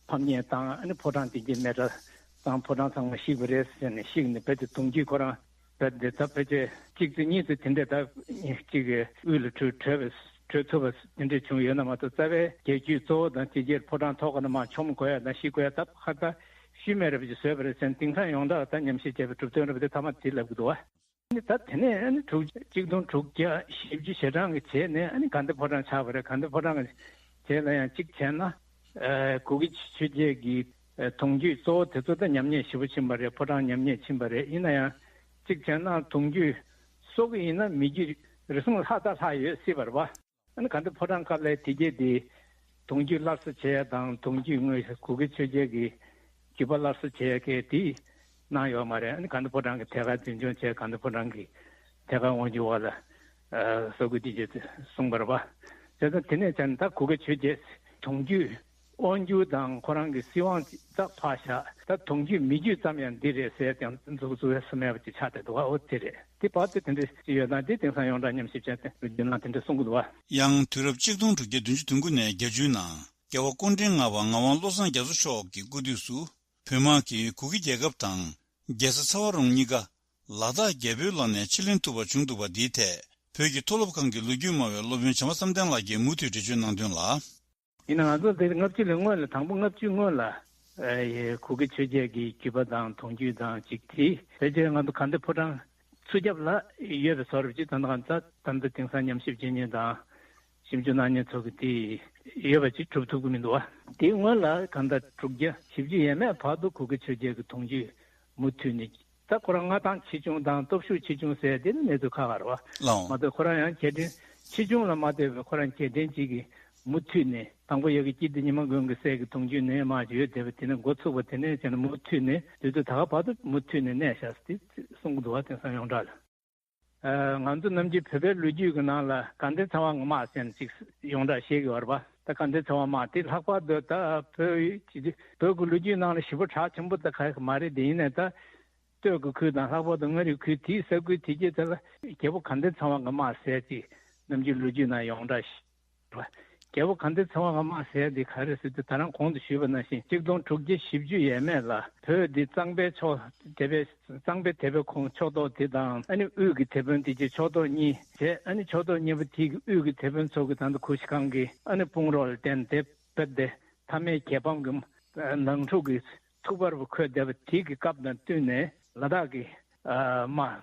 ཕམ་ཉེས་བཏང་། ཨ་ནི་ཕོ་བྲང་དེ་གྱད་མེ་དྲག་བཏང་། ཕོ་བྲང་ཚང་མ་བཤིག་པ་རེད་ཟེར་ནས་བཤིག་ནས། ཕལ་ཆེར་དུང་འཁྱིལ་ཁོ་རང་ཕལ་ཆེར་ད་ཕལ་ཆེར་གཅིག་ཙམ་གཉིས་ཙམ་དེ་འདྲས་ད་གཅིག་གི་དབུས་ལ་བྲོས་བྲོས་པའི་ གྲོལ་ཐུབ་པ་དེ་འདྲས་བྱུང་ཡོད་ན་མ་གཏོགས། རྩ་བའི་རྒྱལ་རྒྱུད་གཙོ་བོ་དང་དེ་རྗེས་ཕོ་བྲང་ཐོག་ཁ་ན་མར་མཆོང་དགོས་ཡ་དང་ཤི་དགོས་ཡ་ད་ཧ་ད་ཤུལ་མེད་རེད་པ་ཅིག་བཟོས་པ་རེད་ཟེར་ནས། དེང་སང་ཡོངས་གྲགས་ལ་ད་ཉམས་ཞིབ་བྱས་པའི་གྲུབ་དོན་རེད་པ་དེ་ཐ་མ་དེ་ལབ་གི་འདུག་བ། ཨ་ནི་ད་དེ་ནས་ཨ་ནི་དྲུག་གཅིག་སྟོང་དྲུག་བརྒྱ་བཞི་བཅུ་ཞེ་གྲངས་ཀྱི་རྗེས་ནས་ཨ་ནི་དགའ་ལྡན་ཕོ་བྲང་ཆགས་པ་རེད། དགའ་ལྡན་ཕོ་བྲང་གི་རྗེས་ལ་ཡང་གཅིག་བྱས་ན། ཨ་གུ་གེ་ཆོས་རྒྱལ་གྱི་ཨ་གདུང་རྒྱུད་གཙོ་བོ་དེ་ཚོ་ད་ཉམས་ཉེས་ཞེ་པོ་ཕྱིན་པ་རེད། ཕོ་བྲང་ཉམས་ཉེས་ཕྱིན་པ་རེད། ཡིན་ན་ཡང་གཅིག་བྱས་ན་གདུང་རྒྱུད་སོགས་ཡིན་ན་མི་རྒྱུད་རེ་ཟུང་ལྷག་ད་ལྷག་ཡོད་སྲིད་པ་རེད་བ། ཨ་ནི་དགའ་ལྡན་ཕོ་བྲང་སྐབས་ལ་དེ་རྗེས་དེ་གདུང་རྒྱུད་སླར་གསོ་བྱེད་ཡ་དང་གདུང་རྒྱུད་དངོས་གུ་གེ་ཆོས་རྒྱལ་གྱི་བརྒྱུད་པ་སླར་གསོ་བྱེད་ཡ་གི་དེ་གནང་ཡོད་མ་རེད། ཨ་ནི་དགའ་ལྡན་ཕོ་བྲང་གི་ཐད་ཀར་འཛིན་སྐྱོང་བྱས། དགའ་ལྡན་ཕོ་བྲང་གི་ཐད་ཀར་དབང་སྒྱུར་འོག་ལ་ཨ་གསར་འགོད་དེ་རྗེས་གསུངས་པ་རེད་བ། བྱས་ཙང་དེ་ནས་བྱས་ན་ད་གུ་གེ་ཆོས་རྒྱལ་གདུང་རྒྱུད་དབང་སྒྱུར་དང་ཁོ་རང་གི་སྲིད་དབང་ད་ཕར་བཞག་ད་གདུང་རྒྱུད་མི་རྒྱུད་ཙམ་ཡང་འདི་རེད་ཟེར་ཀྱང་འཛུགས་འཛུགས་ཡ་སུ་མེད་པ་ཅིག་ཆགས་བསྡད་འདུག་བ། འོ་དེ་རེད། དེ་བར་དུ་དེ་འདྲ་ཞིག་ཡོད་ན་དེ་དེང་སང་ཡོངས་གྲགས་ཉམས་ཞིབ་བྱས་ཏེ་ལོ་རྒྱུས་ནང་དེ་འདྲ་གསུང་གི་འདུག་བ། ཡང་དུས་རབས་གཅིག་སྟོང་དྲུག་བརྒྱ་བདུན་ཅུ་དོན་དགུ་ནས་བརྒྱད་ཅུའི་ནང་རྒྱལ་བ་སྐུ་ཕྲེང་ལྔ་པ་ངག་དབང་བློ་བཟང་རྒྱ་མཚོ་མཆོག་གི་སྐུ་དུས་སུ་བོད་དམག་གིས་གུ་གེ་རྒྱལ་ཁབ་དང་རྒྱལ་ས་ཚ་བ་རོང་གཉིས་ཀ་ལ་དྭགས་རྒྱལ་པོའི་ལག་ནས་ཕྱིར་ལེན་ཐུབ་པ་བྱུང་འདུག་པ། འདིའི་ཐད་བོད་ཀྱི་མཐོ་སློབ་ཁང་གི་ལོ་རྒྱུས་སྨྲ་བའི་སློབ་དཔོན་བྱམས་པ་བསམ་གཏན་ལགས་ཀྱིས་མུ་མཐུད་འགྲེལ་བརྗོད་གནང་དོན་ལ། ཡིན་ནའང་ང་ཚོ་འདི་ལྔ་བཅུ་ལོའི་སྔོན་ལ། དང་པོ་ལྔ་བཅུའི་སྔོན་ལ་ཨ་ཡེ་གུ་གེ་ཆོས་རྒྱལ་གྱི་བརྒྱུད་པ་དང་གདུང་རྒྱུད་དང་གཅིག་དེ་ཕལ་ཆེར་ང་ཚོ་དགའ་ལྡན་ཕོ་བྲང་ཚུར་རྒྱབ་ལ་ཡོད་པའི་བཟོ་འདྲ་ཅིག་ད་ལྟ་ང་ཚོ་ད་ལྟ་དེང་སང་ཉམས་ཞིབ་བྱེད་མཁན་དང་ཞིབ་འཇུག་གནང་མཁན་ཚོ་གིས་དེ་ཡོད་པ་ཅིག་གྲུབ་ཐུབ་ཀྱི་མི་འདུག་བ། དེའི་སྔོན་ལ་གང་ལྟར་དྲུག་བརྒྱ་བཞི་བཅུ་ཡས་མས་བར་དུ་གུ་གེ་ཆོས་རྒྱལ་གྱི་གདུང་རྒྱུད་མུ་མཐུད་ནས། ད་ཁོ་རང་མངའ་ཐང་ཆེ་ཆུང་དང་སྟོབས་ཤུགས་ཆེ་ཆུང་ཟེར་དེ་ནི་གནས་ཚུལ་ཁག་ཁག་རེད་བ། ལགས། མ་གཏོགས་ཁོ་རང་ཡང་རྒྱལ་ཕྲན་ཆེ་ཆུང་ལ་མ་ལྟོས་པའི་ཁོ་རང་རྒྱལ་ཕྲན་གཅིག་གི་མུ་མཐུད་ནས། དང་པོ་ཡ་གི་སྐྱིད་ལྡེ་ཉི་མ་མགོན་གྱི་སྲས་ཀྱི་གདུང་རྒྱུད་ནས་མར་ཡོད་བསྡད་པ་དེ་ནས་འགོ་ཚུགས་པ་དེ་ནས་བྱས་ནས་མུ་མཐུད་ནས་དུས་ཚོད་ད་ག་བར་དུ་མུ་མཐུད་ནས་གནས་བཞག་ཟེར་དེ་གསུང་གི་འདུག་བ། དེང་སང་ཡོངས་གྲགས་ལ། ཨ་ང་ཚོ་ནམ་རྒྱུན་བོད་པའི་ལོ་རྒྱུས་ཀྱི་ནང་ལ་དགའ་ལྡན་ཚེ་དབང་གི་དམག་ཟེར་ནས་ཅིག་ཡོངས་གྲགས་བཤད་ཀྱི་ཡོད་རེད་པ། ད་དགའ་ལྡན་ཚེ་དབང་དམག་དེ་ལྷག་པར་དུ་ད་བོད་ཀྱི་བོད་ཀྱི་ལོ་རྒྱུས་ནང་ལ་ཞེ་པོ་གྲགས་ཆེན་པོ་ད་ག་ཡེ་མ་རེད། དེ་ཡིན་ནའི་ད་སྟོད་ཀྱི་ཁུལ་དང་ལྷག་པར་དུ་མངའ་རིས་ཁུལ་དེའི་ས་ཁུལ་དེ་གྱད་དེ་ལ་རྒྱལ་པོ་དགའ་ལྡན་ཚེ་དབང་གི་དམག་ཟེར་ཅིག་ནམ་རྒྱུན་ལོ་རྒྱུས་ནང་ཡོངས་གྲགས་ཤིག་རེད་པ། རྒྱལ་པོ་དགའ་ལྡན་ཚེ་དབང་གི་དམག་ཟེར་དེ་ག་རེ་ཟེར་དུས། ད་རང་གོང་དུ་ཞུས་པ་ནང་བཞིན་གཅིག་སྟོང་དྲུག་བརྒྱ་བཞི་བཅུ་ཡས་མས་ལ་བོད་འདི་གཙང་པའི་ཕྱོགས་དེ་པའི་གཙང་པའི་དེ་པའི་ཁོངས་ཕྱོགས་གཏོགས་དེ་དང་། ཨ་ནི་དབུས་ཀྱི་དེད་དཔོན་དེ་གྱད་ཕྱོགས་གཏོགས་གཉིས་བྱས། ཨ་ནི་ཕྱོགས་གཏོགས་གཉིས་པོ་དེ་གི་དབུས་ཀྱི་དེད་དཔོན་ཚོ་གིས་ད་ལྟ་གུ་ཤྲི་ཁང་གི་ཨ་ནི་དཔུང་རོགས་ལ་བརྟེན་ཏེ་བོད་དེ་མཐའ་མའི་རྒྱལ་ཕམ་གྱི་ནང་འཁྲུག་གི་ཐུག་པར་འཁོད་བསྡད་པ་དེ་གི་སྐབས་དང་བསྟུན་ནས་ལ་དྭགས་ཀྱི་ཨ་དམག་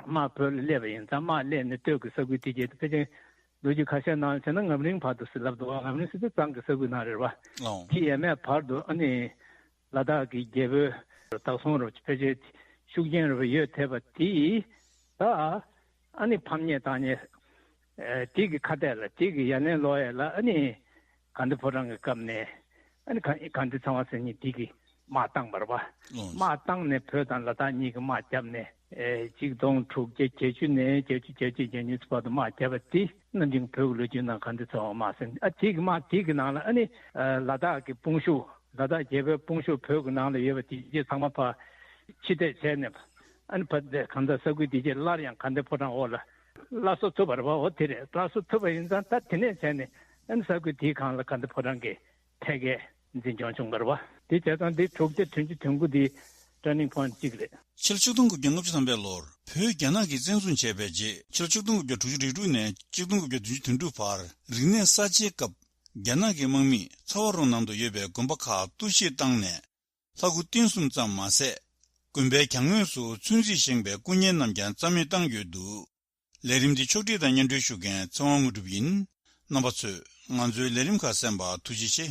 དམག་བོད་ལ་སླེབས་པ་ཡིན་ཙང་། དམག་སླེབས་ནས་སྟོད་ཀྱི་ས་ཁུལ་དེ་གྱད་དེ་ཕལ་ཆེར་ལོ་རྒྱུས་ཁ་ཤས་ནང་ལ་བྱས་ན་ངམ་རིང་བར་དུ་ཟེར་ལབ་འདུག་བ། ངམ་རིང་ཟེར་དུས་གཙང་གི་ས་ཁུལ་ནང་རེད་བ། ལགས། དེ་ཡས་མས་བར་དུ་ཨ་ནི་ལ་དྭགས་ཀྱི་རྒྱལ་པོའི་བདག་སྲུང་རུ་ཕལ་ཆེར་ཤུགས་རྐྱེན་རུ་ཡོད་ཐེབས་པ་དེ་ད་ཨ་ནི་ཕམ་ཉེས་བཏང་ཉེས་ཨ་དེ་གི་ཁ་གཏད་ལ། དེ་གི་ཡ་ལན་སློག་ཡས་ལ་ཨ་ནི་དགའ་ལྡན་ཕོ་བྲང་གི་སྐབས་ནས་ཨ་ནི་དགའ་དགའ་ལྡན་ཚེ་དབང་ཟེར་མཁན་དེ་གིས་དམག་བཏང་བ་རེད་བ། ལགས། དམག་བཏང་ནས་བོད་དང་ལ་དྭགས་གཉིས་ཀྱི་དམག་བརྒྱབ་ནས་ཨེ་གཅིག་སྟོང་དྲུག་བརྒྱ་བརྒྱད་ཅུ་ནས་བརྒྱད་ཅུ་གྱ་གཅིག་གྱ་གཉིས་བར་དུ་དམག་བརྒྱབ་པ་དེ་ནམ་རྒྱུན་བོད་ཀྱི་ལོ་རྒྱུས་ནང་དགའ་ལྡན་ཚེ་དབང་དམག་ཟེར། ཨ་དེ་གི་དམག་དེ་གི་ནང་ལ་ཨ་ནི་ཨ་ལ་དྭགས་ཀྱི་དཔུང་ཤུགས། ལ་དྭགས་རྒྱལ་པོའི་དཔུང་ཤུགས་བོད་ཀྱི་ནང་ལ་ཡོད་པ་དེ་གྱད་ཚང་མ་ཕར་ཕྱིར་འཐེན་བྱས་ནས། ཨ་ནི་ཕར་དེ་གང་ལྟར་ས་ཁུལ་དེ་གྱད་སླར་ཡང་དགའ་ལྡན་ཕོ་བྲང་འོག་ལ་སླར་གསོ་ཐུབ་པ་རེད་བ། འོ་དེ་རེད། སླར་གསོ་ཐུབ་པ་ཡིན་ཙང་ད་དེ་ནས་བྱས་ནས་ཨ་ནི་ས་ཁུལ་དེའི་སྒང་ལ་དགའ་ལྡན་ཕོ་བྲང་གི་ཐད་ཀའི་འཛིན་སྐྱོང་བྱུང་བ་རེད་བ། དེ་བྱས་ཙང་འདི་དྲུག་བརྒྱ་བདུན་ཅུ་དོན་དགུ་འདི་turning point་གཅིག་རེད། ཕྱི་ལོ་ཆིག་སྟོང་དགུ་བརྒྱ་ལྔ་བཅུ་ཐམ་པའི་ལོར་བོད་རྒྱ་ནག་གིས་བཙན་བཟུང་བྱས་པའི་རྗེས། ཕྱི་ལོ་ཆིག་སྟོང་དགུ་བརྒྱ་དྲུག་ཅུ་རེ་དྲུག་ནས་ཆིག་སྟོང་དགུ་བརྒྱ་བདུན་ཅུ་དོན་དྲུག་བར་རིག་གནས་གསར་བརྗེའི་སྐབས། རྒྱ་ནག་གི་དམག་མིས་ཚ་བ་རོང་ནང་དུ་ཡོད་པའི་དགོན་པ་ཁག་གཏོར་བཤིག་བཏང་ནས། ལྷ་སྐུ་རྟེན་གསུམ་ཙམ་མ་ཟད། དགོན་པའི་གྱང་ངོས་སུ་ཚོན་རྩིས་བཞེངས་པའི་སྐུ་བརྙན་རྣམས་ཀྱང་རྩ་མེད་བཏང་ཡོད་འདུག་ལས་རིམ་འདི་ཕྱོགས་སྒྲིག་དང་སྙན་སྒྲོན་ཞུ་མཁན་ཚེ་དབང་དངོས་གྲུབ་ཡིན། རྣམ་པ་ཚོས་ང་ཚོའི་ལས་རིམ་ཁག་གསན་པར་ཐུགས་རྗེ་ཆེ།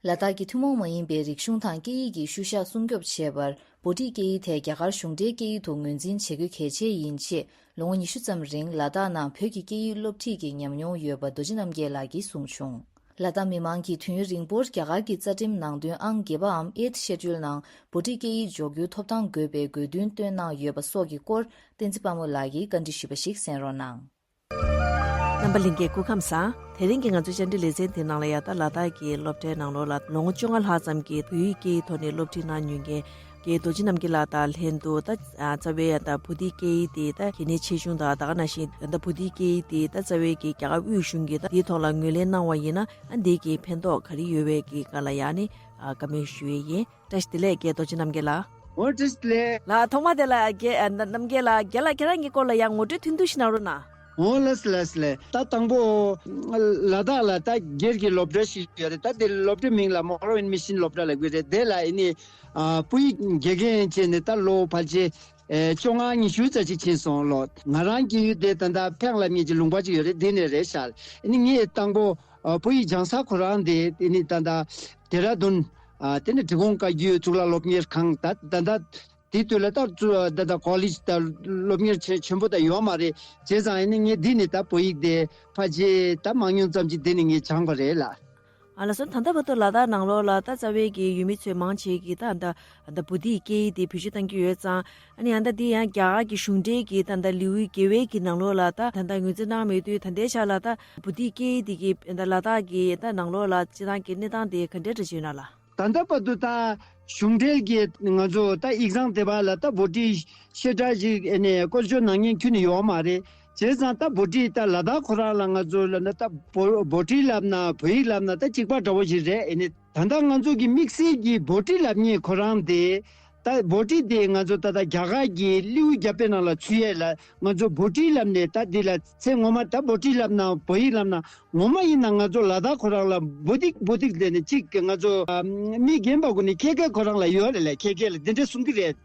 ལ་དྭགས་ཀྱི་ཐུན་མོང་མ་ཡིན་པའི་རིག་གཞུང་དང་སྐད་ཡིག་གི་ཤུལ་བཞག་སྲུང་སྐྱོབ་བྱེད་པར་བོད་ཀྱི་སྐད་ཡིག་དེ་རྒྱ་གར་གཞུང་འབྲེལ་སྐད་ཡིག་ཏུ་ངོས་འཛིན་བྱེད་རྒྱུ་གལ་ཆེ་ཡིན་ཅེས། ལོ་ངོ་ཉི་ཤུ་ཙམ་རིང་ལ་དྭགས་ནང་བོད་ཀྱི་སྐད་ཡིག་སློབ་ཁྲིད་ཀྱི་ཉམས་མྱོང་ཡོད་པ་རྡོ་རྗེ་རྣམ་རྒྱལ་ལགས་ཀྱིས་གསུངས་བྱུང་། ལ་དྭགས་མི་མང་གིས་དུས་ཡུན་རིང་པོར་རྒྱ་གར་གྱི་རྩ་ཁྲིམས་ནང་དོན་ཨང་བརྒྱད་པའམ་Eighth Schedule ནང་བོད་ཀྱི་སྐད་ཡིག་འཇོག་རྒྱུའི་ཐོབ་ཐང་དགོས་པའི་དགོས་འདུན་བཏོན་གནང་ཡོད་པ་སོགས་ཀྱི་སྐོར་བསྟན་འཛིན་དཔལ་མོ་ལགས་ཀྱིས་བཀའ་འདྲི་ཞུས་པ་ཞིག་གསན་རོགས་གནང་། རྣམ་པ་ལྷན་རྒྱས་སྐུ་ཁམས་བཟང་། དེ་རིང་གི་ང་ཚོའི་བཅར་འདྲི་ལེ་ཚན་དེ་ནང་ལ་ཡ་ད་ལ་དྭགས་ཀྱི་སློབ་གྲྭའི་ནང་ལོགས་ལ་ལོ་ངོ་བཅོ་ལྔ་ལྷག་ཙམ་གྱི་བོད་ཡིག་སྐད་ཡིག་ཐོག་ནས་སློབ་ཁྲིད་གནང་མྱོང་མཁན་གྱི་རྡོ་རྗེ་རྣམ་རྒྱལ་ལགས་དང་ལྷན་དུ་ད་རྩ་བའི་ཡ་ད་བོད་ཡིག་སྐད་ཡིག་དེ་ད་གལ་གནད་ཆེ་ཆུང་དང་ད་ག་ནང་བཞིན་ད་བོད་ཡིག་སྐད་ཡིག་དེ་ད་རྩ་བའི་གི་རྒྱ་གར་དབུས་གཞུང་གིས་ད་དེའི་ཐོག་ལ་ངོས་ལེན་གནང་བ་ཡིན་ན་ཨ་འདི་གི་ཕན་ཐོགས་ག་རེ་ཡོད་པའི་གི་སྐོར་ལ་ཡ་ནི་ཨ་བཀའ་མོལ་ཞུ་ཡས་ཡིན། བཀྲ་ཤིས་བདེ་ལེགས་རྒན་རྡོ་རྗེ་རྣམ་རྒྱལ་ལགས། འོ་བཀྲ་ཤིས་བདེ་ལེགས། ལགས་ཐོག་མ་དེ་ལ་རྒན་ཨ་ན་རྣམ་རྒྱལ་ལགས་རྒན་ལགས་ཁྱེད་རང་གི་སྐོར་ལ་ཡང་ངོ་སྤྲོད་ཐུང་ཐུང་ཞིག་གནང་རོགས་གནང་། འོ་ལགས་སོ་ལགས་སོ་ལགས། ད་དང་པོ་ལ་དྭགས་ལ་ད་སྒེར་གྱི་སློབ་གྲྭ་ཞིག་ཡོད་རེད། ད་དེ་སློབ་གྲྭའི་མིང་ལ་མོ་རོ་ཝིན་མི་ཤིན་སློབ་གྲྭ་ལབ་ཀྱི་རེད། དེ་ལ་ཨེ་ནི་ཨ་སྤོ་ཡིག་དགེ་རྒན་བྱས་ནས་ད་ལོ་ཕལ་ཆེར་ཨེ་བཅོ་ལྔ་ཉི་ཤུ་ཙམ་ཅིག་ཕྱིན་སོང་ལོ། ང་རང་གི་ཡུལ་དེ་ད་ད་ཕེང་ལབ་མཁན་གྱི་ལུང་པ་ཅིག་ཡོད་རེད། དེ་ནས་རེད་ཤག་ཨེ་ནི་ངས་དང་པོ་ཨ་སྤོ་ཡིག་སྦྱང་ས་ཁོ་རང་དེ་ཨེ་ནི་ད་ད་ལྡེ་ར་ལྡུན་ཨ་དེ་ནི་འབྲི་གུང་བཀའ་བརྒྱུད་གཙུག་ལག་སློབ་གཉེར་ཁང་ད་ད་ད་དེ་དུས་ལ་ད་ཚུ་ད་ད་ཀོ་ལེཇ་ད་སློབ་གཉེར་ཆེ་ཆེན་པོ་ད་ཡོད་མ་རེད། བྱས་ཙང་ཨེ་ནི་ངས་འདི་ནས་ད་བོད་ཡིག་དེ་ཕལ་ཆེར་ད་མང་ཉུང་ཙམ་ཅིག་འདི་ནས་ངས་སྦྱངས་པ་རེད་ལགས། ཨ་ལགས་སོ། ད་ལྟ་བར་དུ་ལ་དྭགས་ནང་ལོགས་ལ་ད་རྩ་བའི་གི་ཡུལ་མི་ཚོས་མང་ཆེ་གིས་ད་ད་ད་བོད་ཡིག་སྐད་ཡིག་དེ་བེད་སྤྱོད་གཏང་གི་ཡོད་ཙང་ཨ་ནི་ཨ་ད་འདི་ཡང་རྒྱ་གར་གི་གཞུང་འབྲེལ་གྱི་ད་ད་ལེའུ་བརྒྱད་པའི་གི་ནང་ལོགས་ལ་ད་ད་ད་ངོས་འཛིན་གནང་མེད་དུས་ད་ལྟའི་ཆ་ལ་ད་བོད་ཡིག་སྐད་ཡིག་དེ་གི་ད་ལ་དྭགས་གི་ད་ནང་ལོགས་ལ་སྤྱི་བཏང་གི་གནས་སྟངས་དེ་ག་འདྲ་འདྲ་བྱུང་ན་ལགས། ད་ལྟ་བར་དུ་ད་གཞུང་འབྲེལ་གྱི་ང་ཚོ་ད་ཡིག་ཚང་དེ་བ་ལ་ད་བྷོ་ཊི་བཤད་གྲྭ་ཞིག་ཨེ་ནས་བཀོལ་སྤྱོད་གནང་མཁན་ཁྱོན་ནས་ཡོད་མ་རེད། བྱས་ཙང་ད་བྷོ་ཊི་ད་ལ་དྭགས་ཁོ་རང་ལ་ང་ཚོ་ལ་ན་ད་བྷོ་བྷོ་ཊི་ལབ་ན་བོད་ཡིག་ལབ་ན་ད་གཅིག་པ་འདྲ་བོ་ཞིག་རེད། ཨེ་ནས་ད་ལྟ་ང་ཚོ་གི་དམིགས་བསལ་གྱི་བྷོ་ཊི་ལབ་མཁན་ཁོ་རང་དེ་ད་བྷོ་ཊི་དེ་ང་ཚོ་ད་ད་རྒྱ་གར་གྱི་ལེའུ་བརྒྱ་པའི་ནང་ལ་ཚུད་ཡས་ལ་ང་ཚོ་བྷོ་ཊི་ལབ་ནས་ད་འདི་ལ་ཚེ་སྔོན་མ་ད་བྷོ་ཊི་ལབ་ན་བོད་ཡིག་ལབ་ན། ངོ་མ་ཡིན་ན་ང་ཚོ་ལ་དྭགས་ཁོ་རང་ལ་བོ་ཏིག་བོ་ཏིག་ལབ་ནས་གཅིག་ང་ཚོ་ཨ་མི་རྒན་པ་ཀུན་ནས་ཁྱེད་ཀའི་ཁོ་རང་ལ་ཡོད་རེད་ལ། ཁྱེད་ཀའི་ལ་འདི་འདྲ་གསུང་གི་རེད།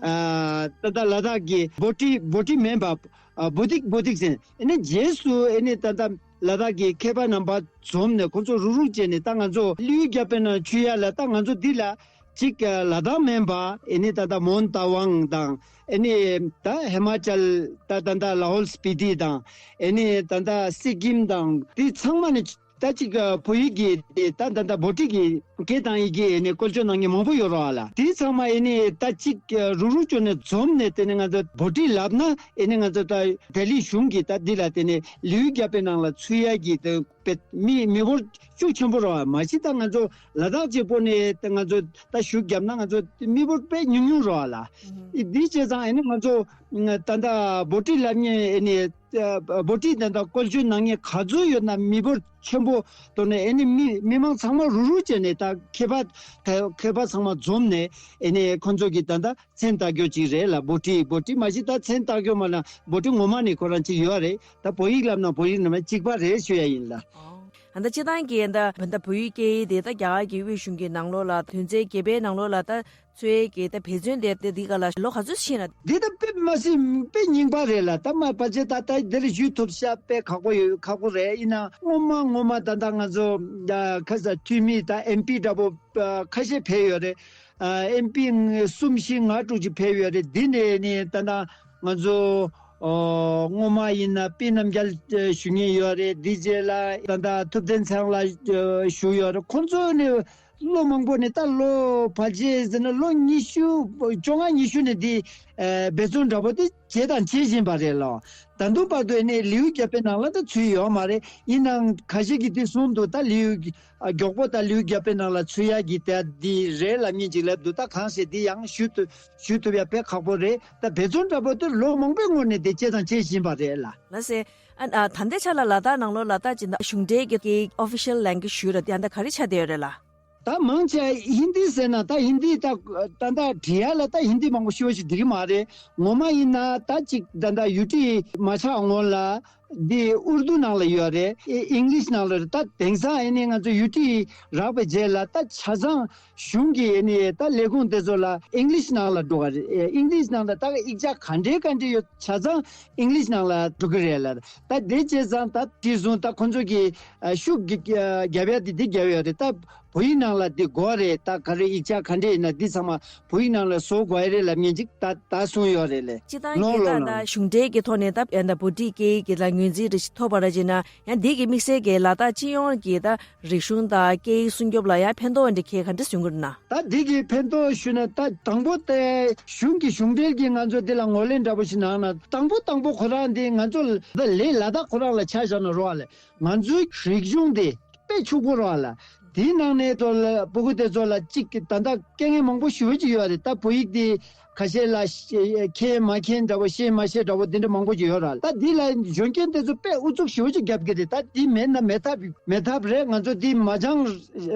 ཨ་ད་ལྟ་ལ་དྭགས་ཀྱི་བོ་ཏི་བོ་ཏི་མིན་པ་ཨ་བོ་ཏིག་བོ་ཏིག་ཟེར། ཨ་ནི་རྗེས་སུ་ཨ་ནི་ད་ལྟ་ལ་དྭགས་ཀྱི་མཁས་པ་རྣམ་པ་འཛོམས་ནས་ཁོ་ཚོ་རུག་རུག་བྱས་ནས་ད་ང་ཚོ་ལེའུ་བརྒྱ་པའི་ནང་ཚུད་ཡ་ལ་ད་ང་ཚོ་འདི་ལ་གཅིག་ལ་དྭགས་མིན་པ་ཨ་ནི་ད་ལྟ་མོན་རྟ་དབང་དང་ཨ་ནི་ད་ཧི་མ་ཅལ་ད་ད་ད་ལ་ཧོལ་སྤི་ཏི་དང་ཨ་ནི་ད་ད་སི་ཀིམ་དང་དེ་ཚང་མ་ནི། ད་ཅིག་བོད་ཡིག་གི་ད་ད་ད་བྷོ་ཊི་གི་སྐད་དང་ཡི་གེ་ནས་བཀོལ་སྤྱོད་གནང་མཁན་མང་པོ་ཡོད་རེད་བ་ལ། དེ་ཚང་མ་ཨེ་ནི་ད་ཅིག་རུག་རུག་བྱས་ནས་འཛོམས་ནས་དེ་ནས་ང་ཚོ་བྷོ་ཊི་ལབ་ན་ཨེ་ནི་ང་ཚོ་ད་ལྡི་ལི་གཞུང་གི་ད་འདི་ལ་དེ་ནས་ལེའུ་བརྒྱ་པའི་ནང་ལ་ཚུད་ཡ་གི་ད་དཔེ་མི་མི་འབོར་ཤུགས་ཆེན་པོ་རེད་བ། མ་གཞི་ད་ང་ཚོ་ལ་དྭགས་གཅིག་པོ་ནས་ད་ང་ཚོ་ད་ཞུགས་བརྒྱབ་ན་ང་ཚོ་མི་འབོར་དཔེ་ཉུང་ཉུང་རེད་བ་ལ། འདི་བྱས་ཙང་ཨེ་ནི་ང་ཚོ་ད་ད་བྷོ་ཊི་ལབ་མཁན་ཨེ་ནི། ཨ་བྷོ་ཊི་དེ་འདྲ་བཀོལ་སྤྱོད་གནང་མཁན་ག་ཚོད་ཡོད་ན་མི་འབོར་ཆེན་པོ་དོར་ནས་ཨེ་ནི་མི་མི་མང་ཚང་མ་རུག་རུག་བྱས་ནས་ད་མཁས་པ་མཁས་པ་ཚང་མ་འཛོམས་ནས་ཨེ་ནི་ཁོང་ཚོ་གི་ད་ལྟ་མཚན་བཏགས་རྒྱུ་ཅིག་རེད་ལ། བྷོ་ཊི་བྷོ་ཊི་མ་གཞི་ད་མཚན་བཏགས་རྒྱུ་མ་ལ་བྷོ་ཊི་ངོ་མ་ནས་ཁོ་རང་ཅིག་ཡོད་རེད། ད་བོད་ཡིག་ལབ་ན་བོད་ཡིག་ནང་མ་གཅིག་པ་རེད་ཞུ་ཡ་ཡིན་ལ། ཨ་ད་སྤྱི་བཏང་གི་ད་ད་བོད་ཡིག་སྐད་ཡིག་དེ་ད་རྒྱ་གར་གྱི་དབུས་གཞུང་གི་ནང་ལོགས་ལ་དོན་ཚན་བརྒྱད་པའི་ནང་ལོགས་ལ་ད། ཚོའི་གི་ད་འབད་བརྩོན་དེ་དེ་འདི་ག་ལ་ལོ་ག་ཚོད་ཕྱིན་ན། འདི་ད་དཔེ་མ་སྲིད་དཔེ་རྙིང་པ་རེད་ལ། ད་མ་ཕལ་ཆེར་ད་ད་འདིར་ཞུ་ཐུབ་ཤག་དཔེ་ཁག་པོ་ཡོད་ཁག་པོ་རེད། ཡིན་ན་སྔོན་མ་སྔོན་མ་ད་ད་ང་ཚོ་ཁ་ས་འཐུས་མི་ད་ཨེམ་པི་འདྲ་པོ་ཁ་ཤས་ཕེབས་ཡོད་རེད། ཨེམ་པི་གསུམ་བཞི་ལྔ་དྲུག་ཅིག་ཕེབས་ཡོད་རེད། འདི་ནས་ནི་ད་ད་ང་ཚོ་སྔོན་མ་ཡིན་ན་པི་རྣམ་རྒྱལ་ཞུ་མཁན་ཡོད་རེད། འདི་རྗེས་ལ་ད་ད་ཐུབ་བསྟན་ཚེ་རིང་ལགས་ཞུ་ཡོད་རེད། ཁོང་ཚོ་ནི། ལོ་མང་པོ་ནས་ད་ལོ་ཕལ་ཆེར་ཟེར་ན་ལོ་ཉི་ཤུ་བཅོ་ལྔ་ཉི་ཤུ་ནས་འདི་འབད་བརྩོན་འདྲ་པོ་དེ་བྱས་དང་བྱེད་བཞིན་པ་རེད་ལོ། ད་དུང་བར་དུ་ནས་ལེའུ་བརྒྱ་པའི་ནང་ལ་ད་ཚུད་ཡོད་མ་རེད། ཡིན་ནའང་ཁ་ཤས་ཀྱིས་དེ་གསུངས་འདུག་ད་ལེའུ་མགྱོགས་པོ་ད་ལེའུ་བརྒྱ་པའི་ནང་ལ་ཚུད་ཡག་གི་ད་འདི་རེད་ལབ་མཁན་ཅིག་ལབ་འདུག་ད་གང་ཟེར་འདི་ཡང་ཞུ་ཐུབ་ཞུ་ཐུབ་ཡ་དཔེ་ཁག་པོ་རེད། ད་འབད་བརྩོན་འདྲ་པོ་དེ་ལོ་མང་པོའི་སྔོན་ནས་དེ་བྱས་དང་བྱེད་བཞིན་པ་རེད་ལ། ལགས་སེ། ཨ་ཨ་ད་ལྟའི་ཆ་ལ་ལ་དྭགས་ནང་ལོགས་ལ་ད་ཅི་ད་གཞུང་འབྲེལ་གྱི་ཨོ་ཕི་ཤལ་ལེང་གུ་ཨེ་ཇི་ཞུ་ར་དེ་ཨ་ད་ག་རེ་ཆགས་བསྡད་ཡོད་རེད་ལ། ད་མང་ཆེ་ཧིན་དི་ཟེར་ན་ད་ཧིན་དི་ད་ད་ད་བྲིས་ཡ་ལ་ད་ཧིན་དི་མང་པོ་ཤོད་ཞིག་འགྲིག་གི་མ་རེད། ངོ་མ་ཡིན་ན་ད་ཅིག་ད་ད་ཡུ་ཊི་མ་ཆགས་སྔོན་ལ་འདི་ཨུར་དུ་ནང་ལ་ཡོད་རེད། ཨི་ཨིང་ལིཤ་ནང་ལ་རེད། ད་དེང་སང་ཨེ་ནི་ང་ཚོ་ཡུ་ཊི་རག་པའི་རྗེས་ལ་ད་ཆ་ཚང་གཞུང་གི་ཨེ་ནི་ད་ལས་ཁུངས་དེ་ཚོ་ལ་ཨིང་ལིཤ་ནང་ལ་འགྲོ་ག་རེད། ཨིང་ལིཤ་ནང་ལ་ད་ཡིག་ཆ་ག་འདྲའི་ག་འདྲའི་ཡོད་ཆ་ཚང་ཨིང་ལིཤ་ནང་ལ་འགྲོ་གི་རེད་ལ། ད་དེ་བྱས་ཙང་ད་དེ་བཟུང་ད་ཁོ་ཚོ་གི་ཤུགས་རྒྱབ་ཡ་དེ་དེ་རྒྱབ་ཡོད་རེད། ད་ བོད་ཡིག་ནང་ལ་འདི་དགོས་རེད། ད་ག་རེ་ཡིག་ཆ་ག་འདྲས་ཡིན་ན་འདི་ཚང་མ་བོད་ཡིག་ནང་ལ་བཟོ་དགོས་རེད་ལབ་མཁན་ཅིག་ད་ད་གསུངས་ཡོད་རེད་ལེ། སྤྱི་བཏང་ལོ་གི་ལོ་ད་ལོ་ད་གཞུང་འབྲེལ་གྱི་ཐོག་ནས་ད་ད་བོད་ཀྱི་སྐད་ཡིག་གི་ད་ངོས་འཛིན་རེ་ཞིག་ཐོབ་པ་ར་བྱས་ན་ཡང་འདི་གི་དམིགས་བསལ་གྱི་ལ་དྭགས་སྤྱི་ཡོངས་ཀྱི་ད་རིག་གཞུང་དང་སྐད་ཡིག་སྲུང་སྐྱོབ་ལ་ཡང་ཕན་ཐོགས་འདི་ཁྱེད་ག་འདྲ་གསུང་གི་རེད་ན། ད་འདི་གི་ཕན་ཐོགས་ཞུས་ན་ད་དང་པོ་དེ་གཞུང་གི་གཞུང་འབྲེལ་གྱི་ང་ཚོ་འདི་ལ་ངོས་ལེན་འདྲ་པོ་ཞིག་གནང་ན་དང་པོ་དང་པོ་ཁོ་རང་འདི་ང་ཚོ་ད་ལས་ལ་དྭགས་ཁོ་རང་ལ་ཆ་བཞག་ན་རོགས་ལ། ང་ཚོའི་རིག་གཞུང་དེ་དཔེ་ཕྱུག་པོ་རེད་བ་ལ། དེའི་ནང་ནས་ཚོ་ལ་སྤུ་གུ་དེ་ཚོ་ལ་གཅིག་གི་ད་ལྟ་དཀའ་ངལ་མང་པོ་ཞེ་པོ་ཅིག་ཡོད་རེད། ད་བོད་ཡིག་དེ་ཁ་ཤས་ལ་ཤེས་མཁན་མ་མཁན་འདྲ་པོ་ཤེས་མ་ཤེས་འདྲ་པོ་དེ་འདྲ་མང་པོ་ཅིག་ཡོད་རེད། ད་འདི་ལ་འཇོན་མཁན་དེ་ཚོ་དཔེ་ཨུ་ཚུགས་ཞེ་པོ་ཅིག་རྒྱབ་ཀྱི་རེད། ད་འདི་མེད་ན་མེད་ཐབས་མེད་ཐབས་རེད། ང་ཚོ་འདི་མ་སྦྱང་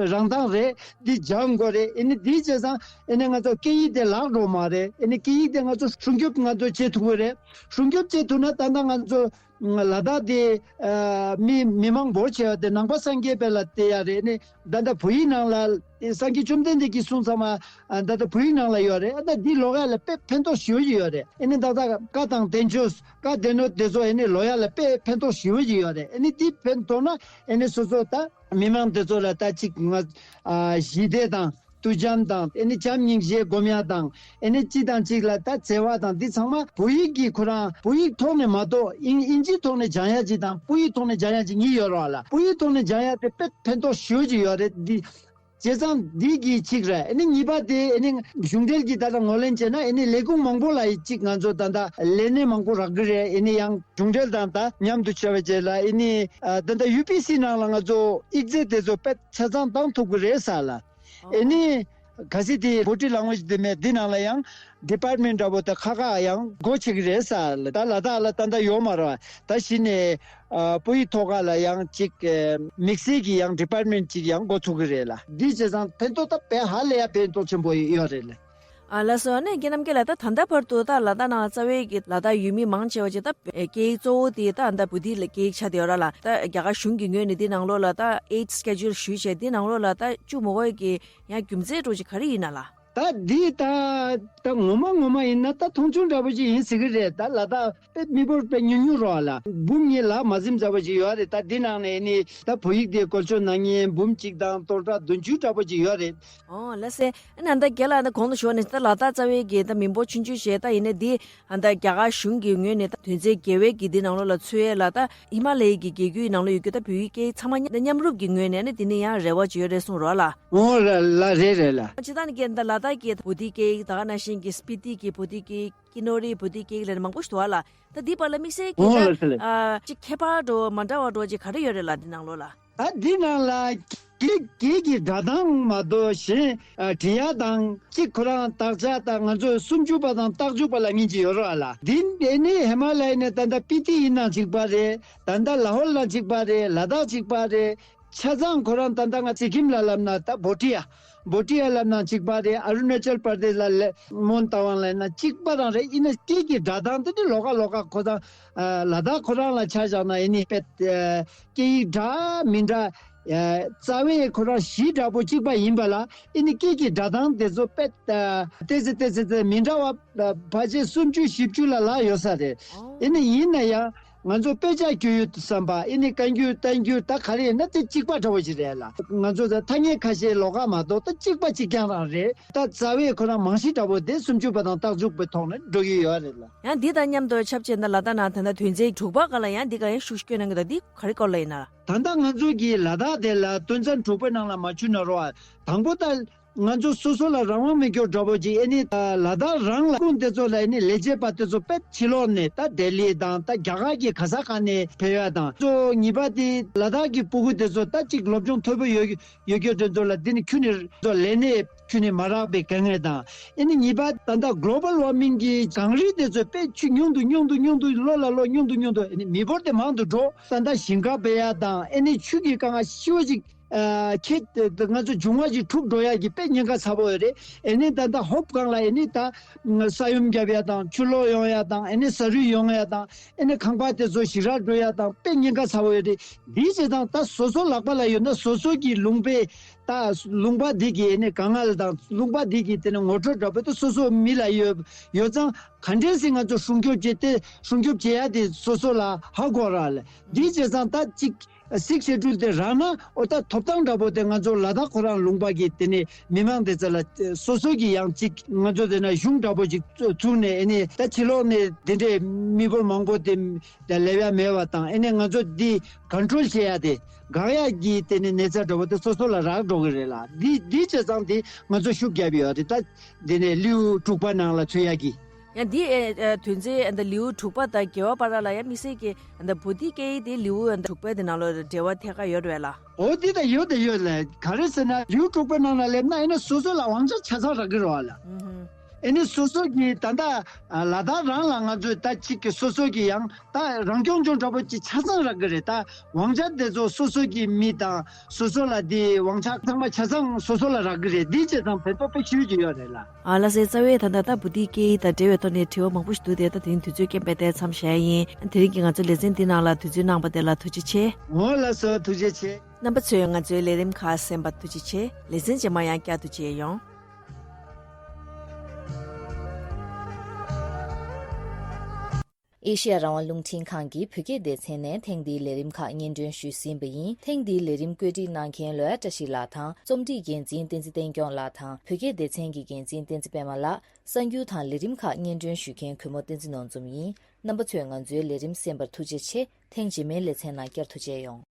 རང་ཐང་རེད། འདི་སྦྱང་དགོས་རེད། ཨེ་ནི་འདི་བྱས་ཙང་ཨེ་ནི་ང་ཚོ་སྐད་ཡིག་དེ་བརླག་འགྲོ་མ་རེད། ཨེ་ནི་སྐད་ཡིག་དེ་ང་ཚོ་སྲུང་སྐྱོབ་ང་ཚོ་བྱེད་ཐུབ་ཀྱི་རེད། སྲུང་སྐྱོབ་བྱེད་ཐུབ་ན་ད་ལྟ་ང་ཚོ་ལ་དྭགས་དེ་ཨ་མི་མི་མང་འབོར་ཆེ་བ་དེ་ནང་པ་སངས་རྒྱས་པའི་ལ་བལྟས་ཡ་རེད། ནི་ད་ལྟ་བོད་ཡིག་ནང་ལ་སངས་རྒྱས་བཅོམ་ལྡན་འདས་ཀྱིས་གསུངས་ཚང་མ་ཨ་ད་ལྟ་བོད་ཡིག་ནང་ལ་ཡོད་རེད། ཨ་ད་འདི་ཀློག་ཡ་ལ་དཔེ་ཕན་ཐོགས་ཞེ་པོ་ཅིག་ཡོད་རེད། ཨེ་ནི་ད་ལྟ་བཀའ་དང་བསྟན་བཅོས་བཀའ་སྡེ་སྣོད་དེ་ཚོ་ཨེ་ནི་ཀློག་ཡ་ལ་དཔེ་ཕན་ཐོགས་ཞེ་པོ་ཅིག་ཡོད་རེད། ཨེ་ནི་འདི་ཕན་ཐོགས་ན་ཨེ་ནི་སོ་སོ་ད་མི་མང་དེ་ཚོ་ལ་ད་ཅིག་ང་ཨ་ཞི་བདེ་དང་། ཏུ་བྱམས་དང་ཨེ་ནི་བྱམས་སྙིང་རྗེ་སྒོམ་ཡ་དང་ཨེ་ནི་གཅིག་དང་གཅིག་ལ་ད་བརྩེ་བ་དང་འདི་ཚང་མ་བོད་ཡིག་གི་ཁོ་རང་བོད་ཡིག་ཐོག་ནས་མ་གཏོགས་ཨིན་ཨིན་ཇིའི་ཐོག་ནས་སྦྱང་ཡ་གཅིག་དང་སྤུ་ཡིག་ཐོག་ནས་སྦྱང་ཡ་གཅིག་གཉིས་ཡོད་རེད་བ་ལ། སྤུ་ཡིག་ཐོག་ནས་སྦྱང་ཡ་དེ་དཔེ་ཕན་ཐོགས་ཞེ་པོ་ཅིག་ཡོད་རེད། འདི་བྱས་ཙང་འདི་གི་གཅིག་རེད། ཨེ་ནི་གཉིས་པ་དེ་ཨེ་ནི་གཞུང་འབྲེལ་གྱི་ད་ལྟ་ངོས་ལེན་བྱས་ན་ཨེ་ནི་ལས་ཁུངས་མང་པོ་ལ་གཅིག་ང་ཚོ་ད་ལྟ་ལས་གནས་མང་པོ་རག་གི་རེད། ཨེ་ནི་ཡང་གཞུང་འབྲེལ་དང་ད་མཉམ་དུ་བྱས་པ་བྱས་ལ་ཨེ་ནི་ཨ་ད་ལྟ་ཡུ་པི་སི་ནང་ལ་ང་ཚོ་ཡིག་ཚད་དེ་ཚོ་དཔེ་ཆ་ཚང་བཏང་ཐུབ་ཀྱི་རེད་ས་ལ། ཨེ་ནི་གལ་སྲིད་དེ་body language དེ་མེད་འདི་ནང་ལ་ཡང་department འདྲ་པོ་དེ་ཁག་ཁག་ཡང་སྒོ་ཕྱེ་གི་རེད་ས་ལ། ད་ལ་དྭགས་ལ་ད་ལྟ་ཡོད་མ་རེད་བ། ད་གཞི་ནས་ཨ་སྤུ་ཡིག་ཐོག་ཁ་ལ་ཡང་ཅིག་ཨེ་དམིགས་བསལ་གྱི་ཡང་department ཅིག་ཡང་འགོ་ཚུགས་ཀྱི་རེད་ལ། འདི་བྱས་ཙང་ཕན་ཐོགས་ད་དཔེ་ཧ་ལས་ཡ་ཕན་ཐོགས་ཆེན་པོ་ཡོད་རེད་ལ། ཨ་ལགས་སོ། ཨ་ནི་རྒན་རྣམ་རྒྱལ་ལགས་ད་ད་ལྟ་བར་དུ་ད་ལ་དྭགས་ནང་རྩ་བའི་གི་ལ་དྭགས་ཡུལ་མི་མང་ཆེ་བ་ཅིག་ད་སྐད་ཡིག་གཙོ་བོ་དེ་ད་ད་བོད་ཡིག་ལ་སྐད་ཡིག་ཆགས་བསྡད་ཡོད་ར་ལ། ད་རྒྱ་གར་གཞུང་གི་ངོས་ནས་འདི་ནང་ལོགས་ལ་ད་eight schedule ཞུས་བྱས་འདི་ནང་ལོགས་ལ་ད་བཅུག་མ་དགོས་ཀྱི་ཡང་རྒྱུ་མཚན་འདྲ་ཅིག་ག་རེ་ཡིན་ན་ལ། ད་འདི་ད་ད་ངོ་མ་ངོ་མ་ཡིན་ན་ད་མཐོང་ཆུང་འདྲ་པོ་ཅིག་ཡིན་ཟེར་གི་རེད། ད་ལ་དྭགས་དཔེ་མི་འབོར་དཔེ་ཉུང་ཉུང་རོགས་ལ་འབུམ་གཉིས་ལྷག་མ་ཟིན་ཙམ་པ་ཅིག་ཡོད་རེད། ད་འདི་ནང་ནས་ནི་ད་བོད་ཡིག་དེ་བཀོལ་སྤྱོད་གནང་མཁན་འབུམ་གཅིག་དང་སྟོང་ཕྲག་བདུན་ཅུ་འདྲ་པོ་ཅིག་ཡོད་རེད། ཨོ་ལགས་སེ། ཨ་ནི་ད་རྒན་ལགས་ད་གོང་དུ་ཞུས་པ་ནི་ད་ལ་དྭགས་རྩ་བའི་གི་ད་མི་འབོར་ཆུང་ཆུང་ཞིག་ད་ཡིན་ནའི་འདི་ཨ་ད་རྒྱ་གར་གཞུང་གི་ངོས་ནས་ད་དོན་ཚན་བརྒྱད་པའི་གི་འདི་ནང་ལོགས་ལ་ཚུད་ཡས་ལ་ད་ཧི་མ་ལ་ཡའི་གི་རྒྱལ་རྒྱུད་ནང་ལོགས་ཡོད་རྒྱུ་ད་བོད་ཡིག་སྐད་ཡིག་ཚང་མ་མཉམ་རུབ་ཀྱི་ངོས་ནས་ཨ་ནི་འདི་ནི་ཡང་རེ་བ་ཅིག་ཡོད་རེད་གསུངས་རོགས་ལ། ཨོ་ལ་ལ་རེད་རེད་ལ། སྤྱིར་བཏང་ནི་རྒན་ད་ལ་དྭགས་ཀྱི་བོད་ཡིག་སྐད་ཡིག་ད་ག་ནང་བཞིན་གྱི་སྤི་ཏི་གི་བོད་ཡིག་སྐད་ཡིག་ཀི་ནོ་རི་བོད་ཡིག་སྐད་ཡིག་ལ་མང་པོ་ཞིག་འདུག་བ་ལ། ད་འདི་བར་ལ་དམིགས་བསལ་གྱི་ཨོ་ལ་ད་ལ། ཨ་ཅིག་ཁྱད་པར་འགྲོ་མ་འདྲ་བ་འགྲོ་ཅིག་ག་རེ་ཡོད་རེད་ལ་འདི་ནང་ལོགས་ལ། ད་འདི་ནང་ལ་སྐད་སྐད་ཀྱི་སྒྲ་གདངས་མ་གཏོགས་གཞན་ཨ་འབྲི་ཡ་དང་གཅིག་ཁོ་རང་དག་ཆ་དང་ང་ཚོ་སུམ་ཅུ་པ་དང་རྟགས་འཇུག་པ་ལབ་མཁན་ཅིག་ཡོད་རེད་བ་ལ། འདི་འདི་ནི་ཧི་མ་ལ་ཡ་ནས་ད་ལྟ་སྤི་ཏི་ཡིན་ནའང་གཅིག་པ་རེད། ད་ལྟ་ལ་ཧོར་ལ་གཅིག་པ་རེད། ལ་དྭགས་གཅིག་པ་རེད། ཆ་ཚང་ཁོ་རང་ད་ལྟ་ང་སི་ཀིམ་ལ་ལབ་ན་ད་བྷོ་ཊི་ཡ། བྷོ་ཊི་ཡ་ལབ་ན་གཅིག་པ་རེད། ཨ་རུ་ན་ཅལ་པར་དེ་ལ་ལེ་མོན་ཏ་ཝང་ལབ་ན་གཅིག་པ་རང་རེད། ཡིན་ན་སྐད་ཀྱི་སྒྲ་གདངས་དེ་ནི་ལོགས་ཀ་ལོགས་ཀ་ཁོ་ཚང་ཨ་ལ་དྭགས་ཁོ་རང་ལ་ཆ་བཞག་ན་ཡིན་ནི་དཔེ་ཨ་སྐད་ཡིག་འདྲ་མི་འདྲ་ཨ་རྩ་བའི་ཁོ་རང་གཞི་འདྲ་པོ་གཅིག་པ་ཡིན་པ་ལ་ཡིན་ནི་སྐད་ཀྱི་སྒྲ་གདངས་དེ་ཚོ་དཔེ་ཨ་ཏོག་ཙམ་ཏོག་ཙམ་ཏོག་ཙམ་མི་འདྲ་བ་ཕལ་ཆེར་སུམ་ཅུ་བཞི་བཅུ་ལ་ལྷག་ཡོད་ས་རེད། ཨོ། ཡིན་ནི་ཡིན་ན་ཡང་། ང་ཚོ་དཔེ་ཆ་རྒྱུ་ཡོད་བསམ་པ་ཨེ་ནི་བཀའ་འགྱུར་བསྟན་འགྱུར་ད་ག་རེ་ཡིན་ན་དེ་གཅིག་པ་འདྲ་བོ་ཞིག་རེད་ལ། ང་ཚོ་ད་ཐ་སྙད་ཁ་ཤས་ལོགས་ཀ་མ་གཏོགས་ད་གཅིག་པ་གཅིག་རྐྱང་རང་རེད། ད་རྩ་བའི་ཁོ་རང་རྨང་གཞི་འདྲ་བོ་དེ་སུམ་ཅུ་པ་དང་རྟགས་འཇུག་པའི་ཐོག་ནས་འགྲོ་གི་ཡོད་རེད་ལ། ཡང་འདི་དང་མཉམ་དུ་ཆབས་ཅིག་ད་ལ་དྭགས་ནང་ད་ལྟ་དོན་ཚན་དྲུག་པ་སྒང་ལ་ཡང་འདི་ག་ཡང་ཤུགས་སྐྱོན་གནང་གི་འདུག་འདི་ག་རེ་སྐོར་ལ་ཡིན་ན། ད་ལྟ་ང་ཚོ་གི་ལ་དྭགས་དེ་ལ་དོན་ཚན་དྲུག་པའི་ནང་ལ་མ་ཆུད་ན་རོ། དང་པོ་ད། ང་ཚོ་སོ་སོ་ལ་རང་དབང་མེད་སྐྱོར་འདྲ་པོ་ཅིག་ཨེ་ནི་ད་ལ་དྭགས་རང་ལ་ཁུངས་དེ་ཚོ་ལ་ཨེ་ནི་ལས་བྱེད་པ་དེ་ཚོ་དཔེ་ཕྱི་ལོགས་ནས་ད་ལྡི་ལི་དང་ད་རྒྱ་གར་གྱི་ག་ས་ག་ནས་ཕེབས་ཡ་དང་། གཙོ་བོ་གཉིས་པ་དེ་ལ་དྭགས་ཀྱི་སྤུ་གུ་དེ་ཚོ་ད་ཅིག་སློབ་སྦྱོང་མཐོ་པོ་ཡོད་ཡོད་སྐྱོར་དེ་ཚོ་ལ་དེ་ནི་ཁྱོན་ནས་ལས་གནས་ཁྱོན་ནས་མ་རག་པའི་དཀའ་ངལ་དང་། ཨེ་ནི་གཉིས་པ་ད་ལྟ་global warming གི་གངས་རི་དེ་ཚོ་དཔེ་ཆུ་ཉུང་དུ་ཉུང་དུ་ཉུང་དུ་ལོ་ལ་ལོ་ཉུང་དུ་ཉུང་དུ་ཨེ་ནི་མི་འབོར་དེ་མང་དུ་འགྲོ། ད་ལྟ་ཞིང་ཁ་འབད་ཡ་དང་ཨེ་ནི་ཆུ་གི་དཀའ་ངལ་ཞེ་པོ་ཅིག་ཨ་ཁྱེད་ང་ཚོ་འབྱུང་བ་ཞིག་འཁྲུག་འགྲོ་ཡ་གི་དཔེ་ཉེན་ཁ་ཚ་པོ་ཡོད་རེད། ཨེ་ནི་ད་ལྟ་ཧོབ་སྒང་ལ་ཨེ་ནི་ད་ས་ཡོམ་རྒྱབ་ཡ་དང་ཆུ་ལོག་ཡོང་ཡ་དང་ཨེ་ནི་ས་རུད་ཡོང་ཡ་དང་ཨེ་ནི་ཁང་པ་དེ་ཚོ་ཞིག་རལ་འགྲོ་ཡ་དང་དཔེ་ཉེན་ཁ་ཚ་པོ་ཡོད་རེད། འདི་བྱས་ཙང་ད་སོ་སོ་ལག་པ་ལ་ཡོད་ན་སོ་སོ་གི་ལུང་པའི་ད་ལུང་པ་འདི་གི་ཨེ་ནི་དཀའ་ངལ་དང་ལུང་པ་འདི་གི་དེ་ནི་ངོ་སྤྲོད་འདྲ་པོ་ད་སོ་སོ་མི་ལ་ཡོད་ཡོད་ཙང་ག་འདྲས་སེ་ང་ཚོ་སྲུང་སྐྱོབ་བྱེད་དེ་སྲུང་སྐྱོབ་བྱེད་ཡ་དེ་སོ་སོ་ལ་ཧ་གོ་ར་ལ། འདི་བྱས་ཙང་ད་ཅིག་སིག་ཤེ་ཌུལ་དེ་རག་ན་ཨོ་ད་ཐོབ་ཐང་འདྲ་པོ་དེ་ང་ཚོ་ལ་དྭགས་ཁོ་རང་ལུང་པ་གི་དེ་ནས་མི་མང་དེ་ཚོ་ལ་སོ་སོ་གི་ཡང་ཅིག་ང་ཚོ་དེ་ན་གཞུང་འདྲ་པོ་ཅིག་བཙུགས་ནས་ཨེ་ནས་ད་ཕྱི་ལོགས་ནས་དེ་འདྲའི་མི་འབོར་མང་པོ་དེ་ད་སླེབས་ཡ་མེད་པ་དང་ཨེ་ནས་ང་ཚོ་འདི་ཀོན་ཊོལ་བྱེད་ཡ་དེ་འགག་ཡ་གི་དེ་ནས་གནས་ཚད་འདྲ་པོ་དེ་སོ་སོ་ལ་རག་འགྲོ་གི་རེད་ལ། འདི་འདི་བྱས་ཙང་དེ་ང་ཚོ་ཤུགས་རྒྱབ་ཡོད་དེ་ད་དེ་ནས་ལེའུ་དྲུག་པ་ནང་ལ་ཚུད་ཡ་གི་ཡང་འདི་ཨེ་ཨེ་དོན་ཚན་ཨ་ད་ལེའུ་དྲུག་པ་དང་རྒྱལ་བ་པ་ར་ལ་ཡང་དམིགས་བསལ་གྱི་ཨ་ད་བོ་དྷི་སྐད་ཡིག་དེ་ལེའུ་ཨ་ད་དྲུག་པའི་དེ་ནང་ལ་འབྲེལ་བ་ཐད་ཀ་ཡོད་རེད་ལ། འོ་འདི་ད་ཡོད་དེ་ཡོད་ལ། ག་རེ་ཟེར་ན་ལེའུ་དྲུག་པའི་ནང་ལ་སླེབས་ན་ཨེ་ནི་སོ་སོ་ལ་དབང་ཆ་ཆ་ཚང་རག་གི་རེད་བ་ལ། ཨེ་ནི་སོ་སོ་གི་ད་ལྟ་ཨ་ལ་དྭགས་རང་ལ་ང་ཚོས་ད་གཅིག་གི་སོ་སོ་གི་ཡང་ད་རང་སྐྱོང་ལྗོངས་འདྲ་པོ་ཅིག་ཆ་ཚང་རག་གི་རེད། ད་དབང་ཆ་དེ་ཚོ་སོ་སོ་གི་མི་དང་སོ་སོ་ལ་དེ་དབང་ཆ་ཚང་མ་ཆ་ཚང་སོ་སོ་ལ་རག་གི་རེད། འདི་བྱས་ཙང་ཕན་ཐོགས་དཔེ་ཤོད་ཀྱི་ཡོད་རེད་ལ། ཨ་ལགས་སེ། རྩ་བའི་ད་ལྟ་ད་བོ་དྷི་སྐད་ཡིག་དང་འབྲེལ་བའི་ཐོག་ནས་དྲི་བ་མང་པོ་ཞིག་འདུག་སྟེ་ད་དེ་རིང་དུས་ཚོད་རྐྱེན་པས་དེ་མཚམས་བཞག་ཡིན། དེ་རིང་གི་ང་ཚོའི་ལེ་ཚན་འདི་ནང་ལ་དུས་ཚོད་གནང་བ་དེ་ལ་ཐུགས་རྗེ་ཆེ། འོ་ལགས་སོ། ཐུགས་རྗེ་ཆེ། རྣམ་པ་ཚོས་ང་ཚོའི་ལས་རིམ་ཁག་གསན་པར་ཐུགས་རྗེ་ཆེ། ལེ་ཚན་རྗེས་མ་ཡང་བསྐྱར་དུ་མཇལ་ཡོང་། ཨེ་ཤེ་ཡ་རང་དབང་རླུང་འཕྲིན་ཁང་གི་བོད་སྐད་སྡེ་ཚན་ནས་ཐེངས་འདིའི་ལས་རིམ་ཁག་སྙན་སྒྲོན་ཞུས་ཟིན་པ་ཡིན། ཐེངས་འདིའི་ལས་རིམ་བཀོད་སྒྲིག་གནང་མཁན་ལོ་ཡ་བཀྲ་ཤིས་ལགས་དང་རྩོམ་སྒྲིག་འགན་འཛིན་བསྟན་འཛིན་བསྟན་སྐྱོང་ལགས་དང་བོད་སྐད་སྡེ་ཚན་གྱི་འགན་འཛིན་བསྟན་འཛིན་པད་མ་ལགས། གསར་འགྱུར་དང་ལས་རིམ་ཁག་སྙན་སྒྲོན་ཞུ་མཁན་གུས་མོ་བསྟན་འཛིན་ནོར་འཛོམས་ཡིན། རྣམ་པ་ཚོས་ང་ཚོའི་ལས་རིམ་གསན་པར་ཐུགས་རྗེ་ཆེ། ཐེངས་རྗེས་མའི་ལེ་ཚན་ནང་བསྐྱར་དུ་མཇལ་ཡོང་།